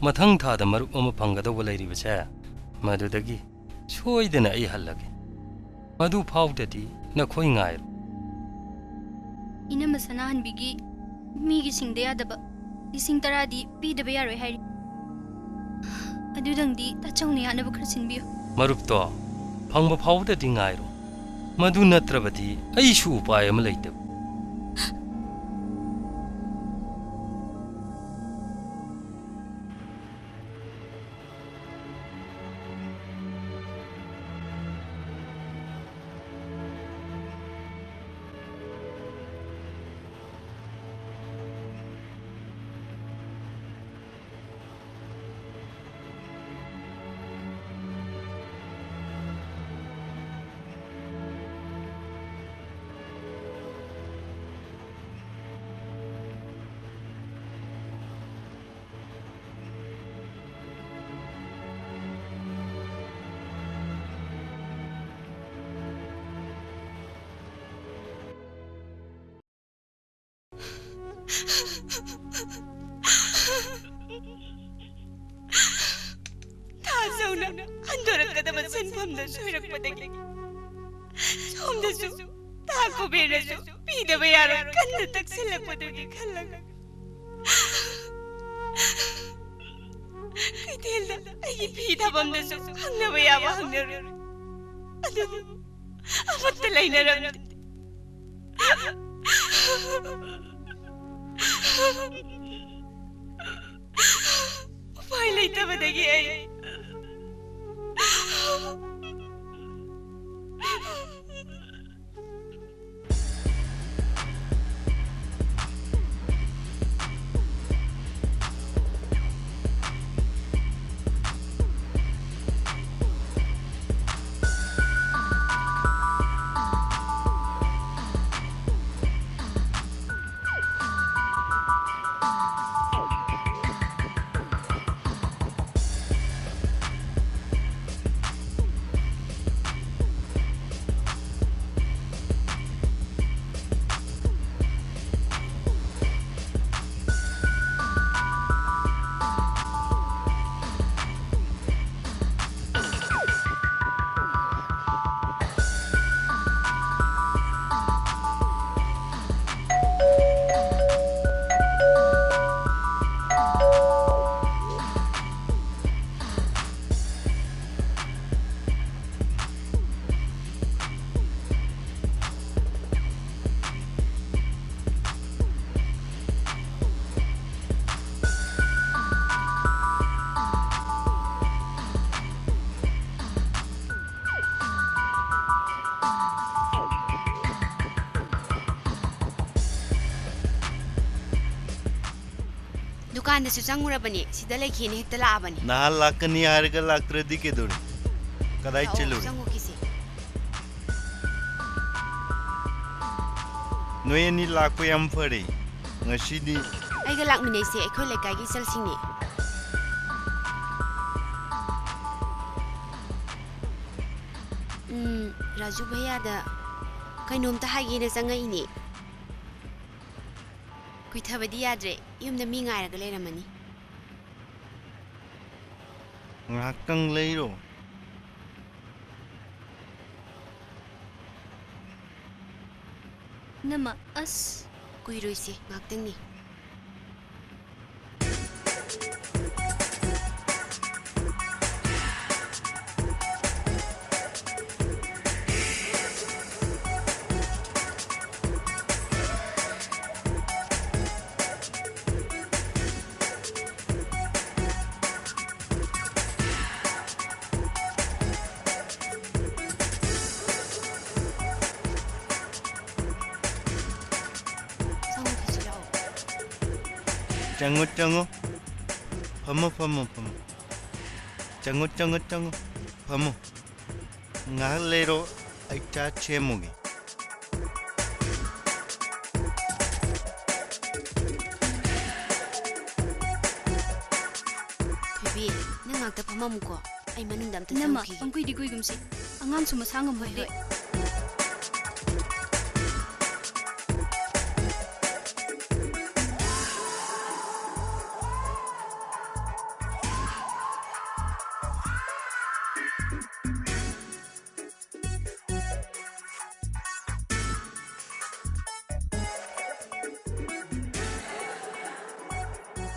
ꯃꯊꯪ ꯊꯥꯗ ꯃꯔꯨꯞ ꯑꯃ ꯐꯪꯒꯗꯧꯕ ꯂꯩꯔꯤꯕꯁꯦ, ꯃꯗꯨꯗꯒꯤ ꯁꯣꯏꯗꯅ ꯑꯩ ꯍꯜꯂꯒꯦ꯫ ꯃꯗꯨ ꯐꯥꯎꯗꯗꯤ ꯅꯈꯣꯏ ꯉꯥꯏꯔꯣ꯫ ꯏꯅꯝꯃ ꯁꯅꯥꯍꯟꯕꯤꯒꯤ ꯃꯤꯒꯤ ꯁꯤꯡꯗ ꯌꯥꯗꯕ ꯂꯤꯁꯤꯡ ꯇꯔꯥꯗꯤ ꯄꯤꯗꯕ ꯌꯥꯔꯣꯏ ꯍꯥꯏꯔꯤ꯫ ꯑꯗꯨꯗꯪꯗꯤ ꯇꯥꯆꯧꯅ ꯌꯥꯅꯕ ꯈꯔ ꯁꯤꯟꯕꯤꯌꯨ꯫ ꯃꯔꯨꯞꯇꯣ ꯐꯪꯕ ꯐꯥꯎꯕꯗꯗꯤ ꯉꯥꯏꯔꯣ꯫ ꯃꯗꯨ ꯅꯠꯇ꯭ꯔꯕꯗꯤ ꯑꯩꯁꯨ ꯎꯄꯥꯏ ꯑꯃ ꯂꯩꯇꯕ꯫ ꯊꯥꯖꯧꯅ ꯍꯟꯗꯣꯔꯛꯀꯗꯕ ꯁꯤꯟꯐꯝꯗ ꯁꯣꯏꯔꯛꯄꯗꯒꯤ ꯁꯣꯝꯗꯁꯨ ꯊꯥ ꯀꯨꯕꯦꯔꯅꯁꯨ ꯄꯤꯗꯕ ꯌꯥꯔꯣꯏ ꯀꯟꯅ ꯇꯛꯁꯤꯜꯂꯛꯄꯗꯨꯒꯤ ꯈꯜꯂꯒ ꯀꯩꯊꯦꯜꯗ ꯑꯩꯒꯤ ꯐꯤ ꯊꯥꯐꯝꯗꯁꯨ ꯍꯪꯅꯕ ꯌꯥꯕ ꯍꯪꯅꯔꯨꯔꯦ꯫ ꯑꯗꯨꯕꯨ ꯑꯃꯠꯇ ꯂꯩꯅꯔꯝꯗꯦ꯫ ꯎꯄꯥꯏ ꯂꯩꯇꯕꯗꯒꯤ ꯑꯩ ꯗꯨꯀꯥꯟꯗꯁꯨ ꯆꯪꯉꯨꯔꯕꯅꯤ, ꯁꯤꯗ ꯂꯩꯈꯤꯅ ꯍꯦꯛꯇ ꯂꯥꯛꯑꯕꯅꯤ꯫ ꯅꯍꯥꯟ ꯂꯥꯛꯀꯅꯤ ꯍꯥꯏꯔꯒ ꯂꯥꯛꯇ꯭ꯔꯗꯤ ꯀꯩꯗꯧꯔꯤ? ꯀꯗꯥꯏ ꯂꯥꯛꯑꯣ, ꯆꯠꯂꯨꯔꯤ? ꯆꯪꯉꯣ ꯀꯤꯁꯦ꯫ ꯅꯣꯏ ꯑꯅꯤ ꯂꯥꯛꯄ ꯌꯥꯝ ꯐꯔꯦ꯫ ꯉꯁꯤꯗꯤ ꯑꯩꯒ ꯂꯥꯛꯃꯤꯟꯅꯩꯁꯦ ꯑꯩꯈꯣꯏ ꯂꯩꯀꯥꯏꯒꯤ ꯏꯆꯜꯁꯤꯡꯅꯤ꯫ ꯎꯝ, ꯔꯥꯖꯨ ꯚꯩꯌꯥꯗ ꯀꯩꯅꯣꯝꯇ ꯍꯥꯏꯒꯦꯅ ꯆꯪꯉꯛꯏꯅꯦ꯫ ꯀꯨꯏꯊꯕꯗꯤ ꯌꯥꯗ꯭ꯔꯦ, ꯌꯨꯝꯗ ꯃꯤ ꯉꯥꯏꯔꯒ ꯂꯩꯔꯝꯃꯅꯤ꯫ ꯉꯥꯏꯍꯥꯛꯇꯪ ꯂꯩꯔꯣ꯫ ꯅꯃ, ꯑꯁ꯫ ꯀꯨꯏꯔꯣꯏꯁꯦ, ꯉꯥꯛꯇꯪꯅꯤ꯫ ꯆꯪꯉꯣ, ꯆꯪꯉꯣ꯫ ꯐꯝꯃꯣ, ꯐꯝꯃꯣ, ꯐꯝꯃꯣ꯫ ꯆꯪꯉꯣ, ꯆꯪꯉꯣ, ꯆꯪꯉꯣ꯫ ꯐꯝꯃꯣ꯫ ꯉꯥꯏꯍꯥꯛ ꯂꯩꯔꯣ, ꯑꯩ ꯆꯥ ꯁꯦꯝꯃꯨꯒꯦ꯫ ꯊꯣꯏꯕꯤ, ꯅꯪ ꯉꯥꯛꯇ ꯐꯝꯃꯝꯃꯨꯀꯣ, ꯑꯩ ꯃꯅꯨꯡꯗ ꯑꯝꯇ ꯏꯅꯝꯃ, ꯆꯪꯉꯨꯈꯤꯒꯦ꯫ ꯄꯪꯀꯨꯏꯗꯤ ꯀꯨꯏꯒꯨꯝꯁꯤ, ꯑꯉꯥꯡꯁꯨ ꯃꯁꯥ ꯉꯝꯃꯣꯏ꯫ ꯍꯣꯏ, ꯍꯣꯏ꯫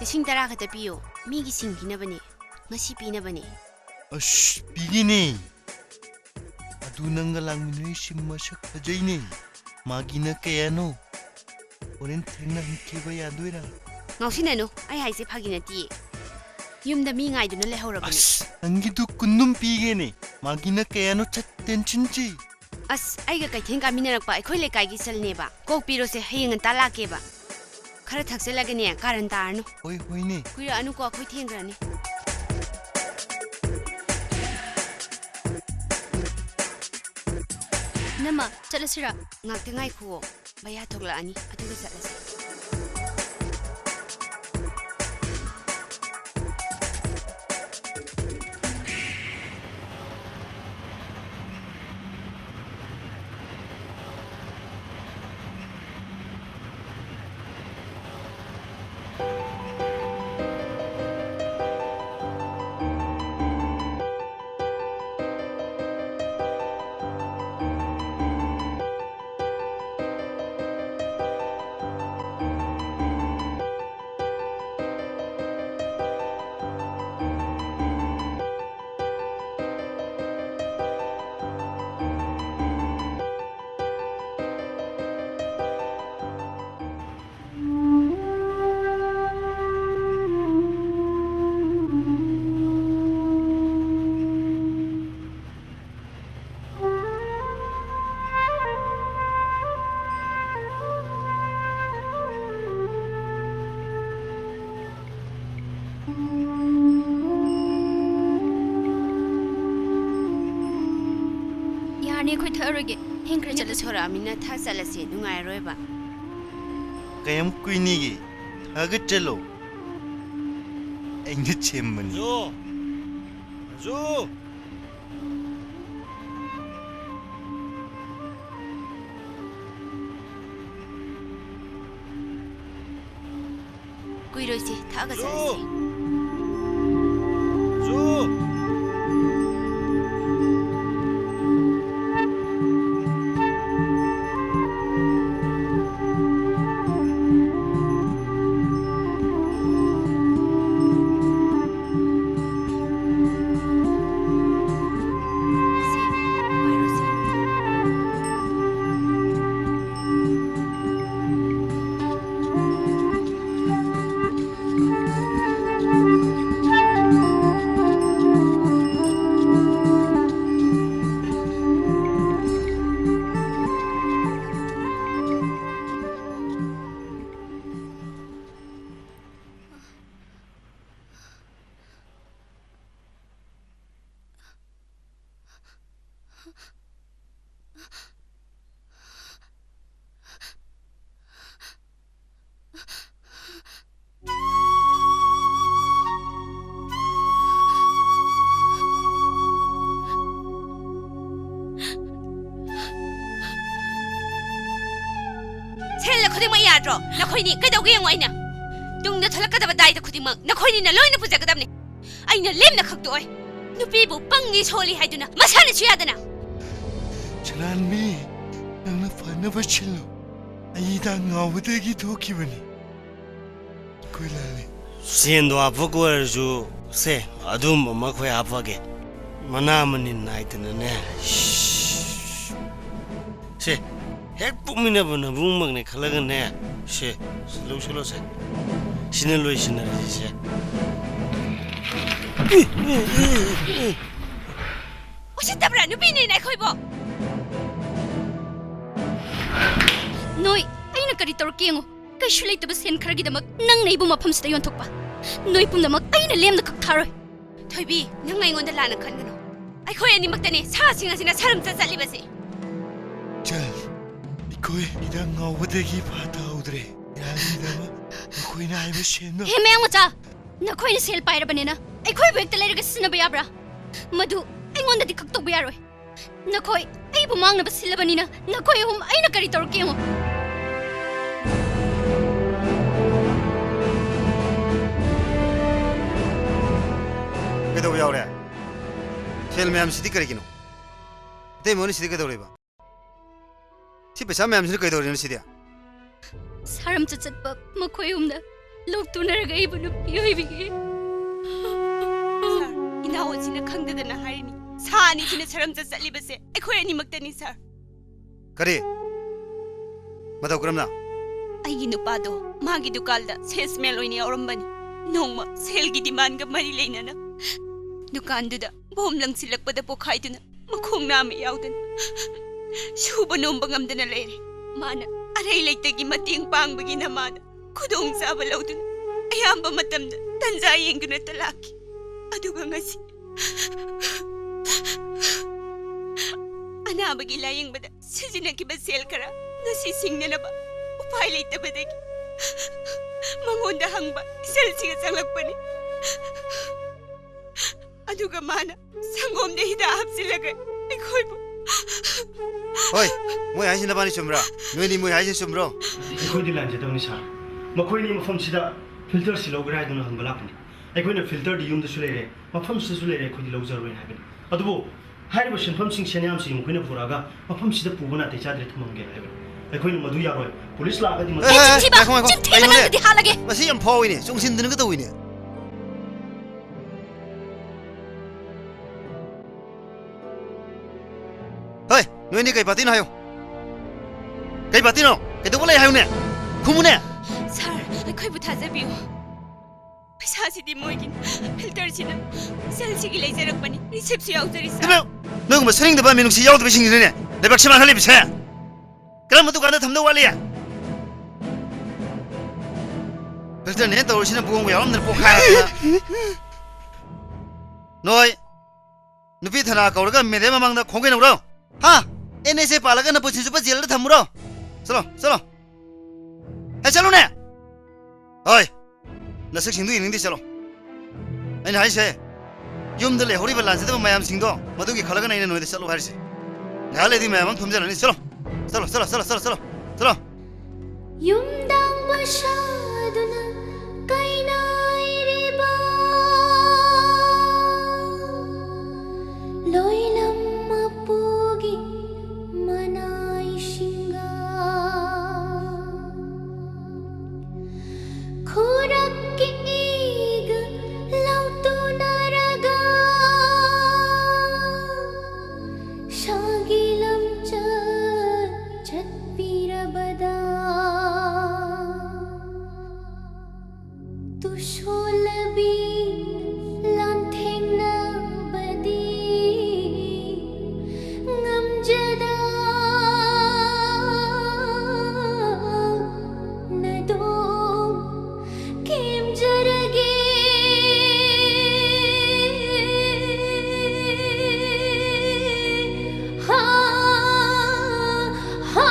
ꯂꯤꯁꯤꯡ ꯇꯔꯥ ꯈꯛꯇ ꯄꯤꯌꯣ꯫ ꯃꯤꯒꯤ ꯁꯤꯡ ꯄꯤꯅꯕꯅꯦ꯫ ꯉꯁꯤ ꯄꯤꯅꯕꯅꯦ꯫ ꯑꯁ, ꯄꯤꯒꯦꯅꯦ꯫ ꯑꯗꯨ ꯅꯪꯒ ꯂꯥꯡꯃꯤꯟꯅꯔꯤꯁꯤ ꯃꯁꯛ ꯐꯖꯩꯅꯦ꯫ ꯃꯥꯒꯤꯅ ꯀꯌꯥꯅꯣ? ꯍꯣꯔꯦꯟ ꯊꯦꯡꯅ ꯍꯟꯈꯤꯕ ꯌꯥꯗꯣꯏꯔꯥ? ꯉꯥꯎꯁꯤꯟꯅꯅꯨ, ꯑꯩ ꯍꯥꯏꯁꯦ ꯐꯥꯒꯤ ꯅꯠꯇꯤꯌꯦ꯫ ꯌꯨꯝꯗ ꯃꯤ ꯉꯥꯏꯗꯨꯅ ꯂꯩꯍꯧꯔꯕꯅꯤ꯫ ꯑꯁ, ꯅꯪꯒꯤꯗꯨ ꯀꯨꯟ ꯑꯗꯨꯝ ꯄꯤꯒꯦꯅꯦ꯫ ꯃꯥꯒꯤꯅ ꯀꯌꯥꯅꯣ ꯆꯠ ꯇꯦꯟꯁꯤꯟꯁꯤ꯫ ꯑꯁ, ꯑꯩꯒ ꯀꯩꯊꯦꯜ ꯀꯥꯃꯤꯟꯅꯔꯛꯄ ꯑꯩꯈꯣꯏ ꯂꯩꯀꯥꯏꯒꯤ ꯏꯆꯜꯅꯦꯕ꯫ ꯀꯣꯛ ꯄꯤꯔꯣꯁꯦ, ꯍꯌꯦꯡ ꯉꯟꯇꯥ ꯂꯥꯛꯀꯦꯕ꯫ ꯈꯔ ꯊꯛꯆꯜꯂꯒꯅꯦ, ꯀꯥꯔꯟ ꯇꯥꯔꯅꯨ꯫ ꯍꯣꯏ, ꯍꯣꯏꯅꯦ꯫ ꯀꯨꯏꯔꯛꯑꯅꯨꯀꯣ, ꯑꯩꯈꯣꯏ ꯊꯦꯡꯈ꯭ꯔꯅꯤ꯫ ꯏꯅꯝꯃ, ꯆꯠꯂꯁꯤꯔ? ꯉꯥꯛꯇ ꯉꯥꯏꯈꯨꯑꯣ꯫ ꯃꯌꯥ ꯊꯣꯛꯂꯛꯑꯅꯤ, ꯑꯗꯨꯒ ꯆꯠꯂꯁꯤ꯫ ꯑꯩꯈꯣꯏ ꯊꯛꯑꯔꯣꯏꯒꯦ꯫ ꯊꯦꯡꯈ꯭ꯔꯦ, ꯆꯠꯂꯁꯤ꯫ ꯁꯣꯔꯛꯑꯃꯤꯅ ꯊꯛ ꯆꯠꯂꯁꯦ, ꯅꯨꯡꯉꯥꯏꯔꯔꯣꯏꯕ꯫ ꯀꯌꯥꯝ ꯀꯨꯏꯅꯤꯒꯦ? ꯊꯛꯑꯒ ꯆꯠꯂꯣ꯫ ꯑꯩꯅ ꯁꯦꯝꯕꯅꯤ꯫ ꯔꯥꯖꯨ! ꯔꯥꯖꯨ! ꯀꯨꯏꯔꯣꯏꯁꯦ, ꯊꯛꯑꯒ ꯆꯠꯂꯁꯦ꯫ ꯖꯨ! ꯖꯨ! ꯁꯦꯜꯅ ꯈꯨꯗꯤꯡꯃꯛ ꯌꯥꯗ꯭ꯔꯣ? ꯅꯈꯣꯏꯅꯤ ꯀꯩꯗꯧꯒꯦ ꯌꯦꯡꯉꯣ ꯑꯩꯅ꯫ ꯇꯨꯡꯗ ꯊꯣꯛꯂꯛꯀꯗꯕ ꯗꯥꯏꯗ ꯈꯨꯗꯤꯡꯃꯛ ꯅꯈꯣꯏꯅꯤꯅ ꯂꯣꯏꯅ ꯄꯨꯖꯒꯗꯕꯅꯤ꯫ ꯑꯩꯅ ꯂꯦꯝꯅ ꯈꯛ ꯇꯣꯛꯑꯣꯏ꯫ ꯅꯨꯄꯤꯕꯨ ꯄꯪꯉꯤ ꯁꯣꯜꯂꯤ ꯍꯥꯏꯗꯨꯅ ꯃꯁꯥꯅꯁꯨ ꯌꯥꯗꯅ꯫ ꯆꯂꯥꯟꯕꯤ, ꯅꯪꯅ ꯐꯅꯕ ꯁꯤꯜꯂꯨ꯫ ꯑꯩ ꯍꯤꯗꯥꯛ ꯉꯥꯎꯕꯗꯒꯤ ꯊꯣꯛꯈꯤꯕꯅꯤ꯫ ꯑꯩꯈꯣꯏ ꯂꯥꯜꯂꯦ꯫ ꯁꯦꯟꯗꯣ ꯍꯥꯞꯄ ꯑꯣꯏꯔꯁꯨ, ꯁꯦ, ꯑꯗꯨꯝꯕ ꯑꯃ ꯑꯩꯈꯣꯏ ꯍꯥꯞꯄꯒꯦ꯫ ꯃꯅꯥ ꯃꯅꯤꯟ ꯅꯥꯏꯗꯅꯅꯦ꯫ ꯁꯦ, ꯍꯦꯛ ꯄꯣꯛꯃꯤꯟꯅꯕ ꯅꯕꯨꯡꯃꯛꯅꯦ ꯈꯜꯂꯒꯅꯦ꯫ ꯁꯦ, ꯁꯤ ꯂꯧꯁꯤꯜꯂꯣꯁꯦ꯫ ꯁꯤꯅ ꯂꯣꯏꯁꯤꯟꯅꯔꯁꯤꯁꯦ꯫ ꯎꯁꯤꯠꯇꯕ꯭ꯔꯥ? ꯅꯨꯄꯤꯅꯦꯅ ꯑꯩꯈꯣꯏꯕꯨ? ꯅꯣꯏ, ꯑꯩꯅ ꯀꯔꯤ ꯇꯧꯔꯛꯀꯦ ꯌꯦꯡꯉꯨ꯫ ꯀꯩꯁꯨ ꯂꯩꯇꯕ ꯁꯦꯟ ꯈꯔꯒꯤꯗꯃꯛ ꯅꯪꯅ ꯑꯩꯕꯨ ꯃꯐꯝꯁꯤꯗ ꯌꯣꯟꯊꯣꯛꯄ꯫ ꯅꯣꯏ ꯄꯨꯝꯅꯃꯛ ꯑꯩꯅ ꯂꯦꯝꯅ ꯈꯛ ꯊꯥꯔꯣꯏ꯫ ꯊꯣꯏꯕꯤ, ꯅꯪ ꯑꯩꯉꯣꯟꯗ ꯂꯥꯟꯅ ꯈꯟꯒꯅꯨ꯫ ꯑꯩꯈꯣꯏ ꯑꯅꯤꯃꯛꯇꯅꯤ ꯁꯥꯁꯤꯡ ꯑꯁꯤꯅ ꯁꯔꯝꯆꯠ ꯆꯠꯂꯤꯕꯁꯤ꯫ ꯆꯜ, ꯑꯩꯈꯣꯏ ꯍꯤꯗꯥꯛ ꯉꯥꯎꯕꯗꯒꯤ ꯐꯥꯊꯍꯧꯗ꯭ꯔꯦ꯫ ꯌꯥꯔꯤꯗꯕ ꯃꯈꯣꯏꯅ ꯍꯥꯏꯕ ꯁꯦꯟꯗꯣ꯫ ꯍꯦ ꯃꯌꯥꯡ ꯃꯆꯥ, ꯅꯈꯣꯏꯅ ꯁꯦꯜ ꯄꯥꯏꯔꯕꯅꯤꯅ ꯑꯩꯈꯣꯏꯕꯨ ꯍꯦꯛꯇ ꯂꯩꯔꯒ ꯁꯤꯖꯤꯟꯅꯕ ꯌꯥꯕ꯭ꯔꯥ? ꯃꯗꯨ ꯑꯩꯉꯣꯟꯗꯗꯤ ꯀꯛꯇꯧꯕ ꯌꯥꯔꯣꯏ꯫ ꯅꯈꯣꯏ ꯑꯩꯕꯨ ꯃꯥꯡꯅꯕ ꯁꯤꯜꯂꯕꯅꯤꯅ ꯅꯈꯣꯏ ꯑꯍꯨꯝ ꯑꯩꯅ ꯀꯔꯤ ꯇꯧꯔꯛꯀꯦ ꯌꯦꯡꯉꯣ꯫ ꯀꯩꯗꯧꯕ ꯌꯥꯎꯔꯦ? ꯁꯦꯜ ꯃꯌꯥꯝꯁꯤꯗꯤ ꯀꯔꯤꯒꯤꯅꯣ? ꯑꯇꯩ ꯃꯣꯏꯅ ꯁꯤꯗꯤ ꯀꯩꯗꯧꯔꯤꯕ? ꯁꯤ ꯄꯩꯁꯥ ꯃꯌꯥꯝꯁꯤꯅ ꯀꯩꯗꯧꯔꯤꯅꯣ ꯁꯤꯗꯤ? ꯁꯥꯔꯝ ꯆꯠ ꯆꯠꯄ ꯃꯈꯣꯏ ꯑꯍꯨꯝꯅ ꯂꯣꯛ ꯇꯨꯅꯔꯒ ꯑꯩꯕꯨ ꯅꯨꯄꯤ ꯑꯣꯏꯕꯤꯒꯦ꯫ ꯁꯥꯔ, ꯏꯅꯥꯎ ꯑꯁꯤꯅ ꯈꯪꯗꯗꯅ ꯍꯥꯏꯔꯤꯅꯤ꯫ ꯁꯥ ꯑꯅꯤꯁꯤꯅ ꯁꯥꯔꯝ ꯆꯠ ꯆꯠꯂꯤꯕꯁꯦ ꯑꯩꯈꯣꯏ ꯑꯅꯤꯃꯛꯇꯅꯤ, ꯁꯥꯔ꯫ ꯀꯔꯤ? ꯃꯇꯧ ꯀꯔꯝꯅ? ꯑꯩꯒꯤ ꯅꯨꯄꯥꯗꯣ ꯃꯥꯒꯤ ꯗꯨꯀꯥꯟꯗ ꯁꯦꯜꯁꯃꯦꯟ ꯑꯣꯏꯅ ꯌꯥꯎꯔꯝꯕꯅꯤ꯫ ꯅꯣꯡꯃ ꯁꯦꯜꯒꯤ ꯗꯤꯃꯥꯟꯒ ꯃꯔꯤ ꯂꯩꯅꯅ ꯗꯨꯀꯥꯟꯗꯨꯗ ꯕꯣꯝ ꯂꯪꯁꯤꯜꯂꯛꯄꯗ ꯄꯣꯈꯥꯏꯗꯨꯅ ꯃꯈꯣꯡ ꯅꯥꯝꯃ ꯌꯥꯎꯗꯅ ꯁꯨꯕ ꯅꯣꯝꯕ ꯉꯝꯗꯅ ꯂꯩꯔꯦ꯫ ꯃꯥꯅ ꯑꯔꯩ ꯂꯩꯇꯒꯤ ꯃꯇꯦꯡ ꯄꯥꯡꯕꯒꯤ ꯅꯃꯥꯗ ꯈꯨꯗꯣꯡꯆꯥꯕ ꯂꯧꯗꯨꯅ ꯑꯌꯥꯝꯕ ꯃꯇꯝꯗ ꯇꯟꯖꯥ ꯌꯦꯡꯗꯨꯅꯇ ꯂꯥꯛꯈꯤ꯫ ꯑꯗꯨꯒ ꯉꯁꯤ ꯑꯅꯥꯕꯒꯤ ꯂꯥꯌꯦꯡꯕꯗ ꯁꯤꯖꯤꯟꯅꯈꯤꯕ ꯁꯦꯜ ꯈꯔ ꯉꯁꯤ ꯁꯤꯡꯅꯅꯕ ꯎꯄꯥꯏ ꯂꯩꯇꯕꯗꯒꯤ ꯃꯉꯣꯟꯗ ꯍꯪꯕ ꯏꯆꯜꯁꯤꯒ ꯆꯪꯂꯛꯄꯅꯤ꯫ ꯑꯗꯨꯒ ꯃꯥꯅ ꯁꯪꯒꯣꯝꯗ ꯍꯤꯗꯥꯛ ꯍꯥꯞꯆꯤꯜꯂꯒ ꯑꯩꯈꯣꯏꯕꯨ ꯍꯣꯏ, ꯃꯣꯏ ꯍꯥꯏꯁꯤ ꯅꯕꯥꯅꯤ ꯆꯨꯝꯕ꯭ꯔꯥ? ꯅꯣꯏꯅꯤ ꯃꯣꯏ ꯍꯥꯏꯁꯤ ꯆꯨꯝꯕ꯭ꯔꯣ? ꯑꯩꯈꯣꯏꯗꯤ ꯂꯥꯟꯖꯗꯕꯅꯤ ꯁꯥꯔ꯫ ꯃꯈꯣꯏꯅꯤ ꯃꯐꯝꯁꯤꯗ ꯐꯤꯜꯇꯔꯁꯤ ꯂꯧꯒꯦꯔꯥ ꯍꯥꯏꯗꯨꯅ ꯍꯪꯕ ꯂꯥꯛꯄꯅꯤ꯫ ꯑꯩꯈꯣꯏꯅ ꯐꯤꯜꯇꯔꯗꯤ ꯌꯨꯝꯗꯁꯨ ꯂꯩꯔꯦ, ꯃꯐꯝꯁꯤꯗꯁꯨ ꯂꯩꯔꯦ, ꯑꯩꯈꯣꯏꯗꯤ ꯂꯧꯖꯔꯣꯏꯅ ꯍꯥꯏꯕꯅꯤ꯫ ꯑꯗꯨꯕꯨ ꯍꯥꯏꯔꯤꯕ ꯁꯦꯟꯐꯝꯁꯤꯡ ꯁꯦꯟꯌꯥꯝꯁꯤ ꯃꯈꯣꯏꯅ ꯄꯨꯔꯛꯑꯒ ꯃꯐꯝꯁꯤꯗ ꯄꯨꯕ ꯅꯥꯇꯩ ꯆꯥꯗ꯭ꯔꯦ ꯊꯝꯃꯝꯒꯦ ꯍꯥꯏꯕꯅꯤ꯫ ꯑꯩꯈꯣꯏꯅ ꯃꯗꯨ ꯌꯥꯔꯣꯏ꯫ ꯄꯨꯂꯤꯁ ꯂꯥꯛꯑꯒꯗꯤ ꯃꯗꯨ ꯑꯦ, ꯑꯦ, ꯑꯦ, ꯆꯤꯟꯊꯤꯕ! ꯉꯥꯏꯈꯣ, ꯉꯥꯏꯈꯣ꯫ ꯆꯤꯟꯊꯤꯕ! ꯀꯩꯅꯣꯅꯦ? ꯅꯪꯅꯗꯤ ꯍꯥꯠꯂꯒꯦ! ꯃꯁꯤ ꯌꯥꯝ ꯐꯥꯎꯏꯅꯦ, ꯆꯨꯡꯁꯤꯟꯗꯅꯒ ꯇꯧꯏꯅꯦ꯫ ꯍꯣꯏ, ꯅꯣꯏꯅꯤ ꯀꯩ ꯄꯥꯔꯇꯤꯅꯣ ꯍꯥꯏꯌꯨ꯫ ꯀꯩ ꯄꯥꯔꯇꯤꯅꯣ? ꯀꯩꯗꯧꯕ ꯂꯩ ꯍꯥꯏꯌꯨꯅꯦ? ꯈꯨꯝꯃꯨꯅꯦ꯫ ꯁꯥꯔ, ꯑꯩꯈꯣꯏꯕꯨ ꯊꯥꯖꯕꯤꯌꯨ꯫ ꯄꯩꯁꯥꯁꯤꯗꯤ ꯃꯣꯏꯒꯤꯅꯤ꯫ ꯐꯤꯜꯇꯔꯁꯤꯅ ꯁꯦꯜꯁꯤꯒꯤ ꯂꯩꯖꯔꯛꯄꯅꯤ꯫ ꯔꯤꯁꯤꯞꯁꯨ ꯌꯥꯎꯖꯔꯤ, ꯁꯥꯔ꯫ ꯏꯕꯦꯝ, ꯅꯣꯏꯒꯨꯝꯕ ꯁꯔꯤꯡꯗꯕ ꯃꯤꯅꯨꯡꯁꯤ ꯌꯥꯎꯗꯕꯁꯤꯡꯁꯤꯅꯅꯦ ꯂꯩꯕꯥꯛ ꯁꯤꯃꯥ ꯍꯜꯂꯤꯕꯁꯦ꯫ ꯀꯔꯝꯕ ꯗꯨꯀꯥꯟꯗ ꯊꯝꯗꯧ ꯋꯥꯠꯂꯤ? ꯐꯤꯜꯇꯔꯅꯦꯅ ꯇꯧꯔꯤꯁꯤꯅ ꯕꯣꯝꯒ ꯌꯥꯎꯔꯝꯗꯅ ꯄꯣꯛꯈꯥꯏꯔꯗꯅ꯫ ꯅꯣꯏ ꯅꯨꯄꯤ ꯊꯅꯥ ꯀꯧꯔꯒ ꯃꯦꯗꯥꯝ ꯃꯃꯥꯡꯗ ꯈꯣꯡꯒꯩꯅꯧꯔꯣ? ꯍꯥ? ꯑꯦꯟ ꯑꯦꯁ ꯑꯦ ꯄꯥꯜꯂꯒ ꯅꯄꯨꯟꯁꯤ ꯆꯨꯞꯄ ꯖꯦꯜꯗ ꯊꯝꯃꯨꯔꯣ? ꯆꯠꯂꯣ, ꯆꯠꯂꯣ꯫ ꯍꯦ, ꯆꯠꯂꯨꯅꯦ! ꯍꯣꯏ꯫ ꯅꯁꯛꯁꯤꯡꯗꯨ ꯌꯦꯡꯅꯤꯡꯗꯦ, ꯆꯠꯂꯣ꯫ ꯑꯩꯅ ꯍꯥꯏꯁꯦ, ꯌꯨꯝꯗ ꯂꯩꯍꯧꯔꯤꯕ ꯂꯥꯟꯖꯗꯕ ꯃꯌꯥꯝꯁꯤꯡꯗꯣ, ꯃꯗꯨꯒꯤ ꯈꯜꯂꯒꯅ ꯑꯩꯅ ꯅꯣꯏꯗ ꯆꯠꯂꯣ ꯍꯥꯏꯔꯤꯁꯦ꯫ ꯉꯥꯏꯍꯥꯛ ꯂꯩꯔꯗꯤ ꯃꯌꯥꯝ ꯑꯃ ꯊꯣꯝꯖꯤꯜꯂꯅꯤ꯫ ꯆꯠꯂꯣ꯫ ꯆꯠꯂꯣ, ꯆꯠꯂꯣ, ꯆꯠꯂꯣ, ꯆꯠꯂꯣ, ꯆꯠꯂꯣ꯫ ꯌꯨꯝꯗꯥꯡꯕ ꯁꯥꯗꯨꯅ ꯀꯩꯅꯥꯏꯔꯤꯕ ꯂꯣꯏꯂꯝ ꯃꯄꯨꯒꯤ ꯃꯅꯥꯏꯁꯤꯡꯒ ꯈꯨꯔꯛꯀꯤ ꯏꯒ ꯂꯧꯇꯨꯅꯔꯒ ꯁꯥꯒꯤ ꯂꯝꯆꯠ ꯆꯠꯄꯤꯔꯕꯗ ꯇꯨꯁꯣꯂꯕꯤ ꯂꯥꯟꯊꯦꯡꯅꯕꯗꯤ ꯉꯝꯖꯗ ꯅꯗꯣꯝ ꯀꯦꯝꯖꯔꯒꯦ꯫ ꯍꯥ, ꯍꯥ,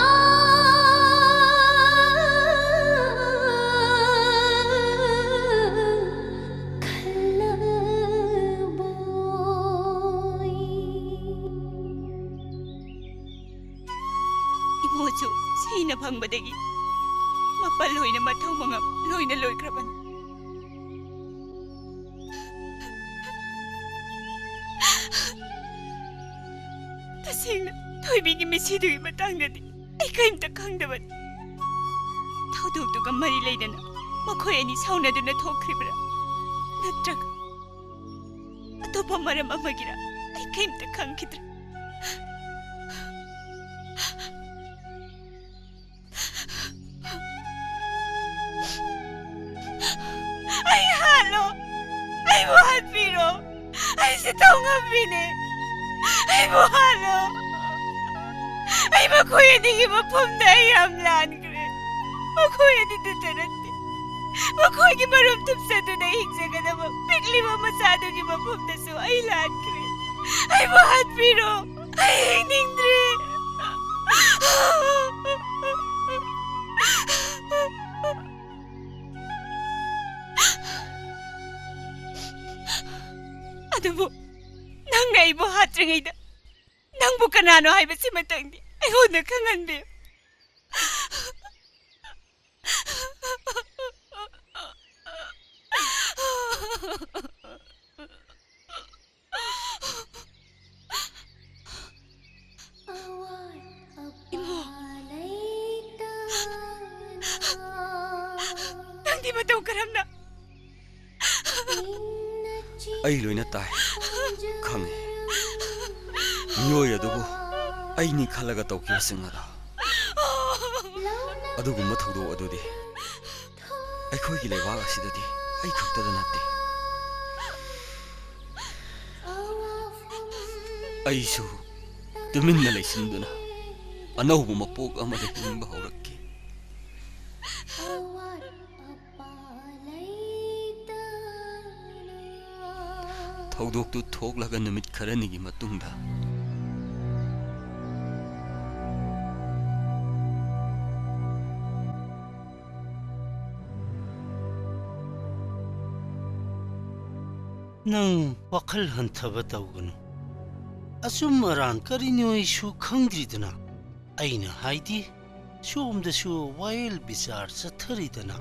ꯈꯜꯂꯕꯣꯏ꯫ ꯏꯃꯣꯁꯨ ꯁꯤꯅ ꯐꯪꯕꯗꯒꯤ ꯃꯄꯜ ꯑꯣꯏꯅ ꯃꯊꯧ ꯃꯉꯝ ꯂꯣꯏꯅ ꯂꯣꯏꯈ꯭ꯔꯕꯅꯤ꯫ ꯇꯁꯦꯡꯅ ꯊꯣꯏꯕꯤꯒꯤ ꯃꯤꯠꯁꯤꯗꯨꯒꯤ ꯃꯇꯥꯡꯗꯗꯤ ꯑꯩ ꯀꯔꯤꯝꯇ ꯈꯪꯗꯕꯅꯤ꯫ ꯊꯧꯗꯣꯛꯇꯨꯒ ꯃꯔꯤ ꯂꯩꯅꯅ ꯃꯈꯣꯏ ꯑꯅꯤ ꯁꯥꯎꯅꯗꯨꯅ ꯊꯣꯛꯈ꯭ꯔꯤꯕ꯭ꯔꯥ? ꯅꯠꯇ꯭ꯔꯒ ꯑꯇꯣꯞꯄ ꯃꯔꯝ ꯑꯃꯒꯤꯔ? ꯑꯩ ꯀꯔꯤꯝꯇ ꯈꯪꯈꯤꯗ꯭ꯔꯦ꯫ ꯑꯩ ꯍꯥꯠꯂꯣ꯫ ꯑꯩꯕꯨ ꯍꯥꯠꯄꯤꯔꯣ꯫ ꯑꯩꯁꯦ ꯇꯧꯉꯝꯕꯤꯅꯦ꯫ ꯑꯩꯕꯨ ꯍꯥꯠꯂꯣ꯫ ꯑꯩ ꯃꯈꯣꯏ ꯑꯅꯤꯒꯤ ꯃꯐꯝꯗ ꯑꯩ ꯌꯥꯝ ꯂꯥꯟꯈ꯭ꯔꯦ꯫ ꯃꯈꯣꯏ ꯑꯅꯤꯗꯇ ꯅꯠꯇꯦ, ꯃꯈꯣꯏꯒꯤ ꯃꯔꯨꯝ ꯊꯨꯞꯆꯗꯨꯅ ꯍꯤꯡꯖꯒꯗꯕ ꯄꯤꯛꯂꯤꯕ ꯃꯆꯥꯗꯨꯒꯤ ꯃꯐꯝꯗꯁꯨ ꯑꯩ ꯂꯥꯟꯈ꯭ꯔꯦ꯫ ꯑꯩꯕꯨ ꯍꯥꯠꯄꯤꯔꯣ꯫ ꯑꯩ ꯍꯤꯡꯅꯤꯡꯗ꯭ꯔꯦ꯫ ꯑꯗꯨꯕꯨ ꯅꯪꯅ ꯑꯩꯕꯨ ꯍꯥꯠꯇ꯭ꯔꯤꯉꯩꯗ ꯅꯪꯕꯨ ꯀꯅꯥꯅꯣ ꯍꯥꯏꯕꯁꯤꯃꯇꯪꯗꯤ ꯑꯩꯉꯣꯟꯗ ꯈꯪꯍꯟꯕꯤꯌꯨ꯫ ꯏꯃꯣ, ꯅꯪꯗꯤ ꯃꯇꯧ ꯀꯔꯝꯅ? ꯑꯩ ꯂꯣꯏꯅ ꯇꯥꯏ, ꯈꯪꯉꯤ꯫ ꯃꯤꯑꯣꯏ ꯑꯗꯨꯕꯨ ꯑꯩꯅꯤ ꯈꯜꯂꯒ ꯇꯧꯈꯤꯕꯁꯤꯡ ꯑꯗꯣ꯫ ꯑꯗꯨꯒꯨꯝꯕ ꯊꯧꯗꯣꯛ ꯑꯗꯨꯗꯤ ꯑꯩꯈꯣꯏꯒꯤ ꯂꯩꯕꯥꯛ ꯑꯁꯤꯗꯗꯤ ꯑꯩ ꯈꯛꯇꯗ ꯅꯠꯇꯦ꯫ ꯑꯩꯁꯨ ꯇꯨꯃꯤꯟꯅ ꯂꯩꯁꯤꯟꯗꯨꯅ ꯑꯅꯧꯕ ꯃꯄꯣꯛ ꯑꯃꯗ ꯍꯤꯡꯕ ꯍꯧꯔꯛꯈꯤ꯫ ꯊꯧꯗꯣꯛꯇꯨ ꯊꯣꯛꯂꯒ ꯅꯨꯃꯤꯠ ꯈꯔꯅꯤꯒꯤ ꯃꯇꯨꯡꯗ, ꯅꯪ ꯋꯥꯈꯜ ꯍꯟꯊꯕ ꯇꯧꯒꯅꯨ꯫ ꯑꯆꯨꯝ ꯑꯔꯥꯟ ꯀꯔꯤꯅꯣ ꯑꯩꯁꯨ ꯈꯪꯗ꯭ꯔꯤꯗꯅ꯫ ꯑꯩꯅ ꯍꯥꯏꯗꯤ, ꯁꯣꯝꯗꯁꯨ ꯋꯥꯌꯦꯜ ꯕꯤꯆꯥꯔ ꯆꯠꯊꯔꯤꯗꯅ,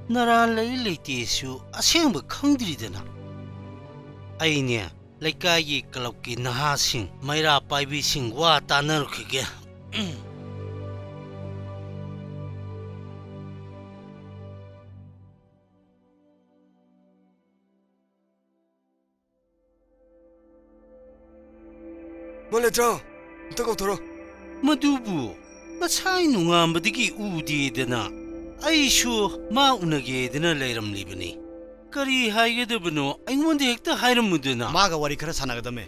ꯅꯔꯥꯜ ꯂꯩ ꯂꯩꯇꯦꯁꯨ ꯑꯁꯦꯡꯕ ꯈꯪꯗ꯭ꯔꯤꯗꯅ꯫ ꯑꯩꯅꯦ, ꯂꯩꯀꯥꯏꯒꯤ ꯀ꯭ꯂꯕꯀꯤ ꯅꯍꯥꯁꯤꯡ, ꯃꯩꯔꯥ ꯄꯥꯏꯕꯤꯁꯤꯡ ꯋꯥ ꯇꯥꯟꯅꯔꯨꯈꯤꯒꯦ꯫ ꯃꯣꯂꯦꯇ꯭ꯔꯥꯎ, ꯑꯝꯇ ꯀꯧꯊꯣꯔꯛꯑꯣ꯫ ꯃꯗꯨꯕꯨ ꯉꯁꯥꯏ ꯅꯣꯡꯉꯥꯟꯕꯗꯒꯤ ꯎꯗꯦꯗꯅ, ꯑꯩꯁꯨ ꯃꯥ ꯎꯅꯒꯦꯗꯅ ꯂꯩꯔꯝꯂꯤꯕꯅꯤ꯫ ꯀꯔꯤ ꯍꯥꯏꯒꯗꯕꯅꯣ ꯑꯩꯉꯣꯟꯗ ꯍꯦꯛꯇ ꯍꯥꯏꯔꯝꯃꯨꯗꯅ꯫ ꯃꯥꯒ ꯋꯥꯔꯤ ꯈꯔ ꯁꯥꯟꯅꯒꯗꯕꯅꯦ꯫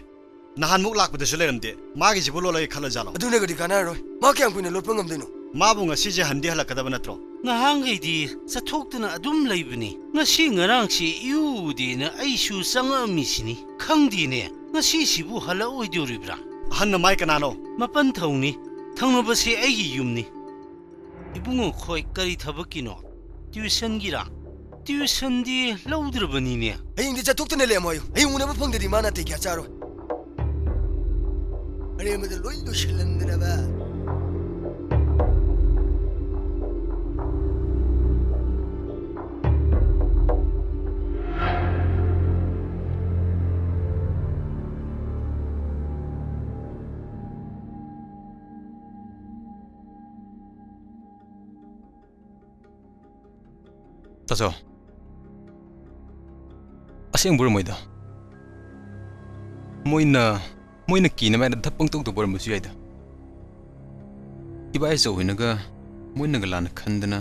ꯅꯍꯥꯟꯃꯨꯛ ꯂꯥꯛꯄꯗꯁꯨ ꯂꯩꯔꯝꯗꯦ꯫ ꯃꯥꯒꯤꯁꯤꯕꯨ ꯂꯣꯜꯂꯒꯦ ꯈꯜꯂꯖꯥꯠꯂꯣ? ꯑꯗꯨꯅꯒꯗꯤ ꯀꯥꯟꯅꯔꯔꯣꯏ꯫ ꯃꯥ ꯀꯌꯥꯝ ꯀꯨꯏꯅ ꯂꯣꯠꯄ ꯉꯝꯗꯣꯏꯅꯣ? ꯃꯥꯕꯨ ꯉꯁꯤꯁꯦ ꯍꯟꯗꯤ ꯍꯜꯂꯛꯀꯗꯕ ꯅꯠꯇ꯭ꯔꯣ? ꯉꯍꯥꯟꯈꯩꯗꯤ ꯆꯠꯊꯣꯛꯇꯅ ꯑꯗꯨꯝ ꯂꯩꯕꯅꯤ꯫ ꯉꯁꯤ ꯉꯔꯥꯡꯁꯤ ꯏꯎ ꯎꯗꯦꯅ ꯑꯩꯁꯨ ꯆꯪꯉꯛꯑꯝꯃꯤꯁꯤꯅꯤ꯫ ꯈꯪꯗꯦꯅꯦ, ꯉꯁꯤꯁꯤꯕꯨ ꯍꯜꯂꯛꯑꯣꯏꯗꯧꯔꯤꯕ꯭ꯔꯥ? ꯑꯍꯟ ꯅꯃꯥꯏ ꯀꯅꯥꯅꯣ? ꯃꯄꯟ ꯊꯧꯅꯤ꯫ ꯊꯪꯅꯕꯁꯤ ꯑꯩꯒꯤ ꯌꯨꯝꯅꯤ꯫ ꯏꯕꯨꯡꯉꯣ ꯈꯣꯏ ꯀꯔꯤ ꯊꯕꯛꯀꯤꯅꯣ? ꯇ꯭ꯌꯨꯁꯟꯒꯤꯔꯥ? ꯇ꯭ꯌꯨꯁꯟꯗꯤ ꯂꯧꯗ꯭ꯔꯕꯅꯤꯅꯦ꯫ ꯍꯌꯦꯡꯗꯤ ꯆꯠꯊꯣꯛꯇꯅ ꯂꯩꯔꯝꯃꯣ ꯍꯥꯏꯌꯨ꯫ ꯍꯌꯦꯡ ꯎꯅꯕ ꯐꯪꯗ꯭ꯔꯗꯤ ꯃꯥ ꯅꯥꯇꯩ ꯀꯌꯥ ꯆꯥꯔꯣꯏ꯫ ꯑꯔꯦꯝꯕꯗ ꯂꯣꯏ ꯂꯣꯏꯁꯤꯜꯂꯝꯗꯅꯕ꯫ ꯇꯥꯆꯧ, ꯑꯁꯦꯡꯕ ꯑꯣꯏꯔꯝꯃꯣꯏꯗ꯫ ꯃꯣꯏꯅ, ꯃꯣꯏꯅ ꯀꯤꯅꯕ ꯍꯥꯏꯅ ꯙꯞ ꯄꯪꯇꯧ ꯇꯧꯕ ꯑꯣꯏꯔꯝꯕꯁꯨ ꯌꯥꯏꯗ꯫ ꯏꯕꯥꯏꯆꯧ ꯍꯣꯏꯅꯒ ꯃꯣꯏꯅꯒ ꯂꯥꯟꯅ ꯈꯟꯗꯅ꯫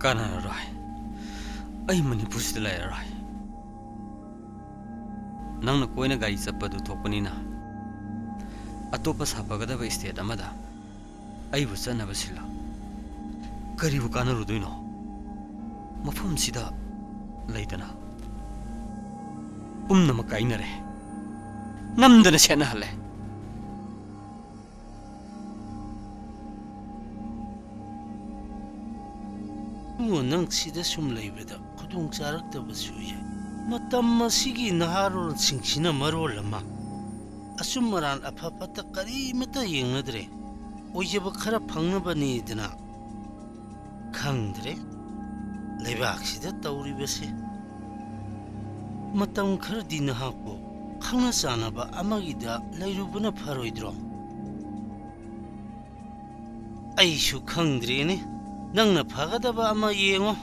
ꯀꯥꯟꯅꯔꯔꯣꯏ꯫ ꯑꯩ ꯃꯅꯤꯄꯨꯔꯁꯤꯗ ꯂꯩꯔꯔꯣꯏ꯫ ꯅꯪꯅ ꯀꯣꯏꯅ ꯒꯥꯔꯤ ꯆꯠꯄꯗꯨ ꯊꯣꯛꯄꯅꯤꯅ, ꯑꯇꯣꯞꯄ ꯁꯥꯐꯒꯗꯕ ꯁ꯭ꯇꯦꯠ ꯑꯃꯗ ꯑꯩꯕꯨ ꯆꯠꯅꯕ ꯁꯤꯜꯂꯣ꯫ ꯀꯔꯤꯕꯨ ꯀꯥꯟꯅꯔꯨꯗꯣꯏꯅꯣ? ꯃꯐꯝꯁꯤꯗ ꯂꯩꯗꯅ ꯄꯨꯝꯅꯃꯛ ꯀꯥꯏꯅꯔꯦ, ꯅꯝꯗꯅ ꯁꯦꯠꯅꯍꯜꯂꯦ꯫ ꯏꯕꯨꯡꯉꯣ, ꯅꯪ ꯁꯤꯗ ꯁꯨꯝ ꯂꯩꯕꯗ ꯈꯨꯗꯣꯡ ꯆꯥꯔꯛꯇꯕꯁꯨ ꯌꯥꯏ꯫ ꯃꯇꯝ ꯑꯁꯤꯒꯤ ꯅꯍꯥꯔꯣꯜꯁꯤꯡꯁꯤꯅ ꯃꯔꯣꯜ ꯑꯃ, ꯑꯆꯨꯝ ꯑꯔꯥꯟ ꯑꯐ ꯐꯠꯇ ꯀꯔꯤꯃꯠꯇ ꯌꯦꯡꯅꯗ꯭ꯔꯦ꯫ ꯑꯣꯏꯖꯕ ꯈꯔ ꯐꯪꯅꯕꯅꯤꯗꯅ꯫ ꯈꯪꯗ꯭ꯔꯦ, ꯂꯩꯕꯥꯛꯁꯤꯗ ꯇꯧꯔꯤꯕꯁꯦ꯫ ꯃꯇꯝ ꯈꯔꯗꯤ ꯅꯍꯥꯛꯄꯨ ꯈꯪꯅ ꯆꯥꯟꯅꯕ ꯑꯃꯒꯤꯗ ꯂꯩꯔꯨꯕꯅ ꯐꯔꯣꯏꯗ꯭ꯔꯣ? ꯑꯩꯁꯨ ꯈꯪꯗ꯭ꯔꯦꯅꯦ꯫ ꯅꯪꯅ ꯐꯒꯗꯕ ꯑꯃ ꯌꯦꯡꯉꯣ꯫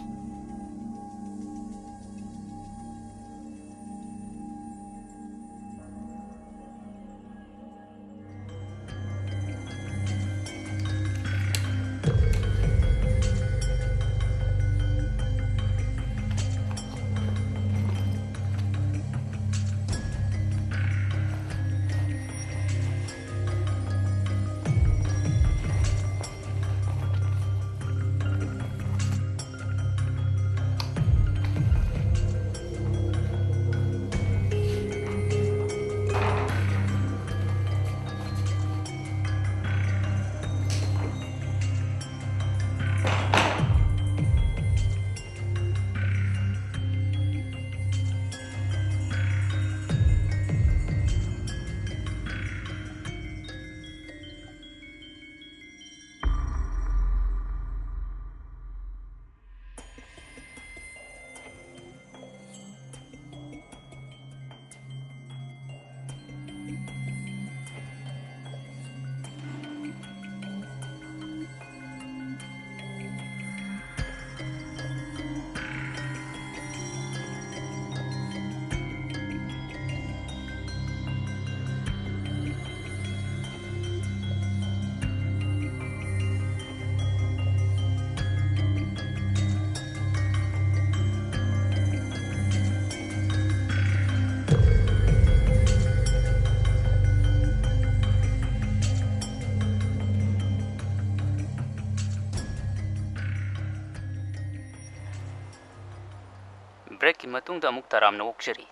ꯃꯇꯨꯡꯗ ꯑꯃꯨꯛ ꯇꯔꯥꯝꯅ ꯑꯣꯛꯆꯔꯤ꯫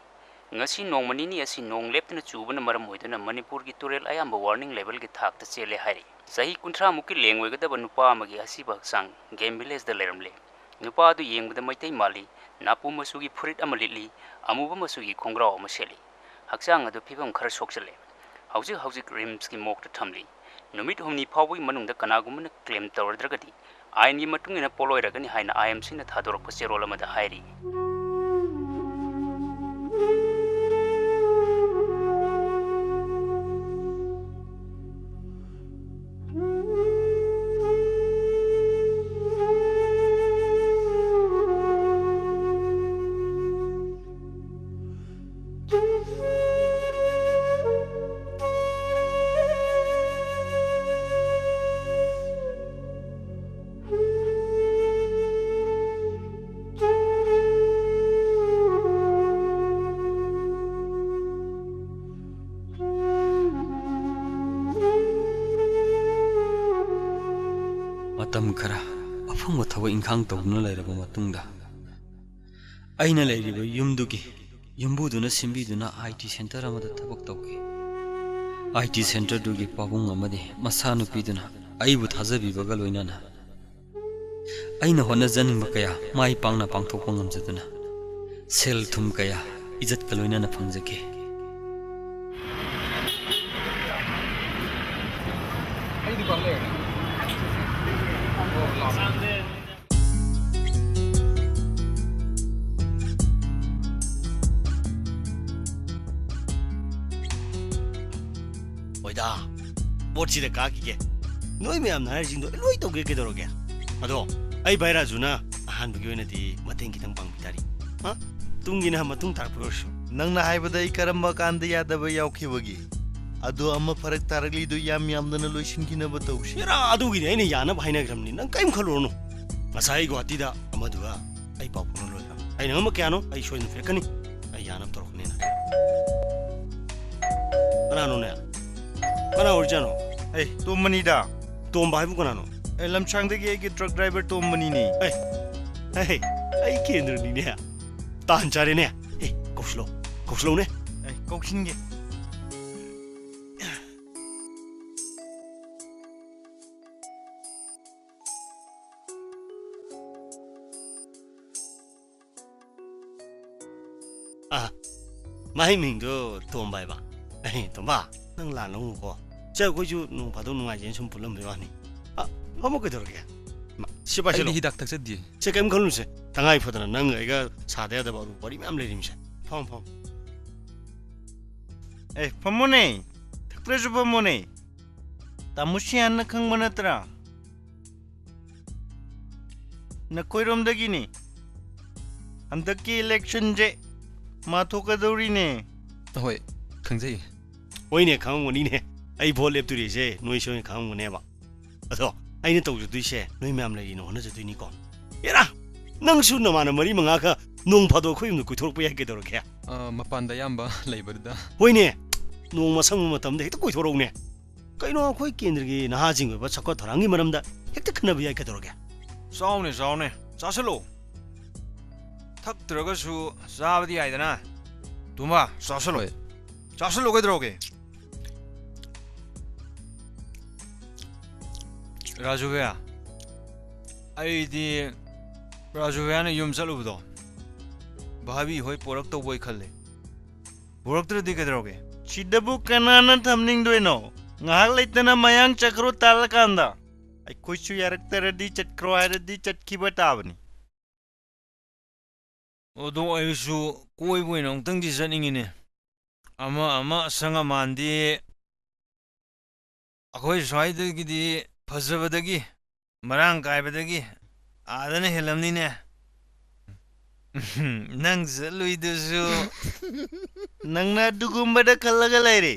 ꯉꯁꯤ ꯅꯣꯡꯃ ꯅꯤꯅꯤ ꯑꯁꯤ ꯅꯣꯡ ꯂꯦꯞꯇꯅ ꯆꯨꯕꯅ ꯃꯔꯝ ꯑꯣꯏꯗꯨꯅ ꯃꯅꯤꯄꯨꯔꯒꯤ ꯇꯨꯔꯦꯜ ꯑꯌꯥꯝꯕ warning levelꯒꯤ ꯊꯥꯛꯇ ꯆꯦꯜꯂꯦ ꯍꯥꯏꯔꯤ꯫ ꯆꯍꯤ ꯀꯨꯟꯊ꯭ꯔꯥ ꯃꯨꯛꯀꯤ ꯂꯦꯡ ꯑꯣꯏꯒꯗꯕ ꯅꯨꯄꯥ ꯑꯃꯒꯤ ꯑꯁꯤꯕ ꯍꯛꯆꯥꯡ Game Villageꯗ ꯂꯩꯔꯝꯂꯦ꯫ ꯅꯨꯄꯥ ꯑꯗꯨ ꯌꯦꯡꯕꯗ ꯃꯩꯇꯩ ꯃꯥꯜꯂꯤ, ꯅꯥꯄꯨ ꯃꯆꯨꯒꯤ ꯐꯨꯔꯤꯠ ꯑꯃ ꯂꯤꯠꯂꯤ, ꯑꯃꯨꯕ ꯃꯆꯨꯒꯤ ꯈꯣꯡꯒ꯭ꯔꯥꯎ ꯑꯃ ꯁꯦꯠꯂꯤ꯫ ꯍꯛꯆꯥꯡ ꯑꯗꯨ ꯐꯤꯕꯝ ꯈꯔ ꯁꯣꯛꯆꯜꯂꯦ꯫ ꯍꯧꯖꯤꯛ ꯍꯧꯖꯤꯛ RIMSꯀꯤ morgueꯇ ꯊꯝꯂꯤ꯫ ꯅꯨꯃꯤꯠ ꯍꯨꯝꯅꯤ ꯐꯥꯎꯕꯒꯤ ꯃꯅꯨꯡꯗ ꯀꯅꯥꯒꯨꯝꯕꯅ claim ꯇꯧꯔꯗ꯭ꯔꯒꯗꯤ ꯑꯥꯏꯟꯒꯤ ꯃꯇꯨꯡ ꯏꯟꯅ ꯄꯣꯠꯂꯣꯏꯔꯒꯅꯤ ꯍꯥꯏꯅ IMCꯅ ꯊꯥꯗꯣꯔꯛꯄ ꯆꯦꯔꯣꯜ ꯑꯃꯗ ꯍꯥꯏꯔꯤ꯫ ꯃꯇꯝ ꯈꯔ ꯑꯐꯪꯕ ꯊꯕꯛ ꯏꯪꯈꯥꯡ ꯇꯧꯗꯨꯅ ꯂꯩꯔꯕ ꯃꯇꯨꯡꯗ, ꯑꯩꯅ ꯂꯩꯔꯤꯕ ꯌꯨꯝꯗꯨꯒꯤ ꯌꯨꯝꯕꯨꯗꯨꯅ ꯁꯤꯟꯕꯤꯗꯨꯅ IT centre ꯑꯃꯗ ꯊꯕꯛ ꯇꯧꯈꯤ꯫ IT centreꯗꯨꯒꯤ ꯄꯥꯕꯨꯡ ꯑꯃꯗꯤ ꯃꯆꯥꯅꯨꯄꯤꯗꯨꯅ ꯑꯩꯕꯨ ꯊꯥꯖꯕꯤꯕꯒ ꯂꯣꯏꯅꯅ ꯑꯩꯅ ꯍꯣꯠꯅꯖꯅꯤꯡꯕ ꯀꯌꯥ ꯃꯥꯏ ꯄꯥꯛꯅ ꯄꯥꯡꯊꯣꯛꯄ ꯉꯝꯖꯗꯨꯅ ꯁꯦꯜ ꯊꯨꯝ ꯀꯌꯥ ꯏꯖꯠꯀ ꯂꯣꯏꯅꯅ ꯐꯪꯖꯈꯤ꯫ ꯍꯣꯏꯗ, ꯄꯣꯠꯁꯤꯗ ꯀꯥꯈꯤꯒꯦ꯫ ꯅꯣꯏ ꯃꯌꯥꯝꯅ ꯍꯥꯏꯔꯤꯁꯤꯡꯗꯣ ꯑꯩ ꯂꯣꯏ ꯇꯧꯒꯦ, ꯀꯩꯗꯧꯔꯒꯦ? ꯑꯗꯣ ꯑꯩ ꯚꯥꯏ ꯔꯥꯖꯨꯅ ꯑꯍꯥꯟꯕꯒꯤ ꯑꯣꯏꯅꯗꯤ ꯃꯇꯦꯡ ꯈꯤꯇꯪ ꯄꯥꯡꯕꯤ ꯇꯥꯔꯤ꯫ ꯍꯥ? ꯇꯨꯡꯒꯤꯅ ꯃꯇꯨꯡ ꯇꯥꯔꯛꯄ ꯑꯣꯏꯔꯁꯨ꯫ ꯅꯪꯅ ꯍꯥꯏꯕꯗ ꯑꯩ ꯀꯔꯝꯕ ꯀꯥꯟꯗ ꯌꯥꯗꯕ ꯌꯥꯎꯈꯤꯕꯒꯦ? ꯑꯗꯣ ꯑꯃ ꯐꯔꯛ ꯇꯥꯔꯛꯂꯤꯗꯣ ꯌꯥꯝ ꯌꯥꯝꯗꯅ ꯂꯣꯏꯁꯤꯟꯈꯤꯅꯕ ꯇꯧꯁꯤ꯫ ꯍꯦꯔꯥ, ꯑꯗꯨꯒꯤꯗꯤ ꯑꯩꯅ ꯌꯥꯅꯕ ꯍꯥꯏꯅꯈ꯭ꯔꯕꯅꯤ, ꯅꯪ ꯀꯔꯤꯝ ꯈꯜꯂꯨꯔꯅꯨ꯫ ꯉꯁꯥꯏ ꯑꯩ ꯒꯨꯍꯥꯇꯤꯗ ꯑꯃꯗꯨꯒ ꯑꯩ ꯄꯥꯎ ꯐꯥꯎꯅ ꯂꯣꯏꯈ꯭ꯔꯕꯅꯤ꯫ ꯑꯩꯅ ꯉꯝꯕ ꯀꯌꯥꯅꯣ ꯑꯩ ꯁꯣꯏꯗꯅ ꯄꯤꯔꯛꯀꯅꯤ꯫ ꯑꯩ ꯌꯥꯅꯕ ꯇꯧꯔꯛꯀꯅꯤꯅ꯫ ꯀꯅꯥꯅꯣꯅꯦ? ꯀꯅꯥ ꯑꯣꯏꯔꯤꯖꯥꯠꯅꯣ? ꯑꯦ, ꯇꯣꯝꯕꯅꯤꯗ꯫ ꯇꯣꯝꯕ ꯍꯥꯏꯕꯨ ꯀꯅꯥꯅꯣ? ꯑꯦ, ꯂꯝꯁꯥꯡꯗꯒꯤ ꯑꯩꯒꯤ truck driver ꯇꯣꯝꯕꯅꯤꯅꯦ꯫ ꯑꯦ, ꯑꯦ, ꯑꯩ ꯀꯦꯟꯗ꯭ꯔꯅꯤꯅꯦ꯫ ꯇꯥꯟ ꯆꯥꯔꯦꯅꯦ꯫ ꯑꯦ, ꯀꯧꯁꯤꯜꯂꯣ, ꯀꯧꯁꯤꯜꯂꯣꯅꯦ꯫ ꯑꯦ, ꯀꯧꯁꯤꯟꯒꯦ꯫ ꯑ, ꯃꯥꯏ ꯃꯤꯡꯗꯣ ꯇꯣꯝꯕ ꯍꯥꯏꯕ꯫ ꯑꯦ, ꯇꯣꯝꯕ, ꯅꯪ ꯂꯥꯟ ꯂꯧꯅꯨꯀꯣ꯫ ꯁꯦ, ꯑꯩꯈꯣꯏꯁꯨ ꯅꯣꯡ ꯐꯥꯗꯣꯛ ꯅꯨꯡꯉꯥꯏꯖꯦꯅ ꯁꯨꯝ ꯄꯨꯜꯂꯝꯕꯩ ꯋꯥꯅꯤ꯫ ꯑ, ꯐꯝꯃꯣ ꯀꯩꯗꯧꯔꯒꯦ? ꯃꯥ, ꯁꯤ ꯄꯥꯏꯁꯤꯜꯂꯣ꯫ ꯑꯩꯗꯤ ꯍꯤꯗꯥꯛ ꯊꯛꯆꯗꯦ꯫ ꯁꯦ, ꯀꯩꯝ ꯈꯜꯂꯨꯅꯨꯁꯦ꯫ ꯇꯉꯥꯏ ꯐꯗꯅ ꯅꯪꯒ ꯑꯩꯒ ꯁꯥꯗ ꯌꯥꯗꯕ ꯑꯔꯨꯕ ꯋꯥꯔꯤ ꯃꯌꯥꯝ ꯂꯩꯔꯤꯃꯤꯁꯦ꯫ ꯐꯝꯃꯣ, ꯐꯝꯃꯣ꯫ ꯑꯦ, ꯐꯝꯃꯣꯅꯦ꯫ ꯊꯛꯇ꯭ꯔꯁꯨ ꯐꯝꯃꯣꯅꯦ꯫ ꯇꯥꯃꯣ ꯁꯤꯌꯥꯟꯅ ꯈꯪꯕ ꯅꯠꯇ꯭ꯔꯥ? ꯅꯈꯣꯏꯔꯣꯝꯗꯒꯤꯅꯤ꯫ ꯍꯟꯗꯛꯀꯤ ꯏꯂꯦꯛꯁꯟꯁꯦ ꯃꯥ ꯊꯣꯛꯀꯗꯧꯔꯤꯅꯦ꯫ ꯍꯣꯏ, ꯈꯪꯖꯩ꯫ ꯍꯣꯏꯅꯦ, ꯈꯪꯉꯝꯒꯅꯤꯅꯦ꯫ ꯑꯩ ꯚꯣꯠ ꯂꯦꯞꯇꯣꯔꯤꯁꯦ ꯅꯣꯏꯁꯨ ꯍꯦꯟꯅ ꯈꯪꯉꯝꯒꯅꯦꯕ꯫ ꯑꯗꯣ ꯑꯩꯅ ꯇꯧꯖꯗꯣꯏꯁꯦ ꯅꯣꯏ ꯃꯌꯥꯝ ꯂꯩꯔꯤꯅ ꯍꯣꯠꯅꯖꯗꯣꯏꯅꯤꯀꯣ꯫ ꯑꯦꯔꯥ, ꯅꯪꯁꯨ ꯅꯃꯥꯟꯅꯕ ꯃꯔꯤ ꯃꯉꯥꯒ ꯅꯣꯡ ꯐꯥꯗꯣꯛ ꯑꯩꯈꯣꯏ ꯌꯨꯝꯗ ꯀꯣꯏꯊꯣꯔꯛꯄ ꯌꯥꯏ ꯀꯩꯗꯧꯔꯒꯦ? ꯑ, ꯃꯄꯥꯟꯗ ꯑꯌꯥꯝꯕ ꯂꯩꯕꯗꯨꯗ꯫ ꯍꯣꯏꯅꯦ, ꯅꯣꯡꯃ ꯑꯁꯪꯕ ꯃꯇꯝꯗ ꯍꯦꯛꯇ ꯀꯣꯏꯊꯣꯔꯛꯎꯅꯦ꯫ ꯀꯩꯅꯣ, ꯑꯩꯈꯣꯏ ꯀꯦꯟꯗ꯭ꯔꯒꯤ ꯅꯍꯥꯁꯤꯡꯒꯤ ꯑꯣꯏꯕ ꯆꯥꯎꯈꯠ ꯊꯧꯔꯥꯡꯒꯤ ꯃꯔꯝꯗ ꯍꯦꯛꯇ ꯈꯟꯅꯕ ꯌꯥꯏ ꯀꯩꯗꯧꯔꯒꯦ? ꯆꯥꯎꯅꯦ, ꯆꯥꯎꯅꯦ, ꯆꯥꯁꯤꯜꯂꯣ꯫ ꯊꯛꯇ꯭ꯔꯒꯁꯨ ꯆꯥꯕꯗꯤ ꯌꯥꯏꯗꯅ꯫ ꯇꯨꯝꯕ, ꯆꯥꯁꯤꯜꯂꯣ꯫ ꯍꯣꯏ꯫ ꯆꯥꯁꯤꯜꯂꯣ ꯀꯩꯗꯧꯔꯒꯦ? ꯔꯥꯖꯨ ꯚꯩꯌꯥ, ꯑꯩꯗꯤ ꯔꯥꯖꯨ ꯚꯩꯌꯥꯅ ꯌꯨꯝ ꯆꯠꯂꯨꯕꯗꯣ ꯚꯥꯕꯤ ꯍꯣꯏ ꯄꯣꯔꯛꯇꯧꯕꯣꯏ ꯈꯜꯂꯦ꯫ ꯄꯣꯔꯛꯇ꯭ꯔꯗꯤ ꯀꯩꯗꯧꯔꯒꯦ? ꯁꯤꯗꯕꯨ ꯀꯅꯥꯅ ꯊꯝꯅꯤꯡꯗꯣꯏꯅꯣ? ꯉꯥꯏꯍꯥꯛ ꯂꯩꯇꯅ ꯃꯌꯥꯡ ꯆꯠꯈ꯭ꯔꯣ ꯇꯥꯜꯂꯀꯥꯟꯗ꯫ ꯑꯩꯈꯣꯏꯁꯨ ꯌꯥꯔꯛꯇ꯭ꯔꯗꯤ ꯆꯠꯈ꯭ꯔꯣ ꯍꯥꯏꯔꯗꯤ ꯆꯠꯈꯤꯕ ꯇꯥꯕꯅꯤ꯫ ꯑꯗꯣ ꯑꯩꯁꯨ ꯀꯣꯏꯕ ꯑꯣꯏꯅ ꯑꯃꯨꯛꯇꯪꯗꯤ ꯆꯠꯅꯤꯡꯉꯤꯅꯦ꯫ ꯑꯃ ꯑꯃ ꯑꯁꯪ ꯑꯃꯥꯟꯗꯤ ꯑꯩꯈꯣꯏ ꯁ꯭ꯋꯥꯏꯗꯒꯤꯗꯤ ꯐꯖꯕꯗꯒꯤ, ꯃꯔꯥꯡ ꯀꯥꯏꯕꯗꯒꯤ ꯑꯥꯗꯅ ꯍꯦꯜꯂꯝꯅꯤꯅꯦ꯫ ꯅꯪ ꯆꯠꯂꯨꯏꯗꯨꯁꯨ꯫ ꯅꯪꯅ ꯑꯗꯨꯒꯨꯝꯕꯗ ꯈꯜꯂꯒ ꯂꯩꯔꯦ꯫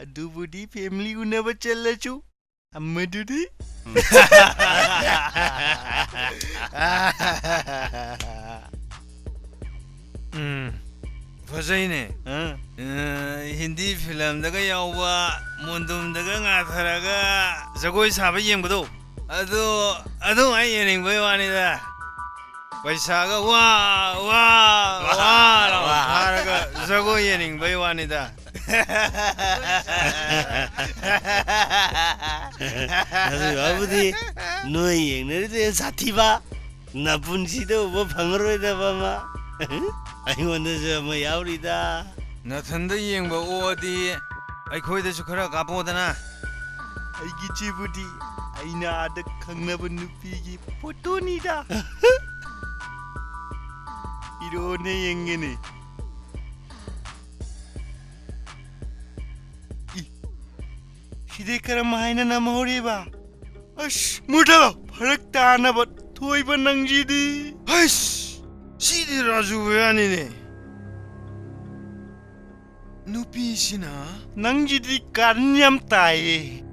ꯑꯗꯨꯕꯨꯗꯤ ꯐꯦꯃꯤꯂꯤ ꯎꯅꯕ ꯆꯠꯂꯁꯨ ꯑꯃꯗꯨꯗꯤ꯫ ꯎꯝ, ꯐꯖꯩꯅꯦ꯫ ꯑ꯫ ꯑ, ꯍꯤꯟꯗꯤ ꯐꯤꯂꯝꯗꯒ ꯌꯥꯎꯕ, ꯃꯨꯟꯗꯨꯝꯗꯒ ꯉꯥꯊꯔꯒ ꯖꯒꯣꯏ ꯁꯥꯕ ꯌꯦꯡꯕꯗꯣ, ꯑꯗꯨ, ꯑꯗꯨꯃꯥꯏ ꯌꯦꯡꯅꯤꯡꯕꯩ ꯋꯥꯅꯤꯗ꯫ ꯄꯩꯁꯥꯒ ꯋꯥ ꯋꯥ ꯋꯥ ꯂꯥꯎꯅ ꯊꯥꯔꯒ ꯖꯒꯣꯏ ꯌꯦꯡꯅꯤꯡꯕꯩ ꯋꯥꯅꯤꯗ꯫ ꯑꯗꯨ ꯌꯥꯎꯕꯨꯗꯤ ꯅꯣꯏ ꯌꯦꯡꯅꯔꯤꯗꯨ ꯍꯦꯟꯅ ꯁꯥꯊꯤꯕ, ꯅꯄꯨꯟꯁꯤꯗ ꯎꯕ ꯐꯪꯉꯔꯣꯏꯗꯕ ꯑꯃ ꯑꯩꯉꯣꯟꯗꯁꯨ ꯑꯃ ꯌꯥꯎꯔꯤꯗ꯫ ꯅꯊꯟꯗ ꯌꯦꯡꯕ ꯑꯣꯛꯑꯗꯤ ꯑꯩꯈꯣꯏꯗꯁꯨ ꯈꯔ ꯀꯥꯞꯄꯣꯗꯅ꯫ ꯑꯩꯒꯤ ꯆꯦꯕꯨꯗꯤ ꯑꯩꯅ ꯑꯥꯗ ꯈꯪꯅꯕ ꯅꯨꯄꯤꯒꯤ ꯐꯣꯇꯣꯅꯤꯗ꯫ ꯏꯔꯣꯅꯦ ꯌꯦꯡꯒꯦꯅꯦ꯫ ꯏ, ꯁꯤꯗꯤ ꯀꯔꯝ ꯍꯥꯏꯅ ꯅꯝꯍꯧꯔꯤꯕ? ꯑꯁ, ꯃꯨꯊꯠꯂꯣ, ꯐꯔꯛ ꯇꯥꯅꯕ ꯊꯣꯏꯕ ꯅꯪꯁꯤꯗꯤ꯫ ꯍꯩꯁ, ꯁꯤꯗꯤ ꯔꯥꯖꯨ ꯕꯌꯥꯅꯤꯅꯦ꯫ ꯅꯨꯄꯤꯁꯤꯅ ꯅꯪꯁꯤꯗꯤ ꯀꯥꯔꯟ ꯌꯥꯝ ꯇꯥꯏꯌꯦ꯫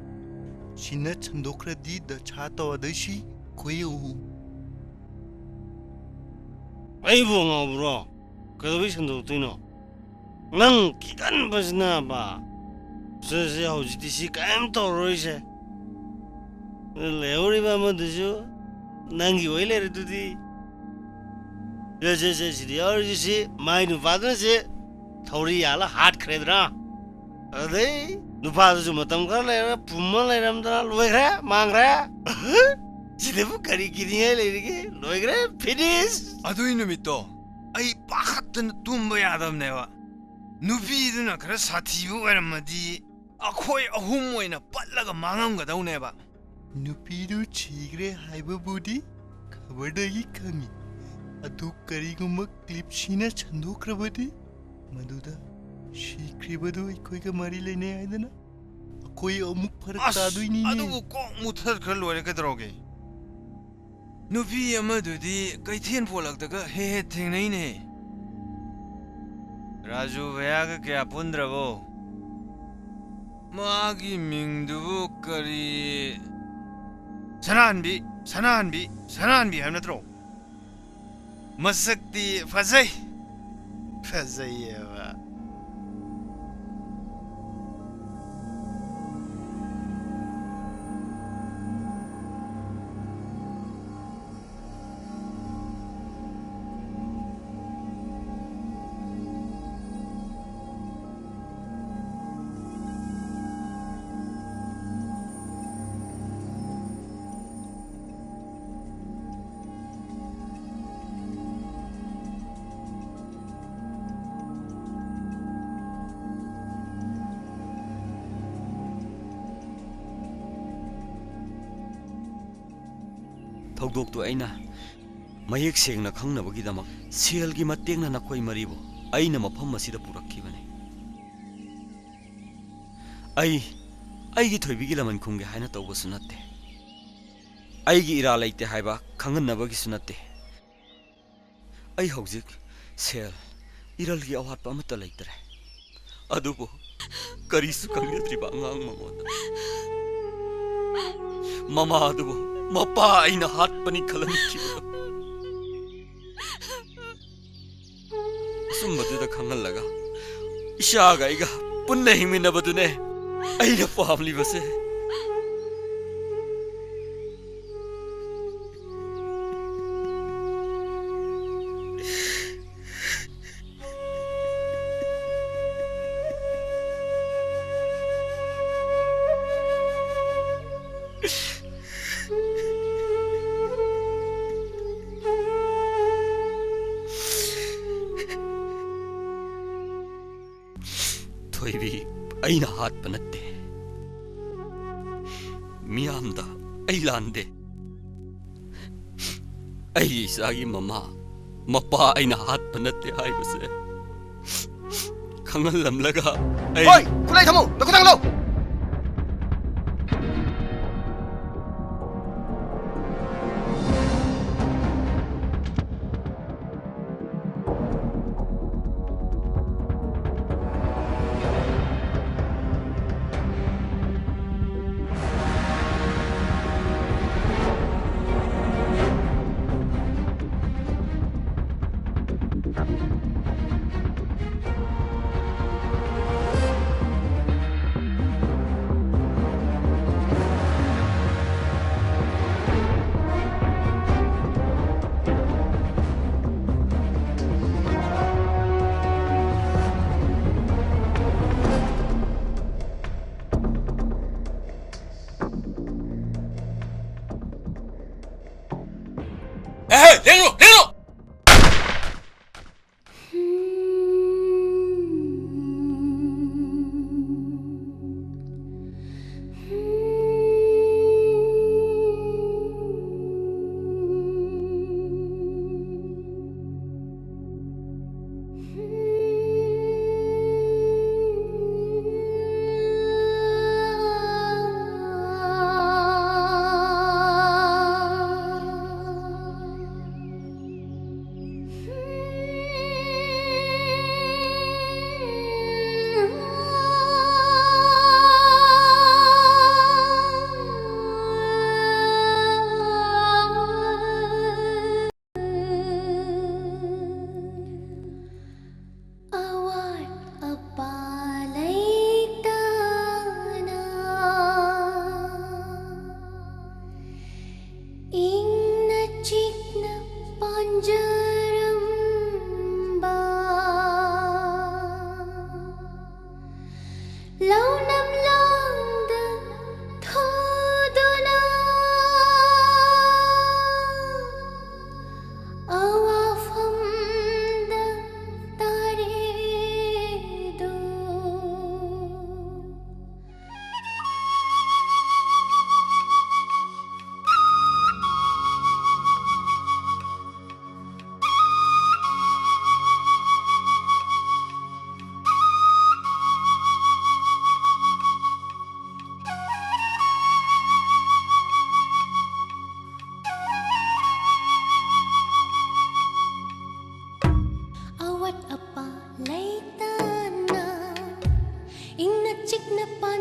ꯁꯤꯅ ꯁꯟꯗꯣꯛꯈ꯭ꯔꯗꯤ ꯗꯁꯥ ꯇꯧꯔꯗꯣꯏꯁꯤ ꯑꯩꯈꯣꯏ ꯑꯍꯨꯝ꯫ ꯑꯩꯕꯨ ꯉꯥꯎꯕ꯭ꯔꯣ? ꯀꯩꯗꯧꯕꯩ ꯁꯟꯗꯣꯛꯇꯣꯏꯅꯣ? ꯅꯪ ꯀꯤꯒꯟꯕꯁꯤꯅꯕ꯫ ꯁꯦ, ꯁꯦ, ꯍꯧꯖꯤꯛꯇꯤ ꯁꯤ ꯀꯔꯤꯝ ꯇꯧꯔꯔꯣꯏꯁꯦ꯫ ꯂꯩꯍꯧꯔꯤꯕ ꯑꯃꯗꯨꯁꯨ ꯅꯪꯒꯤ ꯑꯣꯏ ꯂꯩꯔꯗꯨꯗꯤ꯫ ꯁꯦ, ꯁꯦ, ꯁꯦ, ꯁꯤꯗꯤ ꯌꯥꯎꯔꯤꯁꯤ ꯁꯤ, ꯃꯥꯏ ꯅꯨꯄꯥꯗꯨꯅ ꯁꯤ ꯊꯧꯔꯤ ꯌꯥꯜꯂ ꯍꯥꯠꯈ꯭ꯔꯦꯗꯅ꯫ ꯑꯗꯩ ꯅꯨꯄꯥꯗꯨꯁꯨ ꯃꯇꯝ ꯈꯔ ꯂꯩꯔꯒ ꯄꯨꯝꯃ ꯂꯩꯔꯝꯗꯅ ꯂꯣꯏꯈ꯭ꯔꯦ, ꯃꯥꯡꯈ꯭ꯔꯦ꯫ ꯁꯤꯗꯕꯨ ꯀꯔꯤ ꯀꯤꯅꯤꯡꯉꯥꯏ ꯂꯩꯔꯤꯒꯦ? ꯂꯣꯏꯈ꯭ꯔꯦ, finish꯫ ꯑꯗꯨꯏ ꯅꯨꯃꯤꯠꯇꯣ ꯑꯩ ꯄꯥꯈꯠꯇꯅ ꯇꯨꯝꯕ ꯌꯥꯗꯕꯅꯦꯕ꯫ ꯅꯨꯄꯤꯗꯨꯅ ꯈꯔ ꯁꯥꯊꯤꯕ ꯑꯣꯏꯔꯝꯃꯗꯤ ꯑꯩꯈꯣꯏ ꯑꯍꯨꯝ ꯑꯣꯏꯅ ꯄꯠꯂꯒ ꯃꯥꯡꯉꯝꯒꯗꯧꯅꯦꯕ꯫ ꯅꯨꯄꯤꯗꯨ ꯁꯤꯈ꯭ꯔꯦ ꯍꯥꯏꯕꯕꯨꯗꯤ ꯈꯕꯔꯗꯒꯤ ꯈꯪꯉꯤ꯫ ꯑꯗꯨ ꯀꯔꯤꯒꯨꯝꯕ ꯀ꯭ꯂꯤꯞꯁꯤꯅ ꯁꯟꯗꯣꯛꯈ꯭ꯔꯕꯗꯤ ꯃꯗꯨꯗ ꯁꯤꯈ꯭ꯔꯤꯕꯗꯨ ꯑꯩꯈꯣꯏꯒ ꯃꯔꯤ ꯂꯩꯅꯩ ꯍꯥꯏꯗꯅ ꯑꯩꯈꯣꯏ ꯑꯃꯨꯛ ꯐꯔꯛ ꯑꯁ, ꯇꯥꯗꯣꯏꯅꯤꯅꯦ꯫ ꯑꯗꯨꯕꯨ ꯀꯣꯛ ꯃꯨꯊꯠꯈ꯭ꯔ ꯂꯣꯏꯔꯦ ꯀꯩꯗꯧꯔꯒꯦ? ꯅꯨꯄꯤ ꯑꯃꯗꯨꯗꯤ ꯀꯩꯊꯦꯜ ꯄꯣꯂꯛꯇꯒ ꯍꯦꯛ ꯍꯦꯛ ꯊꯦꯡꯅꯩꯅꯦ꯫ ꯔꯥꯖꯨ ꯚꯩꯌꯥꯒ ꯀꯌꯥ ꯄꯨꯟꯗ꯭ꯔꯕꯣ? ꯃꯥꯒꯤ ꯃꯤꯡꯗꯨꯕꯨ ꯀꯔꯤ? ꯁꯅꯥꯍꯟꯕꯤ, ꯁꯅꯥꯍꯟꯕꯤ, ꯁꯅꯥꯍꯟꯕꯤ ꯍꯥꯏꯕ ꯅꯠꯇ꯭ꯔꯣ? ꯃꯁꯛꯇꯤ ꯐꯖꯩ꯫ ꯐꯖꯩꯌꯦꯕ꯫ ꯊꯧꯗꯣꯛꯇꯨ ꯑꯩꯅ ꯃꯌꯦꯛ ꯁꯦꯡꯅ ꯈꯪꯅꯕꯒꯤꯗꯃꯛ ꯁꯦꯜꯒꯤ ꯃꯇꯦꯡꯅ ꯅꯈꯣꯏ ꯃꯔꯤꯕꯨ ꯑꯩꯅ ꯃꯐꯝ ꯑꯁꯤꯗ ꯄꯨꯔꯛꯈꯤꯕꯅꯤ꯫ ꯑꯩ, ꯑꯩꯒꯤ ꯊꯣꯏꯕꯤꯒꯤ ꯂꯃꯟ ꯈꯨꯝꯒꯦ ꯍꯥꯏꯅ ꯇꯧꯕꯁꯨ ꯅꯠꯇꯦ꯫ ꯑꯩꯒꯤ ꯏꯔꯥ ꯂꯩꯇꯦ ꯍꯥꯏꯕ ꯈꯪꯍꯟꯅꯕꯒꯤꯁꯨ ꯅꯠꯇꯦ꯫ ꯑꯩ ꯍꯧꯖꯤꯛ ꯁꯦꯜ, ꯏꯔꯜꯒꯤ ꯑꯋꯥꯠꯄ ꯑꯃꯠꯇ ꯂꯩꯇ꯭ꯔꯦ꯫ ꯑꯗꯨꯕꯨ ꯀꯔꯤꯁꯨ ꯈꯪꯖꯗ꯭ꯔꯤꯕ ꯑꯉꯥꯡ ꯃꯉꯣꯟꯗ ꯃꯃꯥ ꯑꯗꯨꯕꯨ ꯃꯄꯥ ꯑꯩꯅ ꯍꯥꯠꯄꯅꯤ ꯈꯜꯍꯟꯈꯤꯕꯗꯣ꯫ ꯑꯆꯨꯝꯕꯗꯨꯗ ꯈꯪꯍꯜꯂꯒ ꯏꯆꯥꯒ ꯑꯩꯒ ꯄꯨꯟꯅ ꯍꯤꯡꯃꯤꯟꯅꯕꯗꯨꯅꯦ ꯑꯩꯅ ꯄꯥꯝꯂꯤꯕꯁꯦ꯫ ꯊꯣꯏꯕꯤ, ꯑꯩꯅ ꯍꯥꯠꯄ ꯅꯠꯇꯦ꯫ ꯃꯤꯌꯥꯝꯗ ꯑꯩ ꯂꯥꯟꯗꯦ꯫ ꯑꯩꯒꯤ ꯏꯆꯥꯒꯤ ꯃꯃꯥ, ꯃꯄꯥ ꯑꯩꯅ ꯍꯥꯠꯄ ꯅꯠꯇꯦ ꯍꯥꯏꯕꯁꯦ ꯈꯪꯍꯜꯂꯝꯂꯒ ꯑꯩ ꯍꯣꯏ, ꯈꯨꯠꯂꯥꯏ ꯊꯝꯃꯨ, ꯅꯈꯨꯠ ꯊꯥꯡꯒꯠꯂꯨ꯫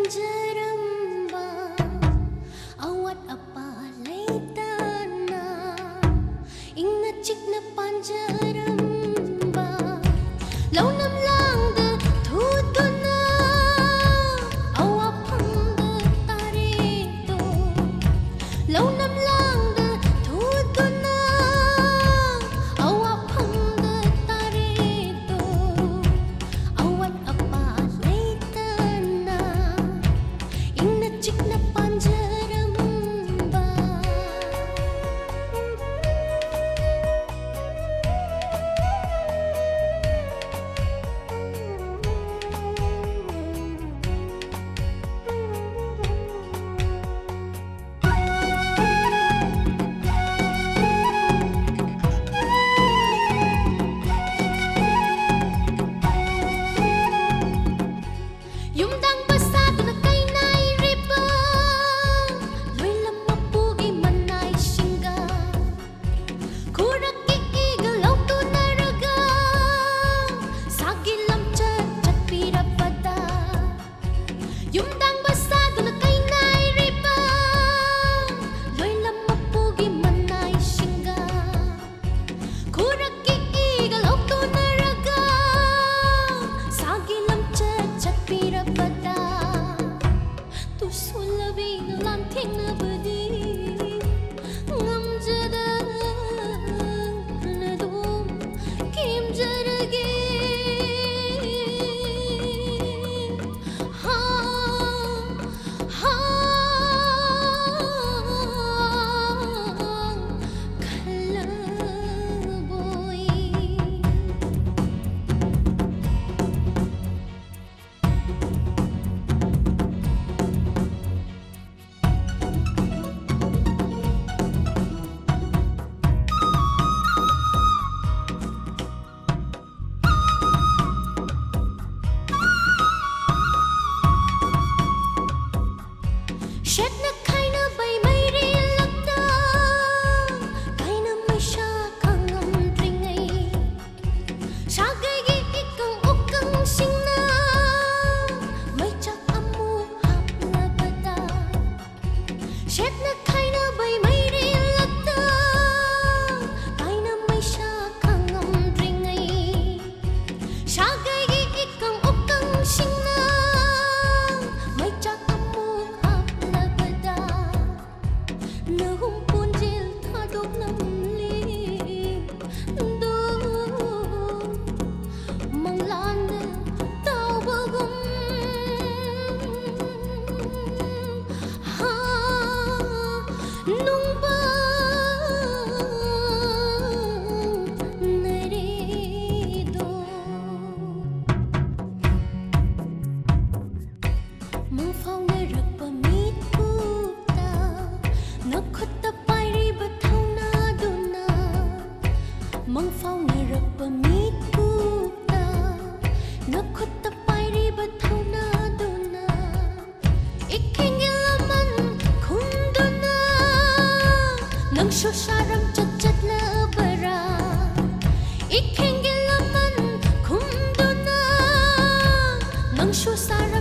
ꯄꯥꯟꯖꯔꯝꯕ ꯑꯋꯥꯠ ꯑꯄꯥ ꯂꯩꯇꯅ ꯏꯪꯅ ꯆꯤꯛꯅ ꯄꯥꯟꯖꯔꯝꯕ ꯂꯧꯅꯝ ꯂꯥꯡꯗ ꯊꯨꯗꯨꯅ ꯑꯋꯥꯐꯝꯗ ꯇꯥꯔꯦꯗꯣ꯫ ꯂꯧꯅꯝ ꯂꯥꯡꯗ ꯊꯨꯗꯨꯅ ꯑꯋꯥꯐꯝꯗ ꯇꯥꯔꯦꯗꯣ꯫ ꯑꯋꯥꯠ ꯑꯄꯥ ꯂꯩꯇꯅ Ang susara